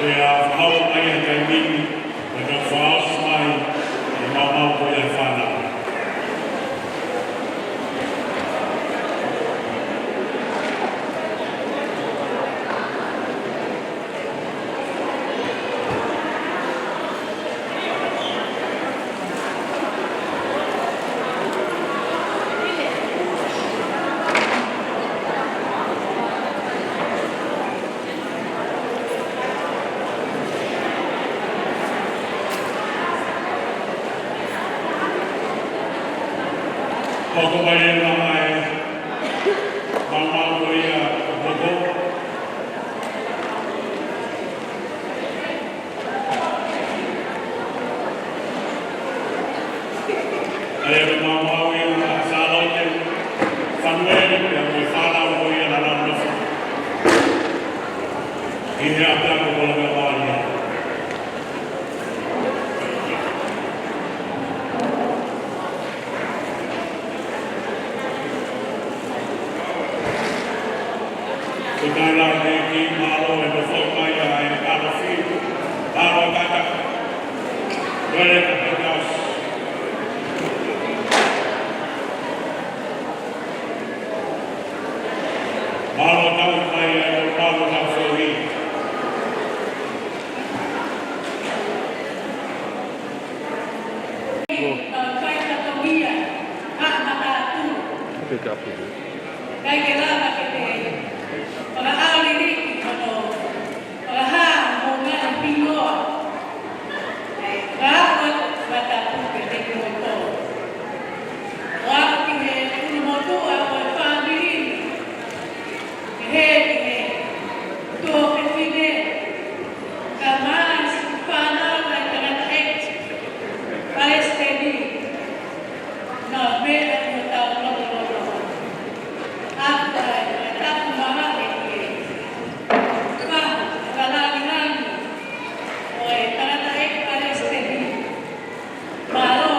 pea fakahoko mai ʻa e taimi ni, pea tau fakaʻosi mai ʻa e maumau ko ia ʻa e fānau. Hoko mai ʻa e maumau ko ia ʻo hoko. ʻA ia ko e maumau ia ʻa Sālote Fanueli, pea ko e fānau ko ia naʻa nau nofo ʻi he ʻapiako ko Lavea Mālie. Ko e taha ʻeni, mālō e nofoʻi mai ʻa e ʻAlofi, mālō kātaki. Ko e leka kātaki. Mālō tau mai ʻa e mālō tau foʻi. Ko e kai katongia, ʻa mata atu. Pick up. Kai ke lava ke te fakahā liliki hono fakahā mo ngaahi pingoa. ʻE, ka ua, ua tapu ke te kimoutolu. Ua ki he ʻulumotuʻa ʻo e fāmili ni. Ke hē ki he tuofefine, kae ʻumaʻā siʻi fānau ʻa e tangataʻeiki palesiteni. Nau meʻa ki hotau lotolotonga. ʻA ia ko e tapu mamaʻo ki he fahu fakalāngilangi ʻo e tangataʻeiki palesiteni. Mālō.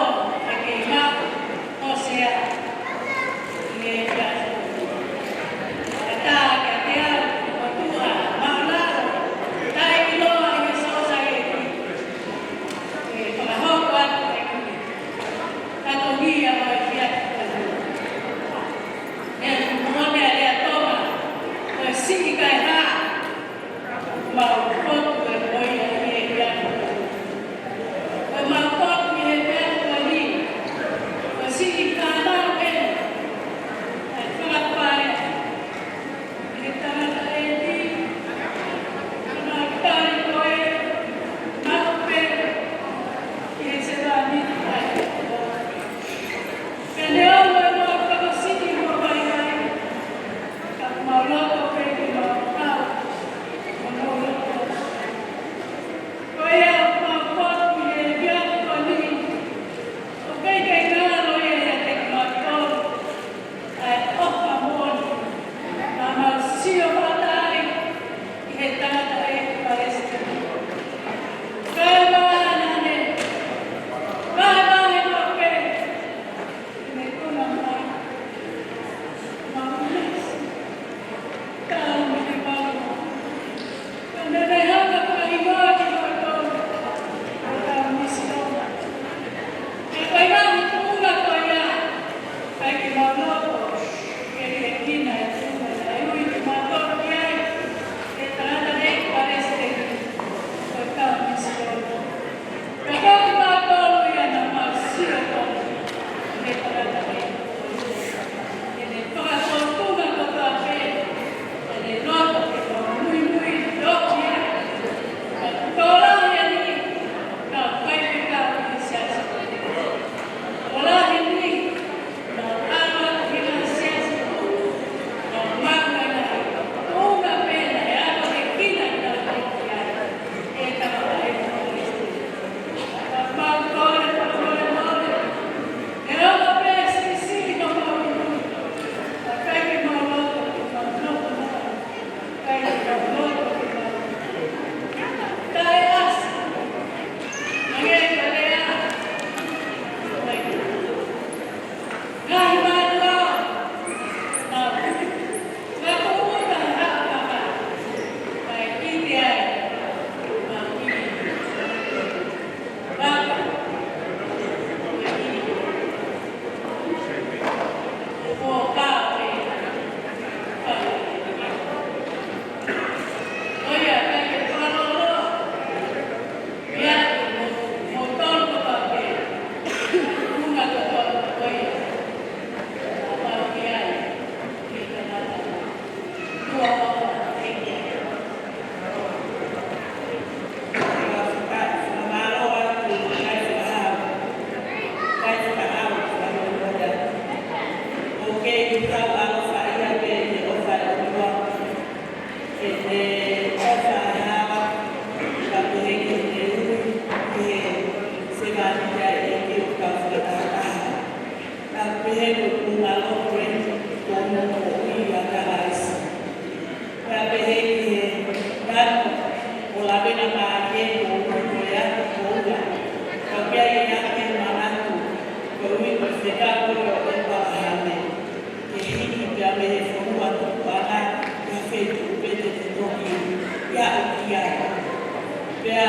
He kakai ʻo ʻĒpalahame, ke hiki pea mei he fonua tupuʻanga, ʻi ha feituʻu pē te te toki aʻu ki ai. Pea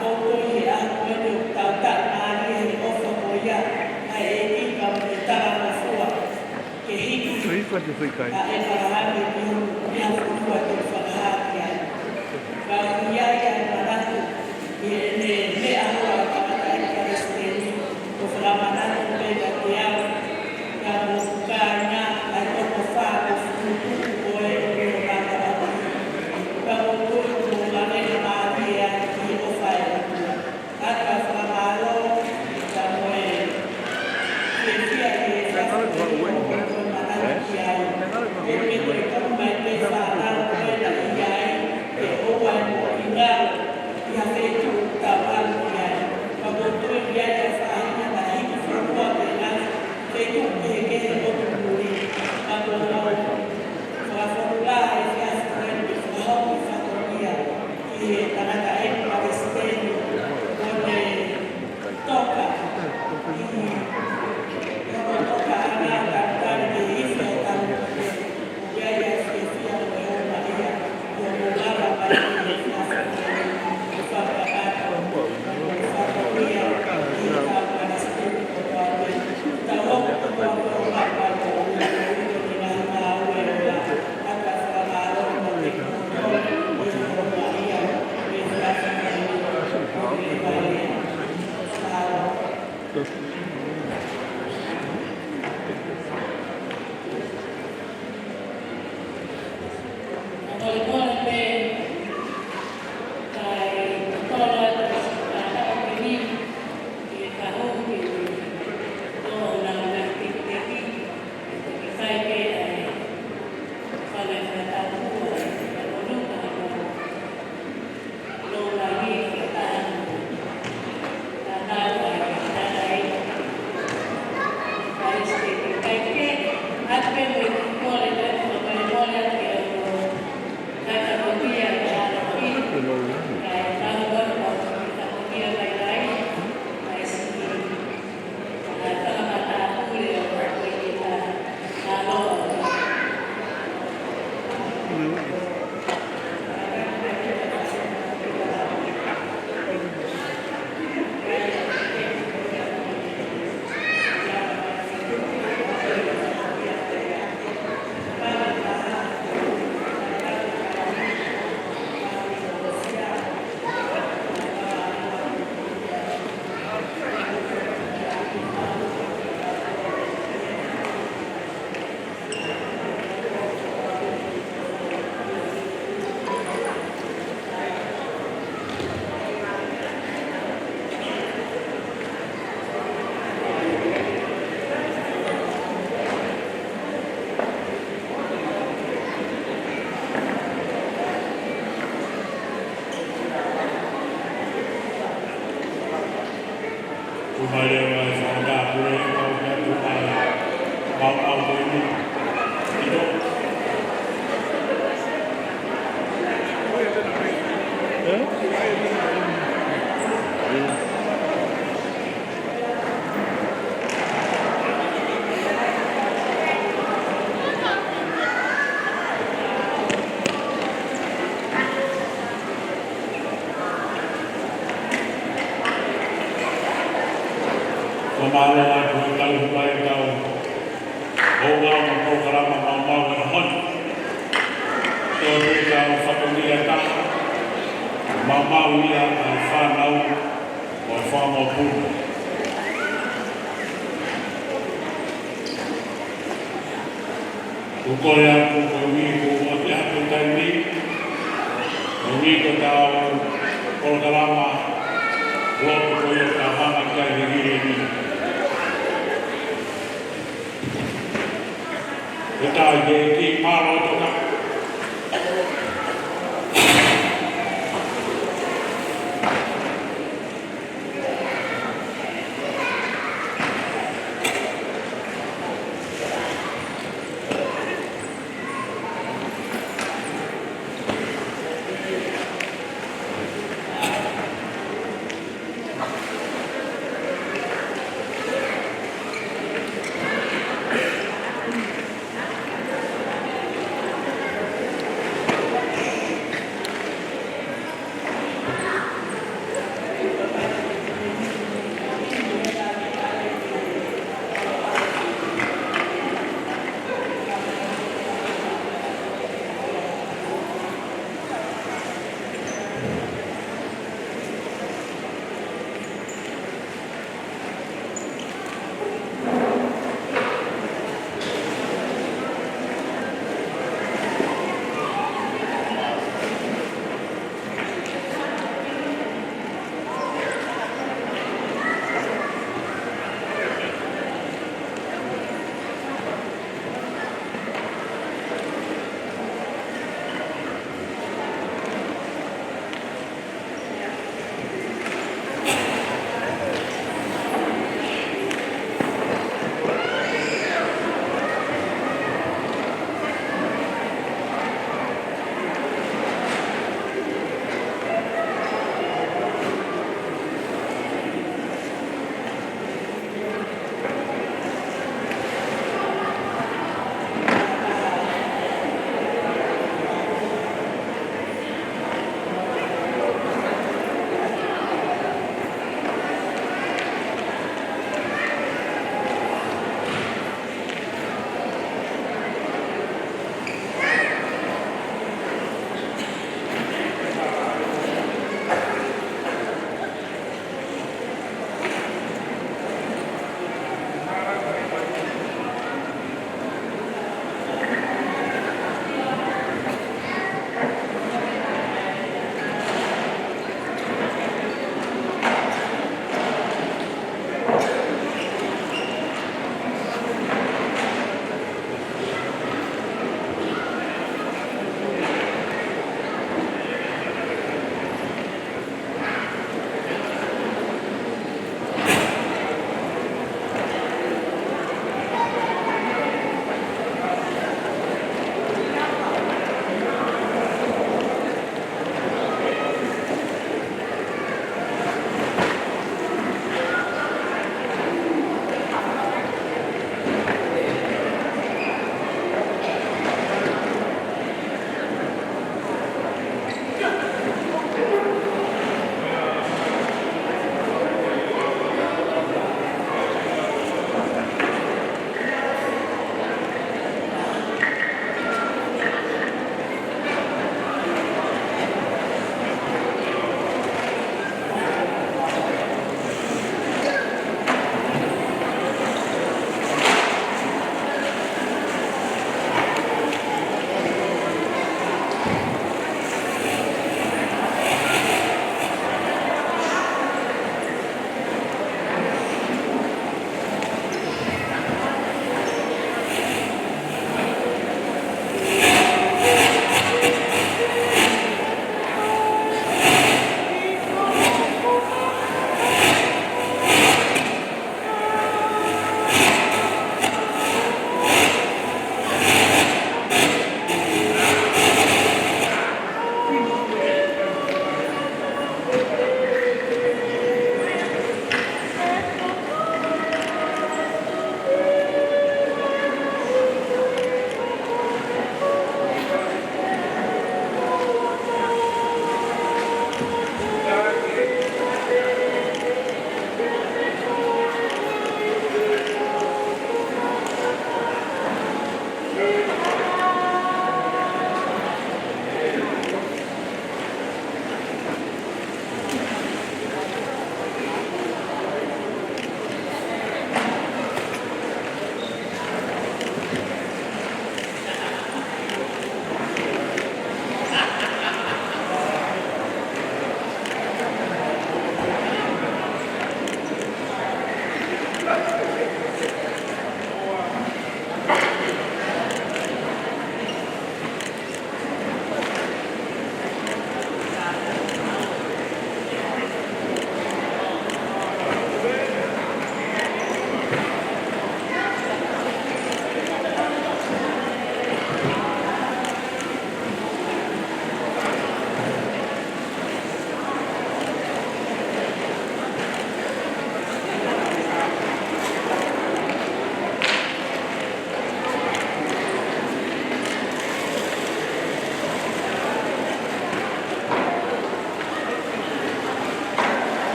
ʻoku ou tui he ʻaho ko eni ʻoku tau taʻimālie he ʻofa ko ia ʻa e ʻEiki ka mo e talangofua, ke hiki ʻa ʻĒpalahame ki ho-, ki ha fonua te u fakahā ki ai. Ka ʻoku ʻi ai ʻa e manatu ʻi heʻene meʻa holo ʻa e tangataʻeiki palesiteni, ʻo fakamanatu pē kiate au, ka mo hoku kāinga ʻa e toko fā ʻoku fuʻu tuʻu ko ē ʻi he mata ʻapi. Ka ʻoku ou tui ʻoku mou lave mālie ai ki he ʻofa ʻa e ʻOtua. ʻOatu ʻa e fakamālō, ka mo e fiefia ki he efiafi ko eni ʻoku ou manatu ki ai. Ko e meʻa ko e kau mai pē fānau ko ē naʻe ʻi ai, ke ʻoua ʻe moʻui ngalo ʻi ha feituʻu ʻoku tau ʻalu ki ai. Ka ʻoku ou tui ʻoku ʻi ai ʻa e faʻahinga naʻe hiki fonua pē ngalo, feituʻu kehekehe ʻoku muli. Ka ʻoku ou fakafoʻou lahi he efiafi ko eni ke fakahoko e fatongia ki he tangataʻeiki palesiteni, ʻo ne toka ʻi hono tokaʻanga ʻo talitali ki he ifi ʻo e talukite. ʻOku ʻi ai ʻa e fiefia mo e houngaʻia, ʻo mou lava mai ki he efiafi ko eni, ʻo fakakakato, ʻo fatongia ki he kau palesiteni kotoa pē. Tau hoko kotoa pē ʻo maʻu ʻa e moʻui, ʻo ʻi ai e ngaahi ngāue ʻo e ʻOtua. Kuo mai leva e fanga pule, kau ki atu mai, mau au ko inu. Ino. Fakamālō atu e kau pai kau. ʻOku ʻi ai e polokalama maumau he ʻaho ni. Ko e pē kau fatongia taha. Maumau ia ʻa e fānau mo e fanga mokopuna. ʻOku ou kole atu ko e ʻuhi ko e ʻoatu ʻa e taimi, ko e ʻuhi ko ʻetau polokalama lotu ko ia ʻoku tau hanga ki ai he ngili ni. Ko e taha ke ki mālō toka.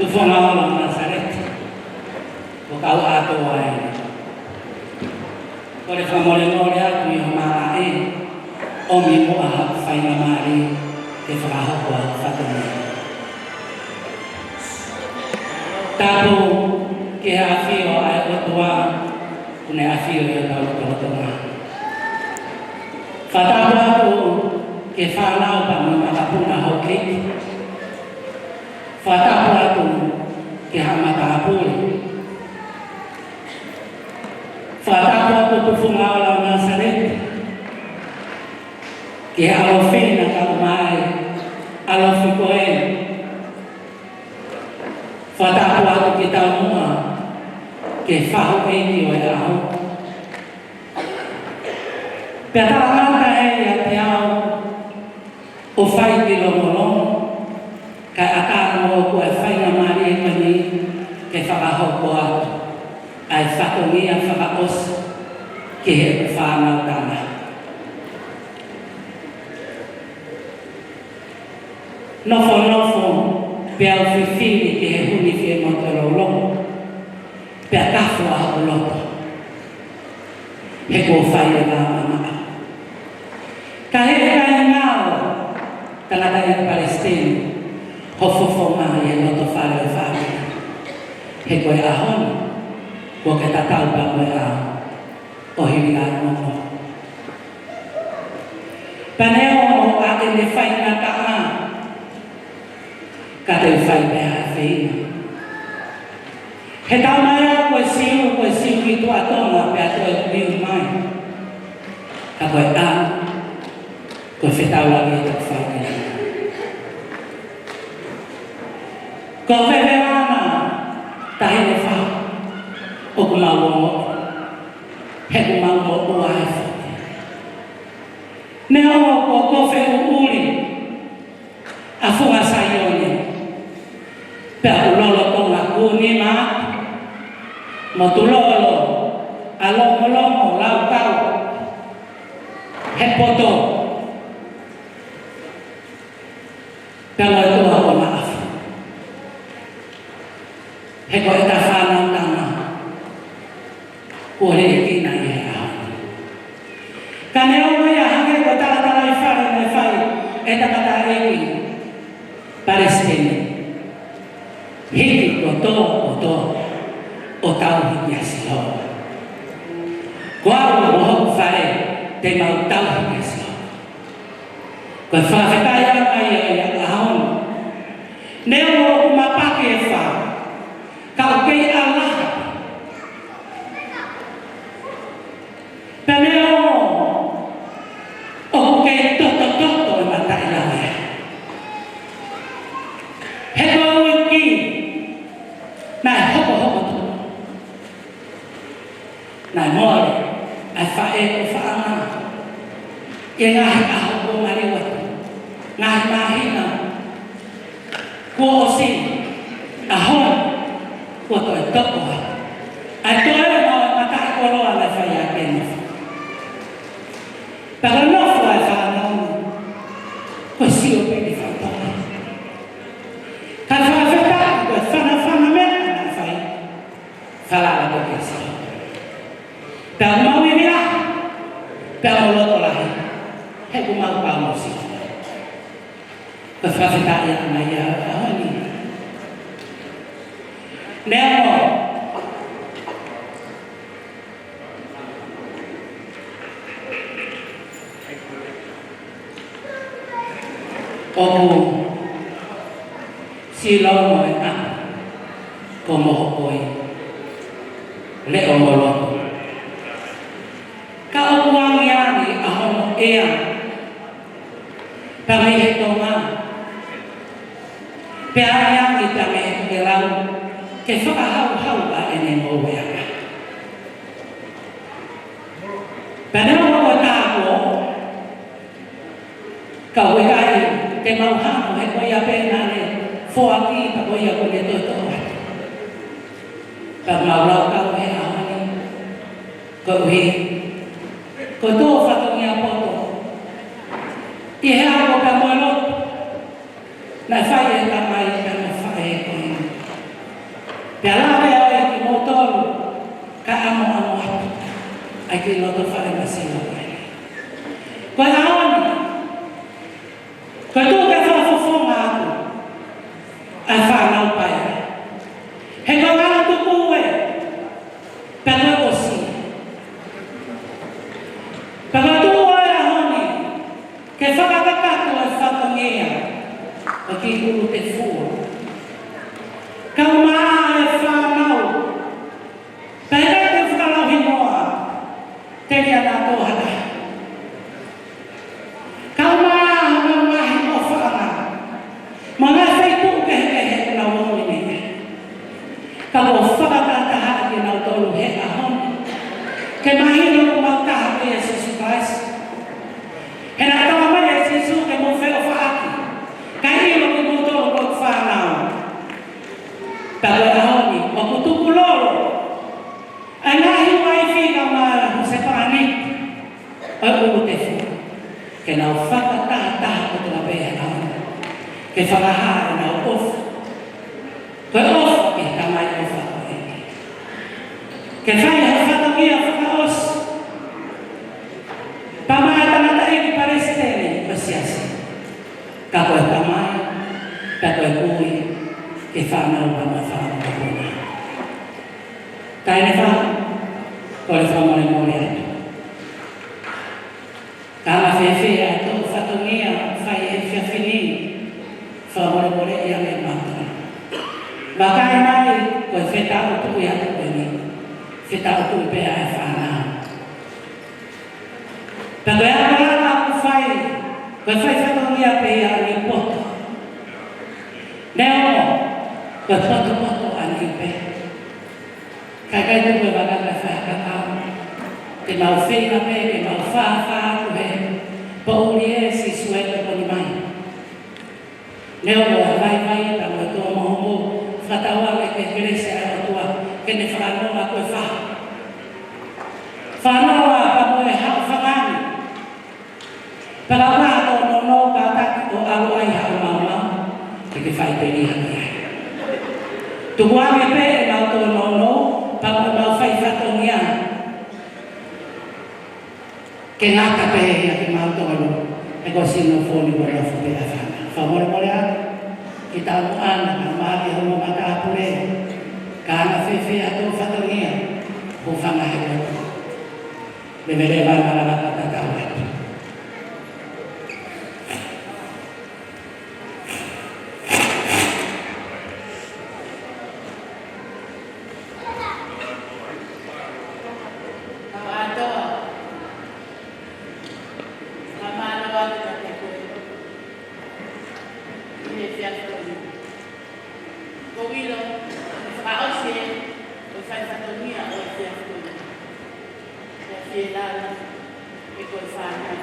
Tufunga ola ʻo Nāsaleti, ʻoku kau atu ai. Kole fakamolemole atu ʻi hoʻo malaʻe, ʻomi muʻa haʻaku faingamālie ke fakahoko ʻa e fatongia. Tapu ki he ʻafio ʻa e ʻOtua, kuo ne ʻafio ʻi hotau lotolotonga. Fakatapu atu ki he fānau pea mo e makapuna Houʻeiki. Fakatapu atu ki he haʻa matāpule. Fakatapu atu Tufunga ola ʻo Nāsaleti, ki he ʻAlofina ka ʻomai, ʻalofi ko ē. Fakatapu atu ki he taumuʻa, ki he fahu ʻeiki ʻo e ʻaho. Pea talamata ʻe ia kiate au, ʻo fai ki longolongo, kae ʻatā mo au ko e faingamālie ko eni ke fakahoko atu ʻa e fatongia fakaʻosi ki he fānau tama. Nofonofo, pea u fifili ki he huni fie motu e lolo, pea tafu ʻa hoku loto. He kuo fai e vāmamaʻa. Ka he ʻikai ngalo, tangataʻeiki palesiteni, hoʻo fofonga ʻi he loto fale ʻo e fāmili. He ko e ʻaho ni, kuo ke tatau pea mo e ʻaho ʻo Hilianoko. Pea neongo ʻa ʻene faingataʻa, ka te u fai pē ha feinga. He taumaiā ko e Siu, ko e Siu ki Tuʻa Tonga pea toe liu mai. Ka ko e ʻaho, ko e fetaulaki ʻe taku fai ki ai. Ko Vevevana Tahinefahu, ʻo ʻoku mau ongoʻi, he ʻoku mau moʻua e foʻi. Neongo kuo kofe ʻuʻuli ʻa Funga Saione, pea ʻoku lolotonga kū nima atu mo tulolo ʻa Longolongo, Laukau, he poto, pea mo e tuʻa ʻo Maʻafu. He ko ʻeta fānau tama kuo liʻekina ʻi he ʻaho ni. Ka neongo ia, hangē ko e talatalaifale naʻe fai ʻe he tangataʻeiki palesiteni, hiki kotoa kotoa ʻo tauhi kia Sihova. Ko au mo hoku fale te mau tauhi kia Sihova. Ko e fakafetaʻi ʻaupito ia ʻi he ʻaho ni. Neongo ʻoku mapaki e fā, ka ʻoku kei ʻalaha. Pea neongo ʻoku kei totototo e mataʻi lavea, he ko e uike naʻe hokohoko tuʻu, naʻe mole ʻa e faʻē ʻofaʻanga ʻi he ngaahi ʻaho kuo maliu atu, ngaahi māhina kuo ʻosi, ʻaho ni kuo toe toko atu ʻa e toenga ʻo e mataʻikoloa naʻe fai ʻaki e nofo. Pea ko e nofo ʻa e fānau ni, ko e sio pē ki faʻitoka. Ka fakafetaʻi ko e fanafana meʻa naʻe fai, falala pē kia Sihova. Pea mau ivi lahi, pea mau loto lahi, he ʻoku mau kau mo Sihova. Ko e fakafetaʻi ʻaupito ia ʻi he ʻaho ni. Neongo ʻoku silongo e ʻapi ko Mohoʻoi, leʻo mo loto, ka ʻoku angiangi ʻa hono ʻea pea mei he tonga, pea angiangi pea mei he tokelau ke fakahauhau ʻa ʻene ngoueʻanga. Pea neongo ko e tāpuaki, ka ʻoku ʻikai te mau hamo, he ko ia pē naʻa ne foaki, pea ko ia kuo ne toʻotoʻo atu. Pea mau laukau he ʻaho ni, koeʻuhi ko e tō fatongia poto ʻi he ako pea mo e lotu naʻe fai ʻe he tamai pea mo e faʻē ko eni. Pea lave ai kimoutolu kae ʻamoʻamo atu ʻa e kiʻi loto fale masiva ko eni. Ko e ʻaho ni, ko e tuʻu ke fakafofonga atu ʻa e fānau paia, he ko e ngaahi tuku ē, pea ko e ʻosi. Pea ko e tuʻu ʻo e ʻaho ni ke fakakakato e fatongia ʻo e kiʻi ʻulu tefua. Ka ʻumaʻā e fānau, pea ʻikai te u fakalauhinoa, telia naʻa tō ha taha. Ka ʻumaʻā ha ngaahi ʻofaʻanga mo e ngaahi feituʻu kehekehe ʻoku nau ʻi ai. Ka kuo fakatahataha kinautolu he ʻaho ni ke mahino ʻoku mau taha pē ʻia Sīsū Kalaisi. He naʻe talamai ʻe Sīsū ke mou feʻofaʻaki, kae ʻilo kimoutolu ko hoku fānau. Ka ko e ʻaho ni, ʻoku tukulolo ʻa e ngaahi uaifi kae ʻumaʻā e husepāniti ʻo e ʻulu tefua, ke nau fakatahataha kotoa pē he ʻaho ni ke fakahā ʻenau ʻofa. Ko e ʻofa ki he Tamai ʻofa ko ē. Ke fai ha fatongia fakaʻosi, pea maʻa e tangataʻeiki palesiteni ʻo e siasi. Ka ko e tamai, ka ko e kui, ke fānau pea mo e fānau ka puna. Ka ʻi he fā, ko e fakamolemole atu. Ka ʻoku fēfē ʻa e tō fatongia fai he efiafi ni, fakamolemoleʻi ange ʻe mātou. Vakai mai, ko e fetaʻutuʻi atu ko eni, fetaʻutuʻi pē ʻa e fānau. Pea ko e ʻapaʻapa ʻoku fai, ko e fai fatongia pē ia ʻa e poto. Neongo ko e potopoto ʻa e niu pē, Kae ʻikai tuku e vaka kae fai ha kakau. Te mau feinga pē ke mau fāfā atu he poʻuli ē Sīsū ē tokoni mai. Neongo e vaivai pea mo e tō mo homo, fakatauange ki he kelesi ʻa e ʻOtua ke ne fakanonga ko e faha. Fakanonga pea mo e haʻu fanga ange. Pea ka ʻi ai ha tōnounou kātaki ʻo ʻalu ai haʻo maumau, ke ke fai pē ni hake ai. Tukuange pē ʻemau tōnounou, pea mo ʻemau fai fatongia. Ke ngata pē ia kimautolu, he ko e sino foni ko e nofo pē ʻa e fanga. Fakamolemole atu, ki taumuʻa na, na maʻa ki homo matāpule, ka ʻoku fēfē ʻa e fatongia, ko e fanga he koto. Leveleva na la la la la la. Kau ʻAtoa, fakamālō atu kiate koe ʻi he efiafi ko eni. Ko e ʻilo, fakaʻosi ʻe, ko e fai fatongia ʻo e efiafi ko eni. Pea fie lava, ʻe ko e fānau.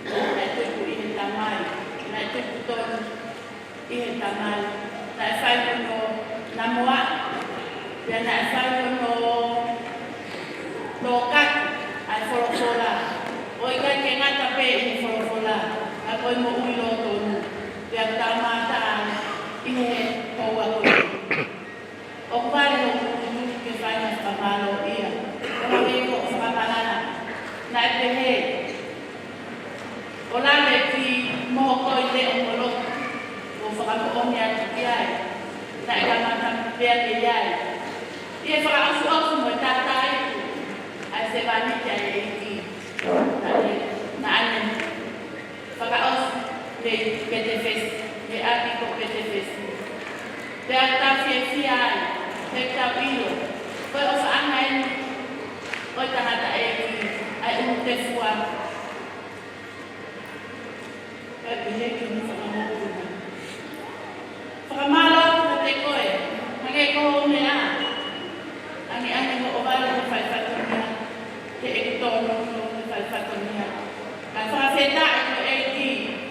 Naʻe tuku ʻi he Tamai, naʻe tuku tonu ʻi he Tamai, naʻe fai hono namoa, pea naʻe fai hono tokaki ʻa e folofola, ʻo ʻikai ke ngata pē ʻi he folofola, ka ko e moʻui lōtonu, pea kamata ʻi he houa ko eni. ʻOku vale hoku loto ke fai ha fakamālō ia, ʻo hangē ko hoʻo fakamatala, naʻe pehē, ʻo lave ki moho ko e leʻo moloku, ʻo fakamoʻoni atu ki ai, naʻe kamata pē ia ke ʻi ai. ʻI he fakaʻofoʻofa mo e tātāiku ʻa e sevāniti ʻa e ʻEiki, naʻe, naʻa ne fakaʻosi mei Petefesi, mei he ʻapi ko Petefesi. Pea tau fiefia ai, he tau ʻilo, ko e ʻofaʻanga eni ʻo e tangataʻeiki, ʻa e ʻUlutefua. Kae pehē ki hono fakamoʻui. Fakamālō atu kiate koe, hangē ko hoʻo meʻa. Ange, ange hoʻo vale he fai fatongia, he ʻeku tōnounou he fai fatongia. Kae fakafetaʻi ki he ʻEiki,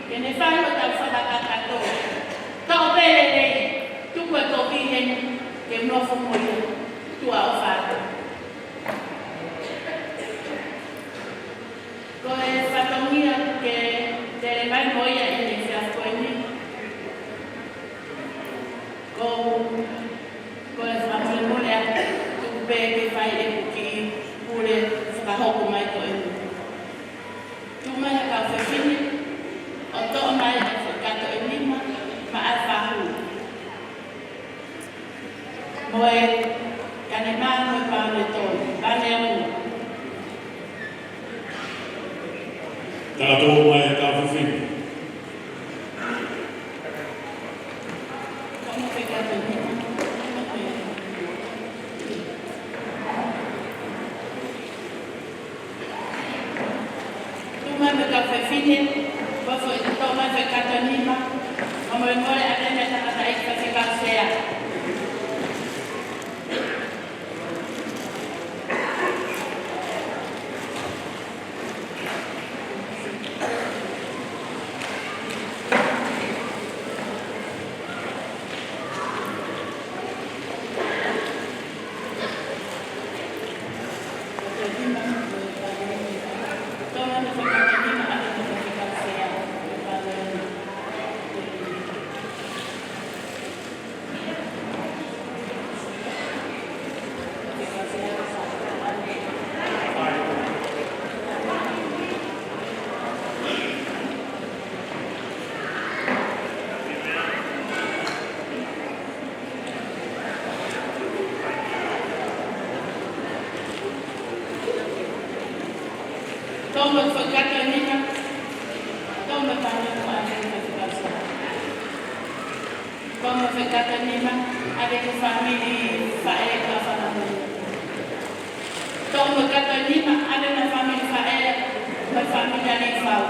ke ne fai hotau fakakakato. Toʻo pē lelei, tuku e kovi heni, ke nofo mo ia, tuʻa ʻofa atu. Ko e fatongia ke tele mai mo ia ʻi he efiafi ko eni. Ko, ko e fakamolemole atu, tuku pē ke fai ʻeku kiʻi pule fakahoko mai ko eni. Tuʻu mai ha kau fefine, ʻo toʻo mai e foʻi kato ʻe nima, maʻa e fahu. Mo e kanema mo e paone tolu, paone ʻe ono. Tala tō mai e kau fefine. Tuʻu mai mo e kau fefine, ko e foʻi, toʻo mai e foʻi kato ʻe nima, fakamolemole ʻave mei he tangataʻeiki faifekau sea. Toma fakatanina, toma tanina atu. Toma fakatanina, ʻave ki he fāmili faʻē ka fānau. Toma fakatanina, ʻave ki he fāmili faʻē, ki he fāmili ʻa Lifau.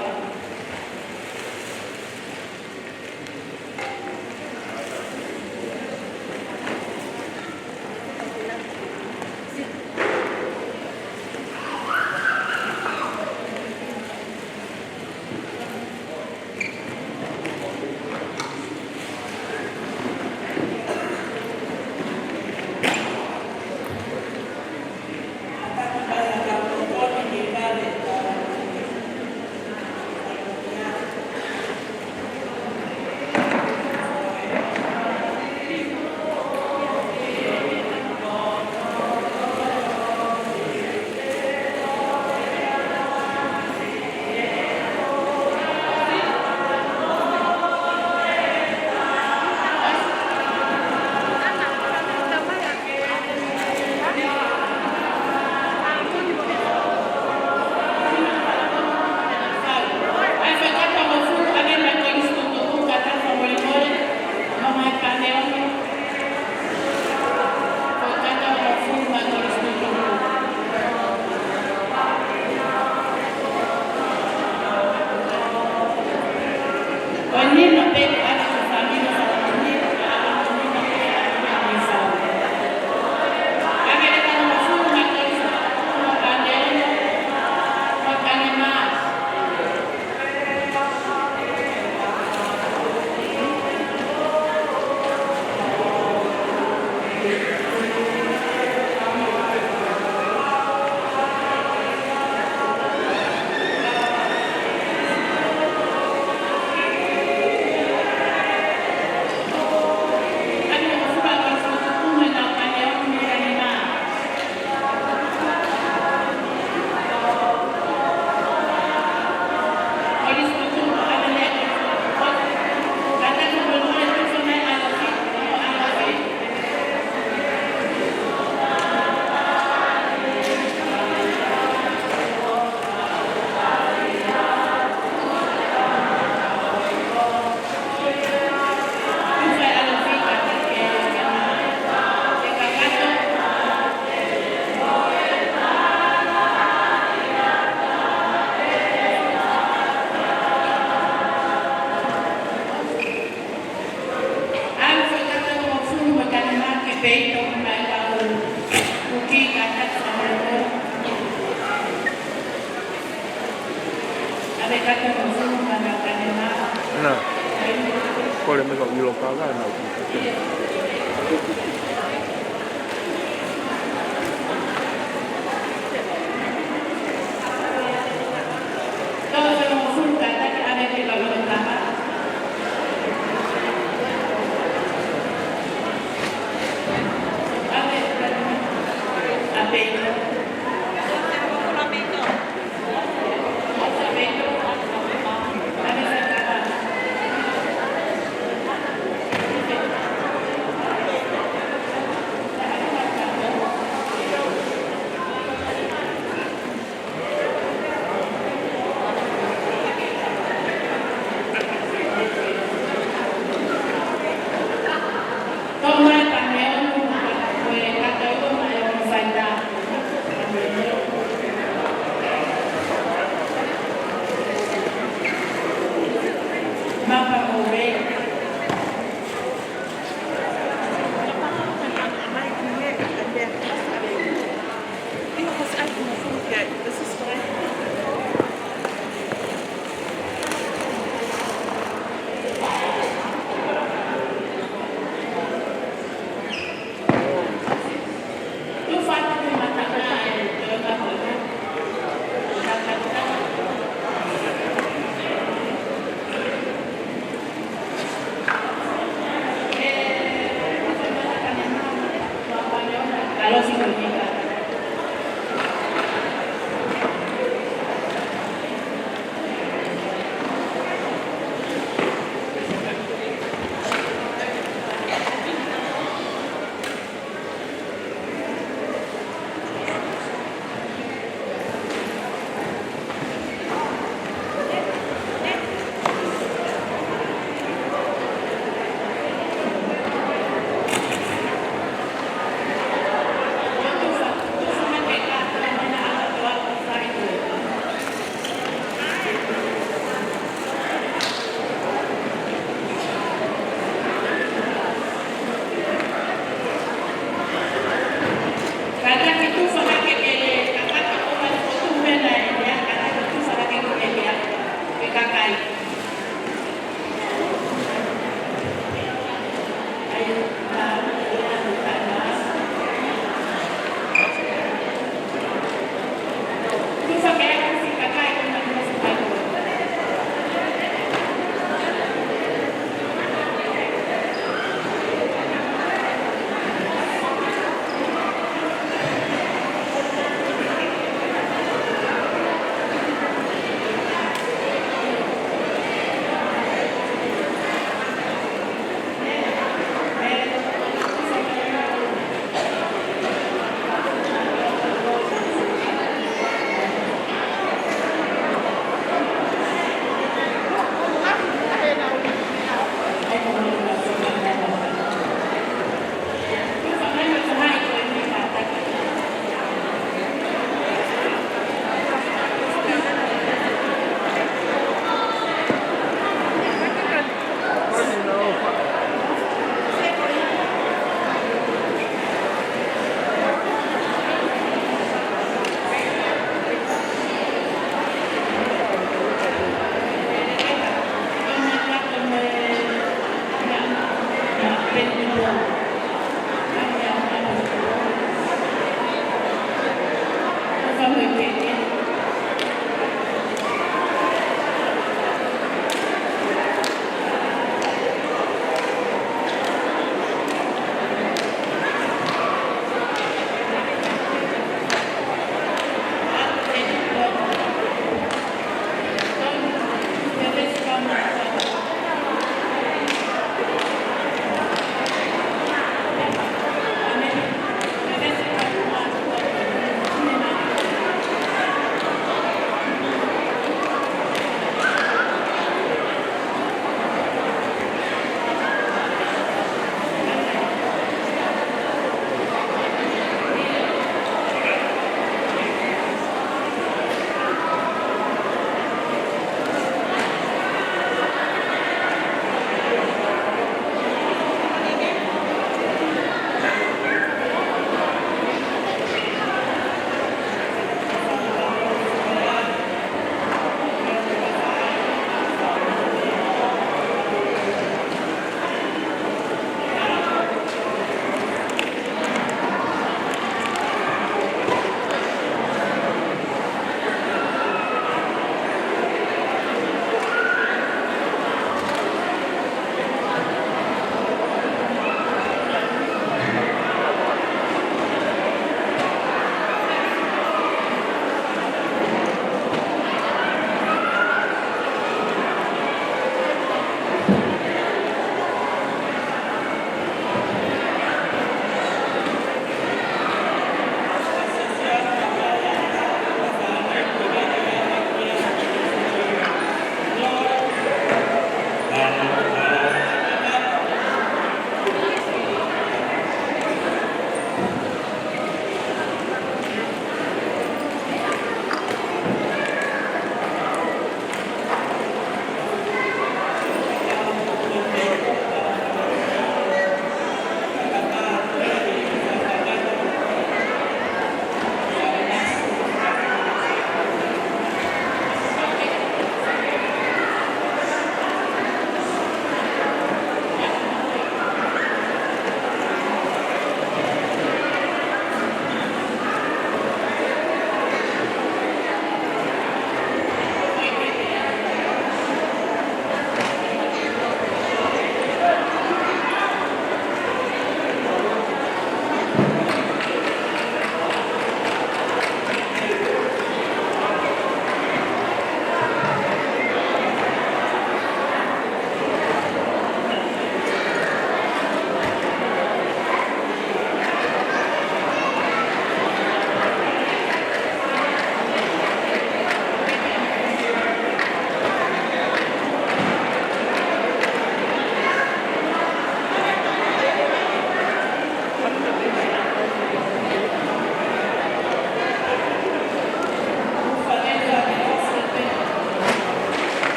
Na, kole mai ka ʻilo kākā na.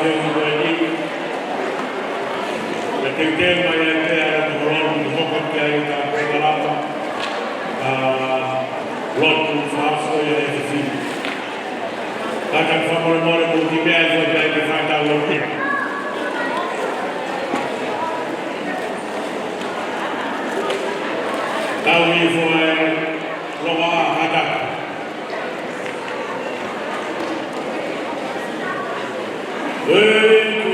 Ko e teuteu mai ai pē ʻa e lotu holo, ʻoku hoko atu ai ʻetau polokalama, ʻa, lotu fakaʻosi ʻa e efiafi ni. Kātaki fakamolemole mou kiʻi meʻa ʻi he fai ke fai ʻetau lotu. Tau hifo ʻa e longoaʻa kātaki. ʻOku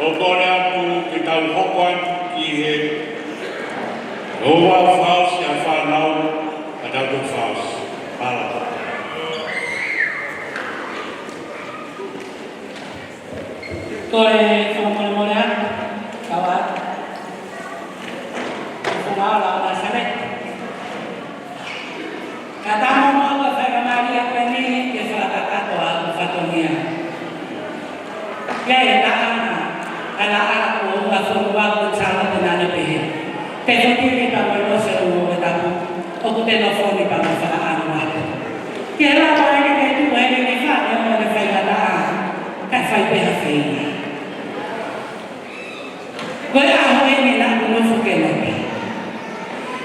ou kole atu ke tau hoko atu ki he ouau fakaʻosi ʻa e fānau, ka tau toki fakaʻosi. Mālō. Ko e fakamolemole atu, kau atu. Ko e fakaʻosi ʻa Nāsaleti. Ka tau mo au ʻa e faingamālie ko eni ke fakakakato ʻa e fatongia. Ke ʻe taʻanga, ʻa e laʻā ko e ʻuhinga fonu ʻa Sālote naʻa ne pehē: Te fotili pea mo e mose ʻo e tapu, ʻoku te nofo ni pea mo e fakaʻamu atu. Ke lava eni ke tuʻu eni ni fale mo e faingataʻa, kae fai pē ha feinga. Ko e ʻaho eni naʻa ku nofo ke lote.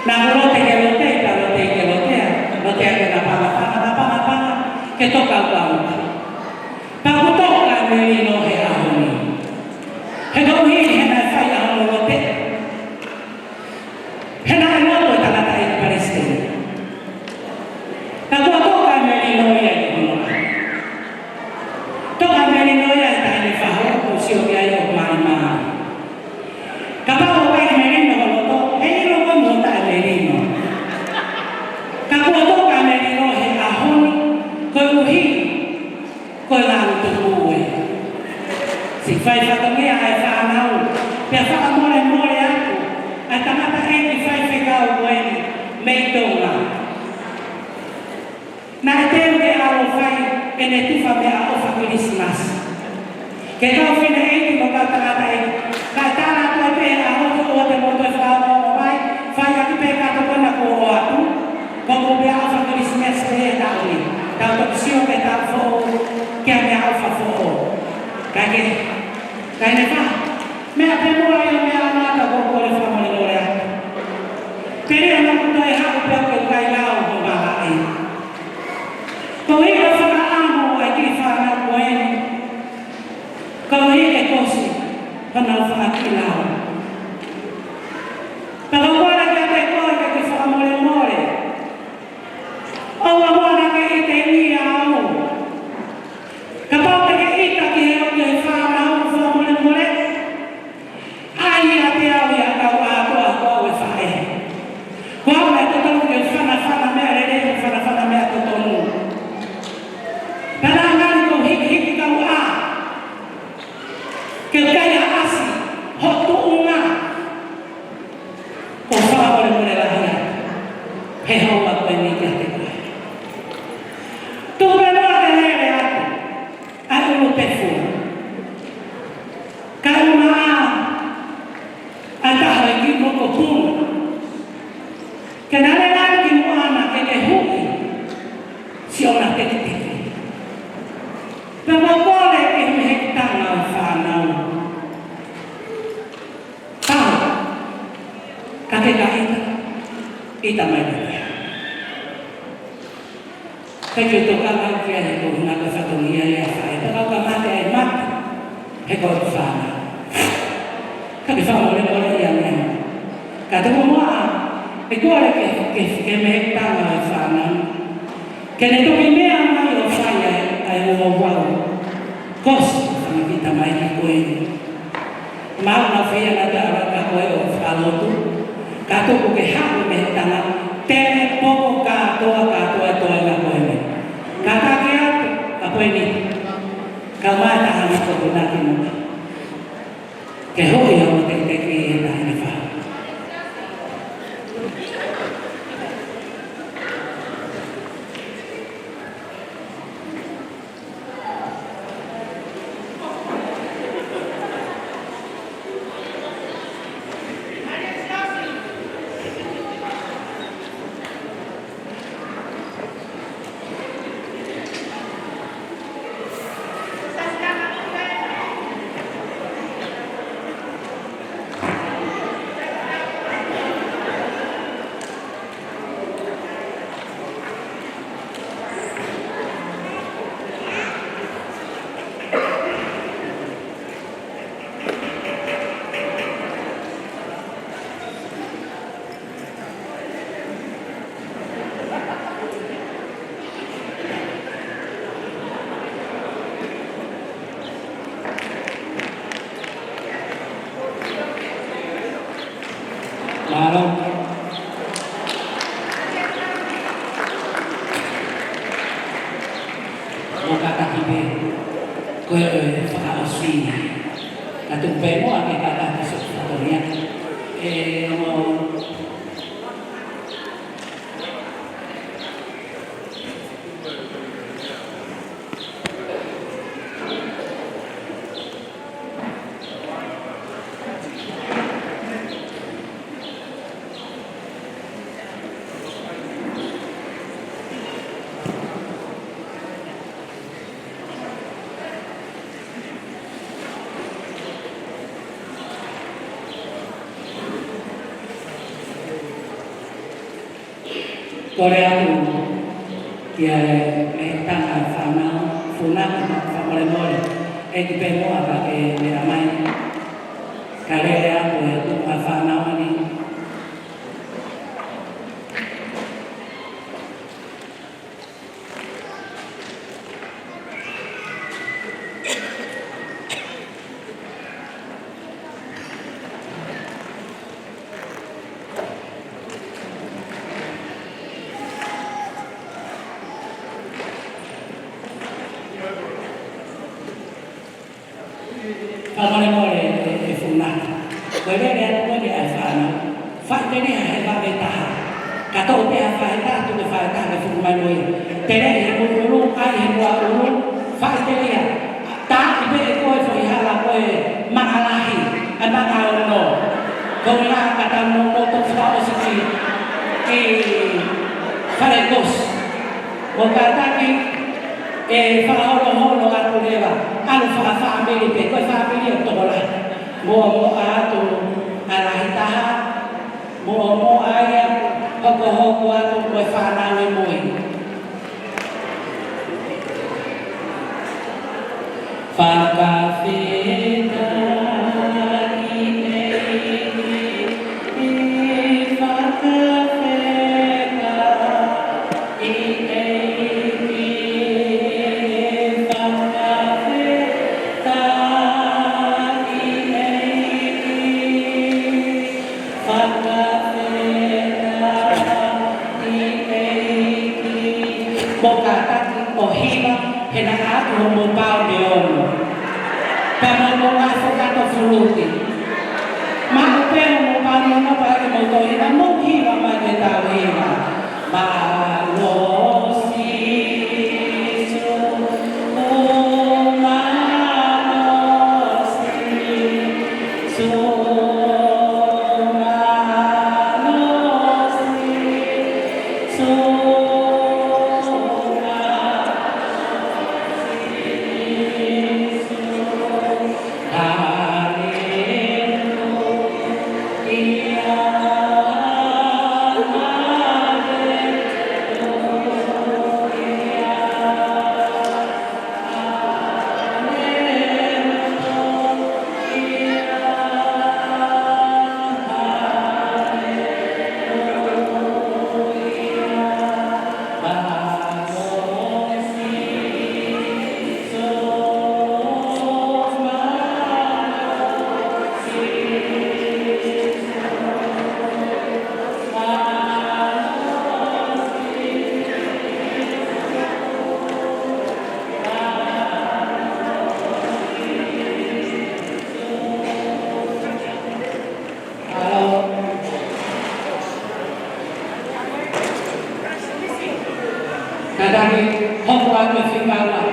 Naʻa ku lote ke lote, pea lote ke lotea, lote ke napangapanga, napangapanga, ke toka ʻo uta. Pea kuo toka ʻa Melino he ʻaho ni. He koeʻuhi he naʻe fai ʻa hono lote. He naʻe lotu e tangataʻeiki palesiteni. Ka kuo toka ʻa Melino ia ʻi hono ʻaho. Toka ʻa Melino ia he taʻahine faʻo, ʻo sio ki ai ʻo malimali. Kapau ʻoku ʻikai Melino ho loto, he ʻilo ko mo taʻe Melino. Ka kuo toka ʻa Melino he ʻaho ni, koeʻuhi ko e lanu tupu ē. Siʻi fai fatongia ʻa e fānau, pea fakamolemole atu ʻa e tangataʻeiki faifekau ko eni mei Tonga. Naʻe teu ke ʻalu ʻo fai ʻene tufa meʻaʻofa Kilisimasi ki he kau fineʻeiki mo e kau tangataʻeiki. Kae tala atu ai pē ʻa hono ʻoua te mou toe fakaongoongo mai, fai ʻaki pē ka tokona kuo ʻoatu. Ko e meʻaʻofa Kilisimasi pē ʻa e taʻu ni. Tau toki sio ki he taʻu foʻou, ki he meʻaʻofa foʻou. Kae kehe, kae ne fa. Meʻa pē mo ia meʻa ʻa e tangata ko e kole fakamolemole atu. Pea ʻi heʻeku toe haʻu pē ʻo ʻikai lau hoʻo malaʻe. Ko e ʻuhinga fakaʻamu ʻa e kiʻi fānau ko eni. Ko e ʻuhi ke kosi, ko ʻenau fakakilau. Pea ko e kole kiate koe ke ke fakamolemole. ʻOua muʻa naʻa ke ʻita ʻia au. Kapau te ke ʻita ki he, ki he fānau, fakamolemole. ʻAi ʻiate au ia kau ʻātoa ko au e faʻē. Ko au ʻe totonu ke fanafana meʻa lelei, fanafana meʻa totonu. Pea naʻa ngali kou hikihiki kau ʻā. Ke u kai ʻa ʻasi, hoʻo tuʻunga. Ko e fakamolemole lahi atu he houa ko eni kiate koe. Thank you, tokanga ki ai he ko e ʻuhinga ko e fatongia ia ʻa e faʻē. Pea ka mate ai, mate he ko e fānau. Ka ke fakamolemole ia mea. Ka te u muʻa, ʻe kole ke, ke, ke mehekitanga e fānau. Ke ne toki meʻa mai ʻo fai ʻa e, ʻa e ouau. Kosi, fanga kiʻi tamaiki ko eni. Mau na fia na ta ara ka ko e ʻo fakalotu. Ka tuku ke haʻu mehekitanga, te ne poko kātoa, kātoa e toenga ko eni. Kātaki atu, ka ko eni. Ka mai ta hana ko kuna ki mo. Ke hoi au te te ki e na e fa. Mālō. ʻO kātaki pē, ko e fakaʻosi. Ka tuku pē mo ake kātaki so fatongia. ʻE, mo Kole atu ki he mehekitanga fānau, Funaki, fakamolemole, ʻeiki pē mo aka ke meʻa mai. Ka lele atu e tuʻu ʻa e fānau ni. Fakamolemole ʻe, ʻe Funaki. Ko e lele atu ko eni ʻa e fānau. Faʻiteliha he vave taha. Ka toʻo pē ha faʻē taha, tuku e faʻē taha ke fuku mai mo ia. Tele he ʻulu, ʻai he muʻa ʻulu, faʻiteliha. Taaʻi pē ʻe koe foʻi hala ko e maʻa lahi, ʻa e maʻa ono. Ko e ʻuhinga ka tau nounou toki fakaʻosi ki, ki Falekosi. Mo kātaki ʻe fakaholoholo atu leva, ʻalu fakafāmili pē, ko e fāmili ʻo tokolahi. Mo, mo atu ʻa e lahi taha, mo, mo ʻai ʻa e hokohoko atu ko e fānau ʻi mui. Fakafetaʻi ʻEiki, fakafetaʻi ʻEiki, fakafetaʻi ʻEiki. Fakafetaʻi ʻEiki. Mo kātaki ʻo hiva, he naʻa ʻoatu hoʻomou paone ono. Pea mo hoʻomou ngaahi fokato fuluti. Maʻu pē hoʻomou paone ono pea ke mou toe hiva, mou hiva mai ke tau hiva. Mālō Sīsū, mālō Sīsū, mālō Sīsū, mālō Sīsū. Haleluia, haleluia. Kātaki, hoko atu e fika ua.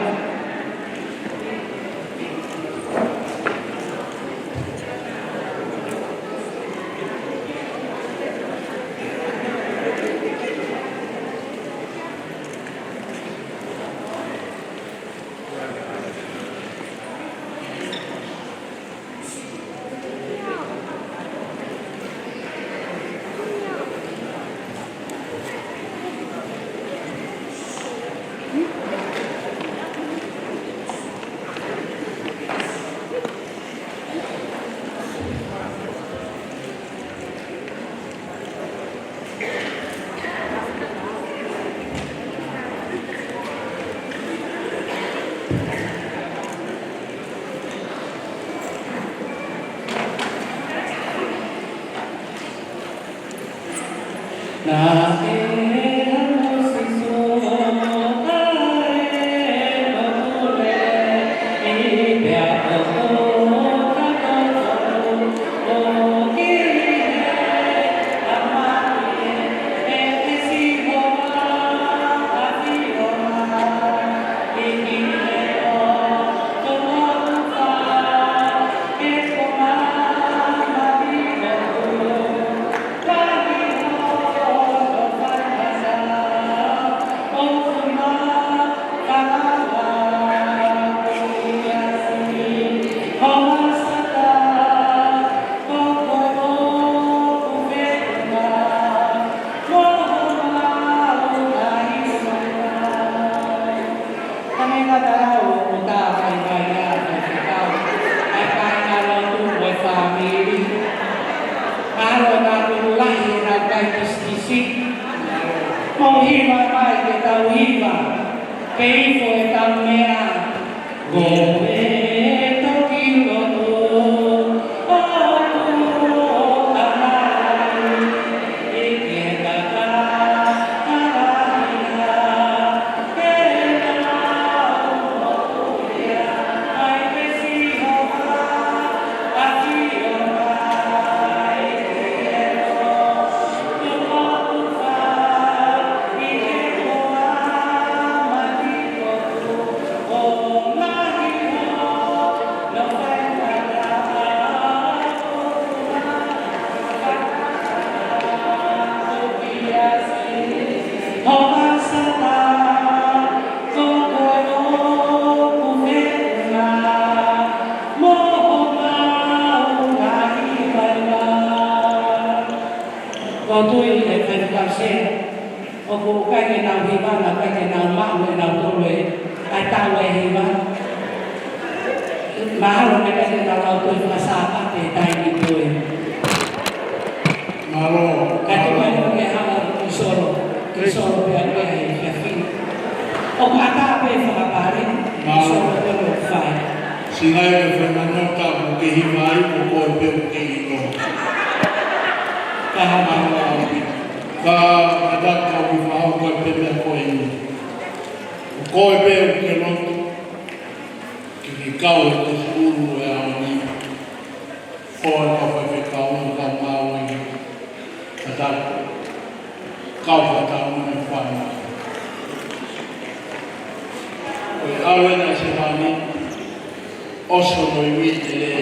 Ka me ngata au ʻo tā mai mai ʻa e fekau, ʻa e kāingalotu mo e fāmili. Mahalo naʻa nau lahi ʻenau kai kisikisi. Mou hiva mai ke tau hiva, ke ifo ʻetau meʻa. Ko e toki lotu ʻo e tamai, ʻi he tata talaina, ke tau motuʻa ai pē Sihova, ʻa Sihova, ʻi he lotu ʻo e tamai, ʻi he lotu ʻo e tamai. Ko tui e kai kau se. ʻOku ʻikai ke nau hiva, ʻikai ke nau maʻu ʻe nautolu e, ʻa e tau e hiva. Mahalo ʻikai ke nau lau toe fakasāpate taimi ko ē. Mālō. Ka te mai ke hala ki solo, ki solo pea ke ai kia fini. ʻOku ʻatā pē fakapale, ki solo pea mo fai. Sinai e fenanota mo ke hiva ai, ko koe pē ʻoku ke ʻilo. Ka ha mālō au. Ka, ka ta ka ui fau ko e pē meʻa ko eni. Ko e pē ʻoku ke lotu, ke ke kau he kosi ʻulu e ʻaho ni. Ko e kau faifekau, kau maui. Ka ta kau ka ta mune fana. Ko e ʻalu ena ʻi Sevani. ʻOsi hono iwi te le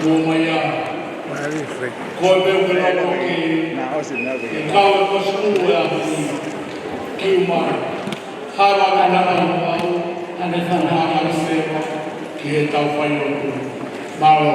mo mai a. Ko e pē ʻoku ke loko ke, ke kau he kosi ʻulu e ʻaho ni. Kiu mai. Hala ka nana mo au. Hala ka nana mo au. Ki he tau fai lotu. Mālō.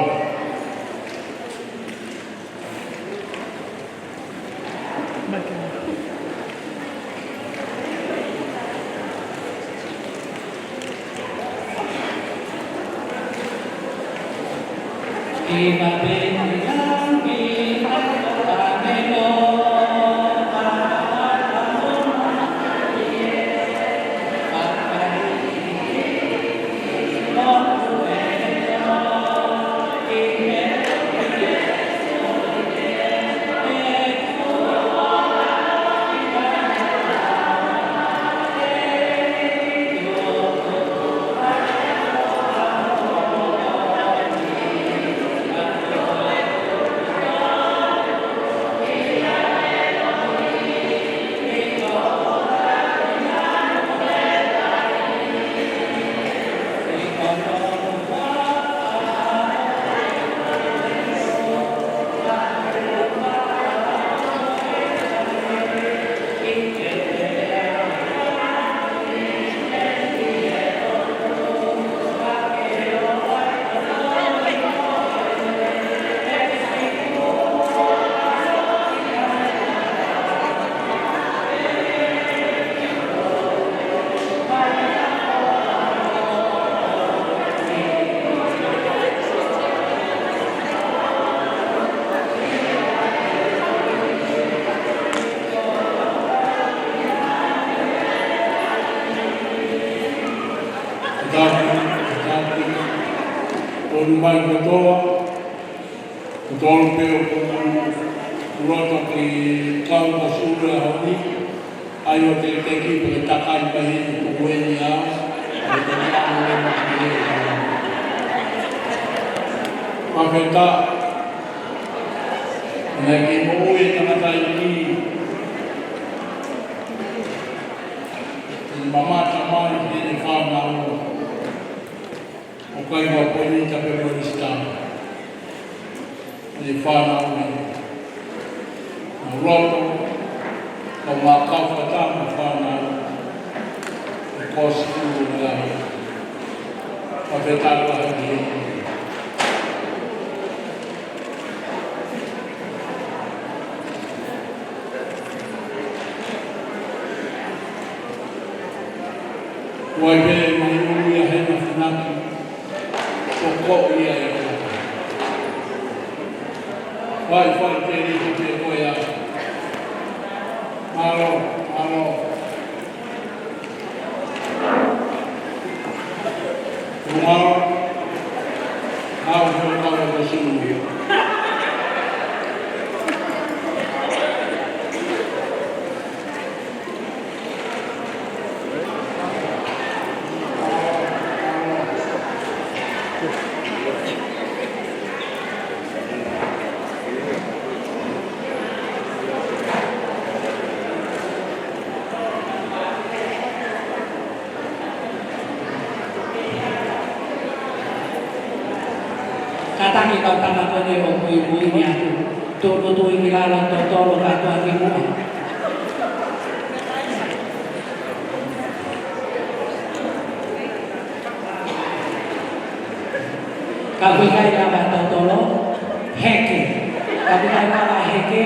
Tapu, tapu. Tonu mai kotoa, ko tolu pē ʻoku ou loto ke kau mo Sulu he ʻaho ni, ʻa ia ʻoku teʻeki ke takai mai heni ko eni au, ʻa ia ʻoku ʻamu le ma ki he au. Fakafetaʻi, naʻe kei moʻui e tangataʻeiki, ʻi he mamata mai ʻene fānau. ʻOku ʻikai ko ha poini tape mo e lisitā. ʻI he fānau ni. Mo loto, ko ma kau fata mo fānau. ʻE kosi kulu ni ai. Fakafetaʻi lahi ki he. Kuo ʻi ai pē mai ʻulu ia he na funaki. Ko ko ia e ko. Fai, fai, ke ni ko te ko ia. Mālō, mālō. Mālō. Mālō, mālō, mālō, mālō. Kātaki kau tama ko eni ʻo muimui ni atu. Tūʻulutui ki lalo, totolo kātoa ki muʻa. Ka ʻoku ʻikai lava totolo, heke. Ka ʻoku ʻikai lava heke,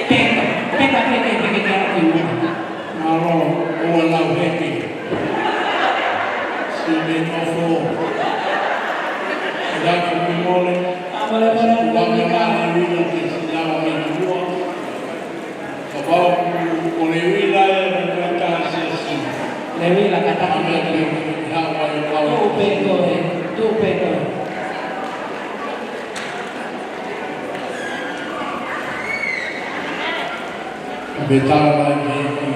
peka. Peka, peka, peka, peka ki muʻa. Mālō, ʻoua lau heke. Sio me nofo. Lau fumimole. Mole, mole, mole, mole. Lau me nofo. Kapau ko Leuila e na ka ta siasi. Leuila ka ta Ame ke hau ai kau. Tuʻu pē koe, tuʻu pē koe. Ame tala mai ke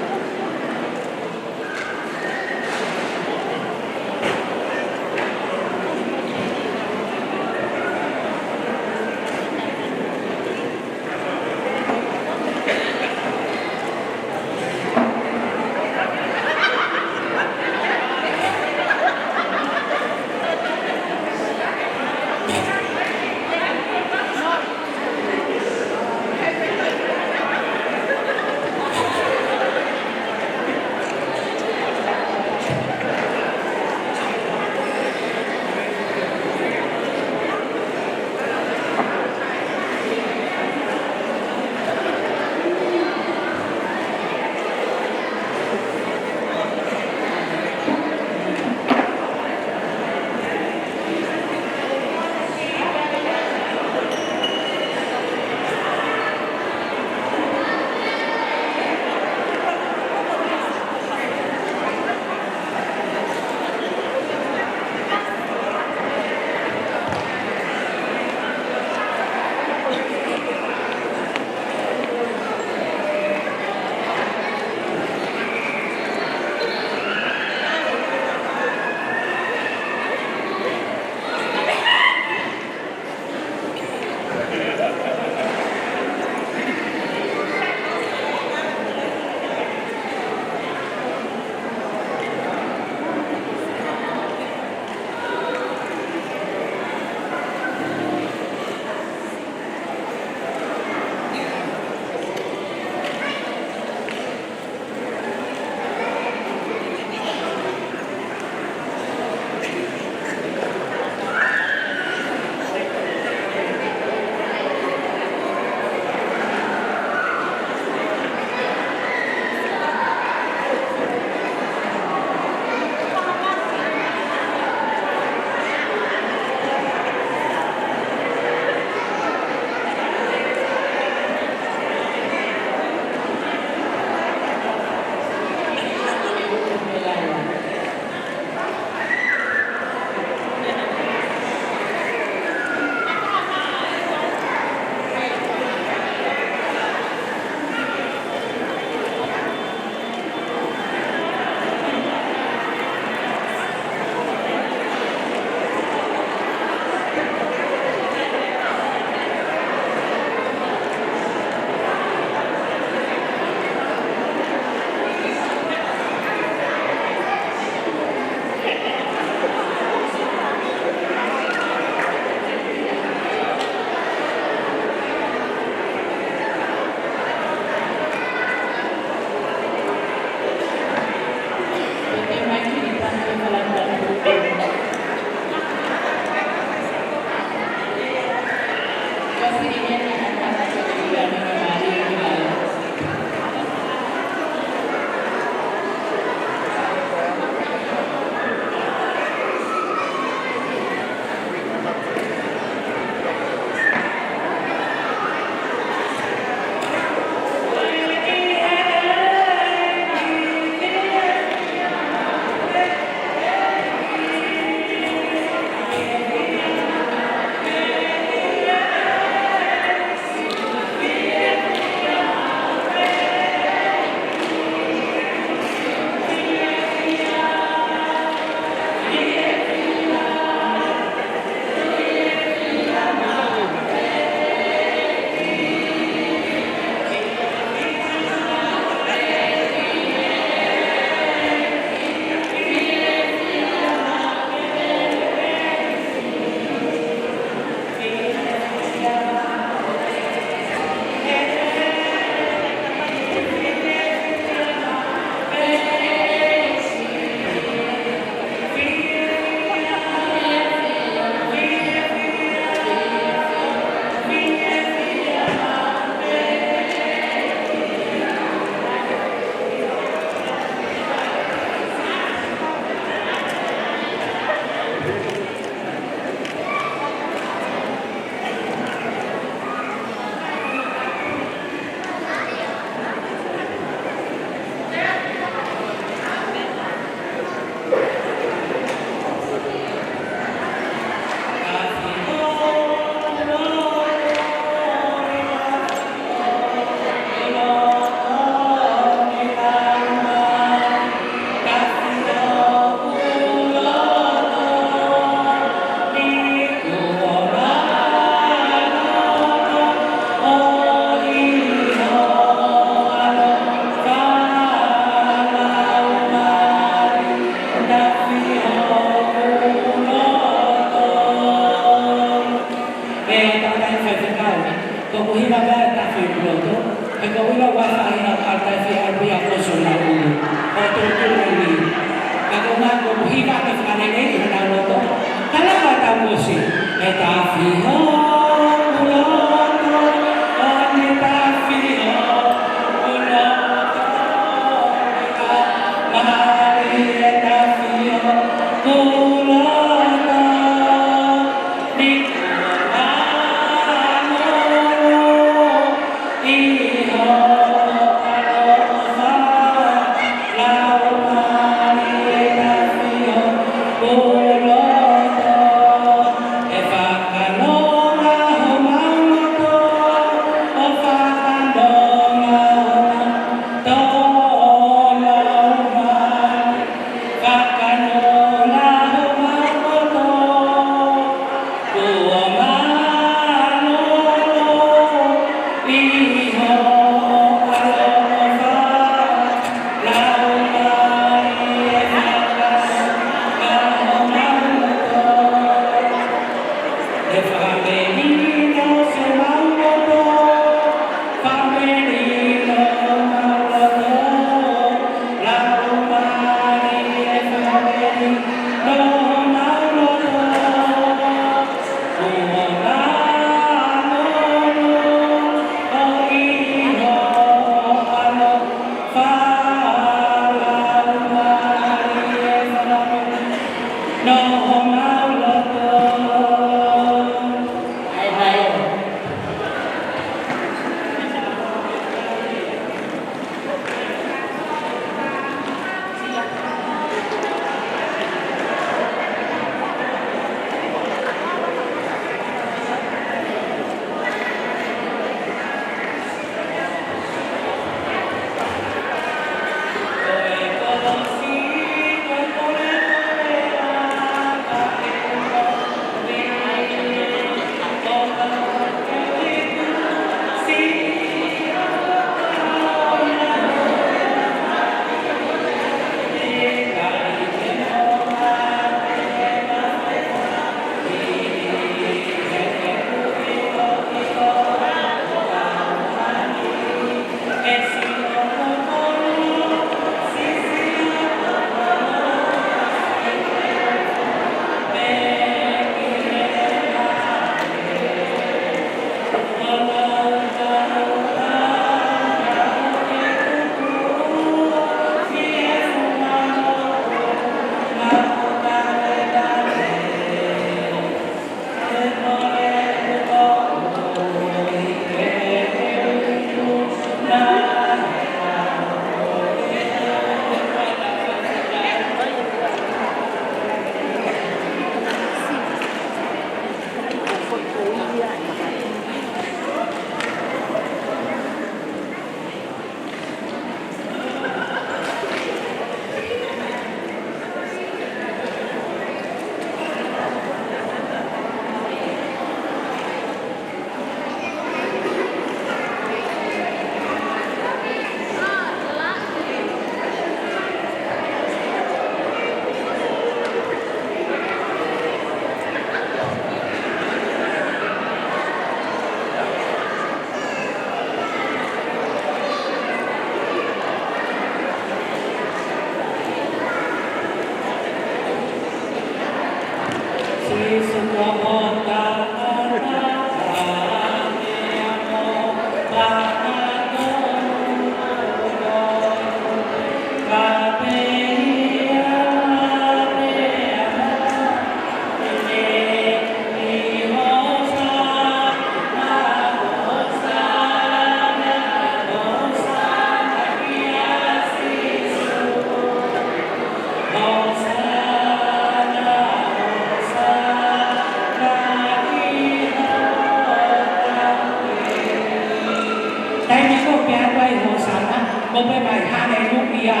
Haleluia.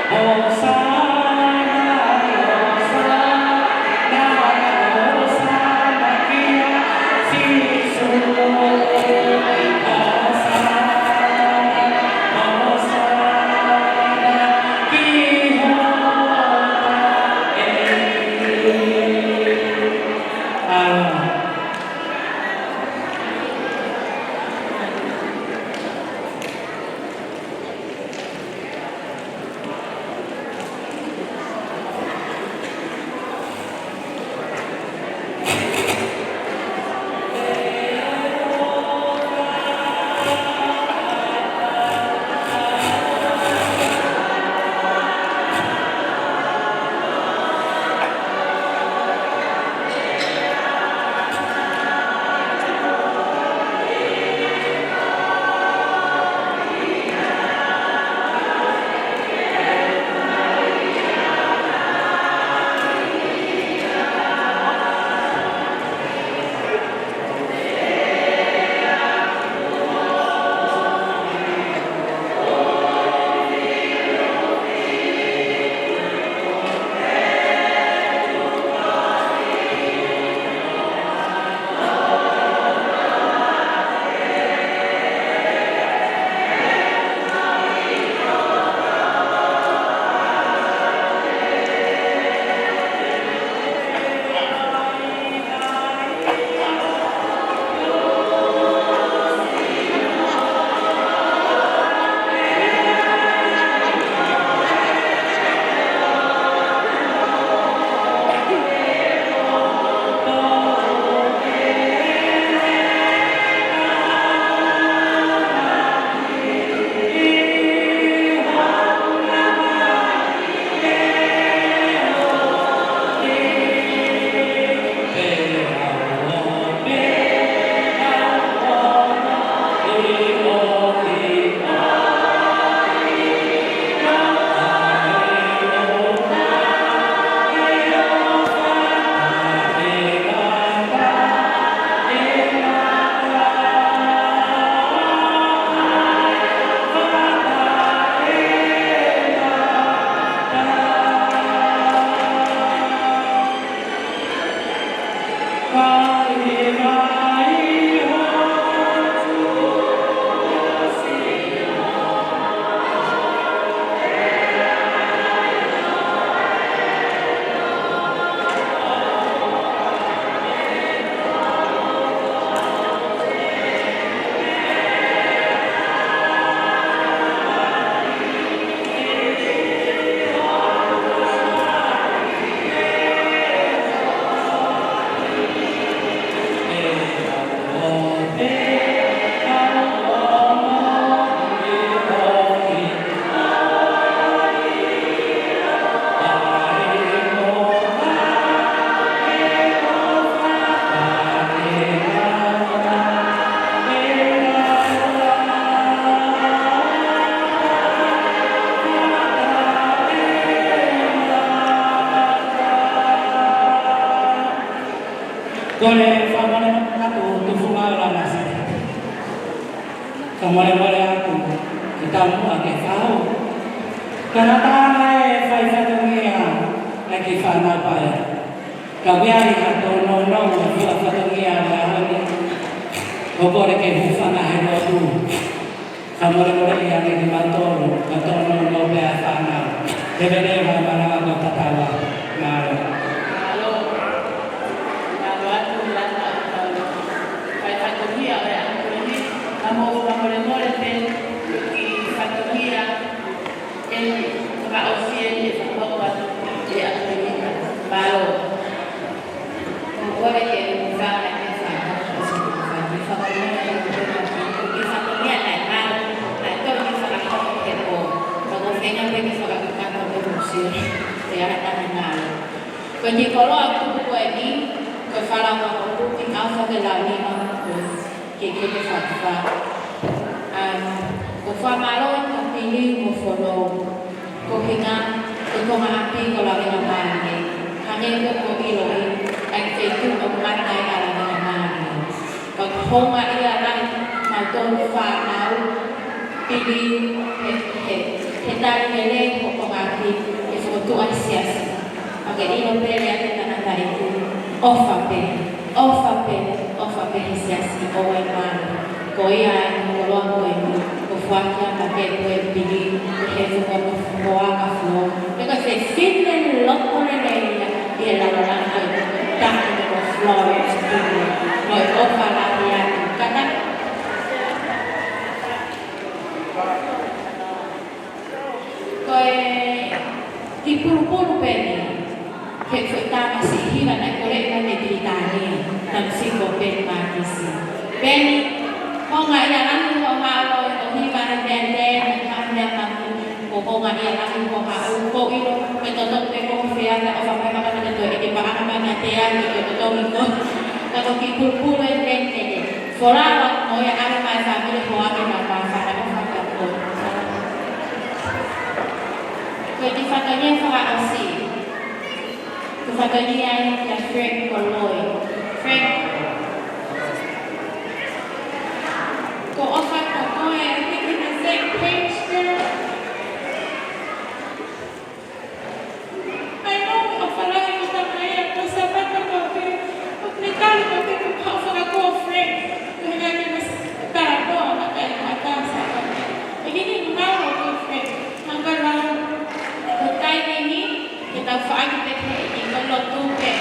Hosana, Hosana, Hosana kia Sīsū. Hosana, Hosana ki ho taʻe. Ā. Kole fakamolemole atu Tufunga Lanasi. Fakamolemole atu ki he taumuʻa ke fai. Kanatana e fai fatongia ʻa e kiʻi fānau paea. Ka ʻoku ʻi ai ha tōnounou ʻa e fua fatongia ʻo e ʻaho ni. ʻOku kole ke hūfanga he lotu. Fakamolemole ange kimautolu, ka tōnounou pē ʻa e fānau. He vele ʻa e malanga ko e tatau. Mālō. Mālō. Mālō atu Lana ʻo tau fai fatongia ʻo e ʻaho ni. Ka mou fakamolemole pē ki he fatongia ʻe fakaʻosi ʻeni ʻe fakahoko atu ʻi he ʻaho ni. Mālō. ʻOku ou kole ke u fai ha kiʻi fakamolemole atu ki he fatongia naʻe ngalo, naʻe toki fakahoko he pō. Ka ʻoku ou feinga pē ke fakakakato pē mo sio. ʻE ʻa e taha ngalo. Ko e kiʻi koloa tupu ko eni, ko e fala ʻo Maʻoku, kiʻi ʻauha ke lani ma ko e ke ke ke fakafa. ʻA, ʻoku ou fakamālō atu ki he pili mo e fono. Ko e hinga, ko e konga ʻapi ko Lavengamālie. Hangē ko ʻeku ʻiloʻi, ʻa e feituʻu ʻoku ngata ai ʻa Lavengamālie. Ka ko e houngaʻia lahi mautolu fānau, Pili, he, he, he tali lelei hoʻo ngāue ke fokotuʻu ʻa e siasi. Pea ke ʻilo pē lea ʻa e tangataʻeiki, ʻofa pē, ʻofa pē, ʻofa pē he siasi ʻo e māmani. Ko ia ai ko e koloa ko eni, kuo foaki ʻa e makehe ko e pili, ʻe he fuka mo fuka ka flo. Pea ko e fefine loto lelei ia, ʻi he langa langa ko e taki ko Florence Pili. Mo e ʻofa lahi atu. Kātaki. Ko e kiʻi pulupulu pē eni, he ko e tamasiʻi hiva naʻe kole mai mei Pilitānia, tamasiʻi ko Peni Mākisi. Peni, houngaʻia lahi hoʻo haʻu ʻo hiva he meʻa ni, he meʻa ni, ko e houngaʻia lahi hoʻo haʻu, ko e ʻilo, ko e toto pē ko fea, ka ʻofa mai maka na te toe ʻeke paʻanga mai na te ai, ko e toto ni ko. Ka ko e kiʻi pulupulu eni, Peni, Peni. Folau mo ia ʻave mai fāmili hoake na pāfana mo fakakoa. Ko e kiʻi fatongia fakaʻosi. Ko e fatongia ia kia Frank Koloi. Frank. Ko ʻofa ka ko e, I think in the same page there. ʻAi, no, ʻofa lahi ko e tama ia, ko Sāpate ko pē, ko e tali ko pē, ko e hao fakakoa Frank, ko e hanga ke mas talanoa, ma kai ma tā Sāpate. ʻE hini mau ko Frank, hanga lau, ko e taimi ni, ke tau faʻaki pē he ʻi ko lotu pē.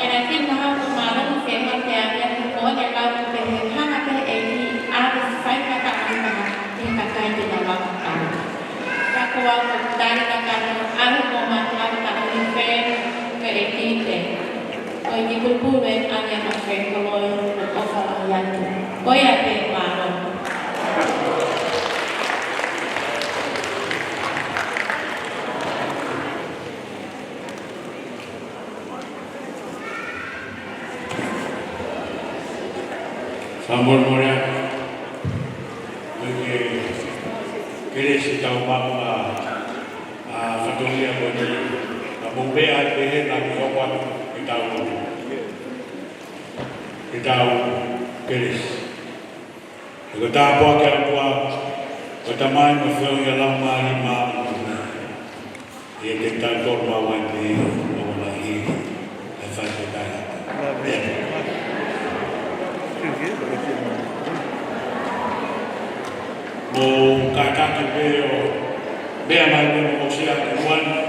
And I think mahalo ko e mālō fēfē te ave atu ko e lau pē he hanga pē ʻe he ʻi ʻave fai ka ta anga he kakai te na lau. Ka ko au ko tali ka kano, ʻalu ko ma, ʻalu ka ʻalu ni pē, pē ʻe kite. Ko e kiʻi pulupulu eni ʻa e ma Frank Koloi, ko e ʻofa lahi atu. Ko ia pē mālō. Fakamolemole atu. Ko e kelesi ʻetau maama, ʻa e fatongia ko eni. Ka mou meʻa ai pē he na ki hoko atu ʻetau, ʻetau kelesi. Ko e tāpuaki ʻa e ʻOtua, ko e Tamai mo e Feohi ʻa e Laumālie Māʻoniʻoni. ʻIo ke tau tō mau ai pē ʻo ʻoua naʻa hili ʻa e faifekau. Mou kātaki pē ʻo meʻa mai pē mo sia kuan.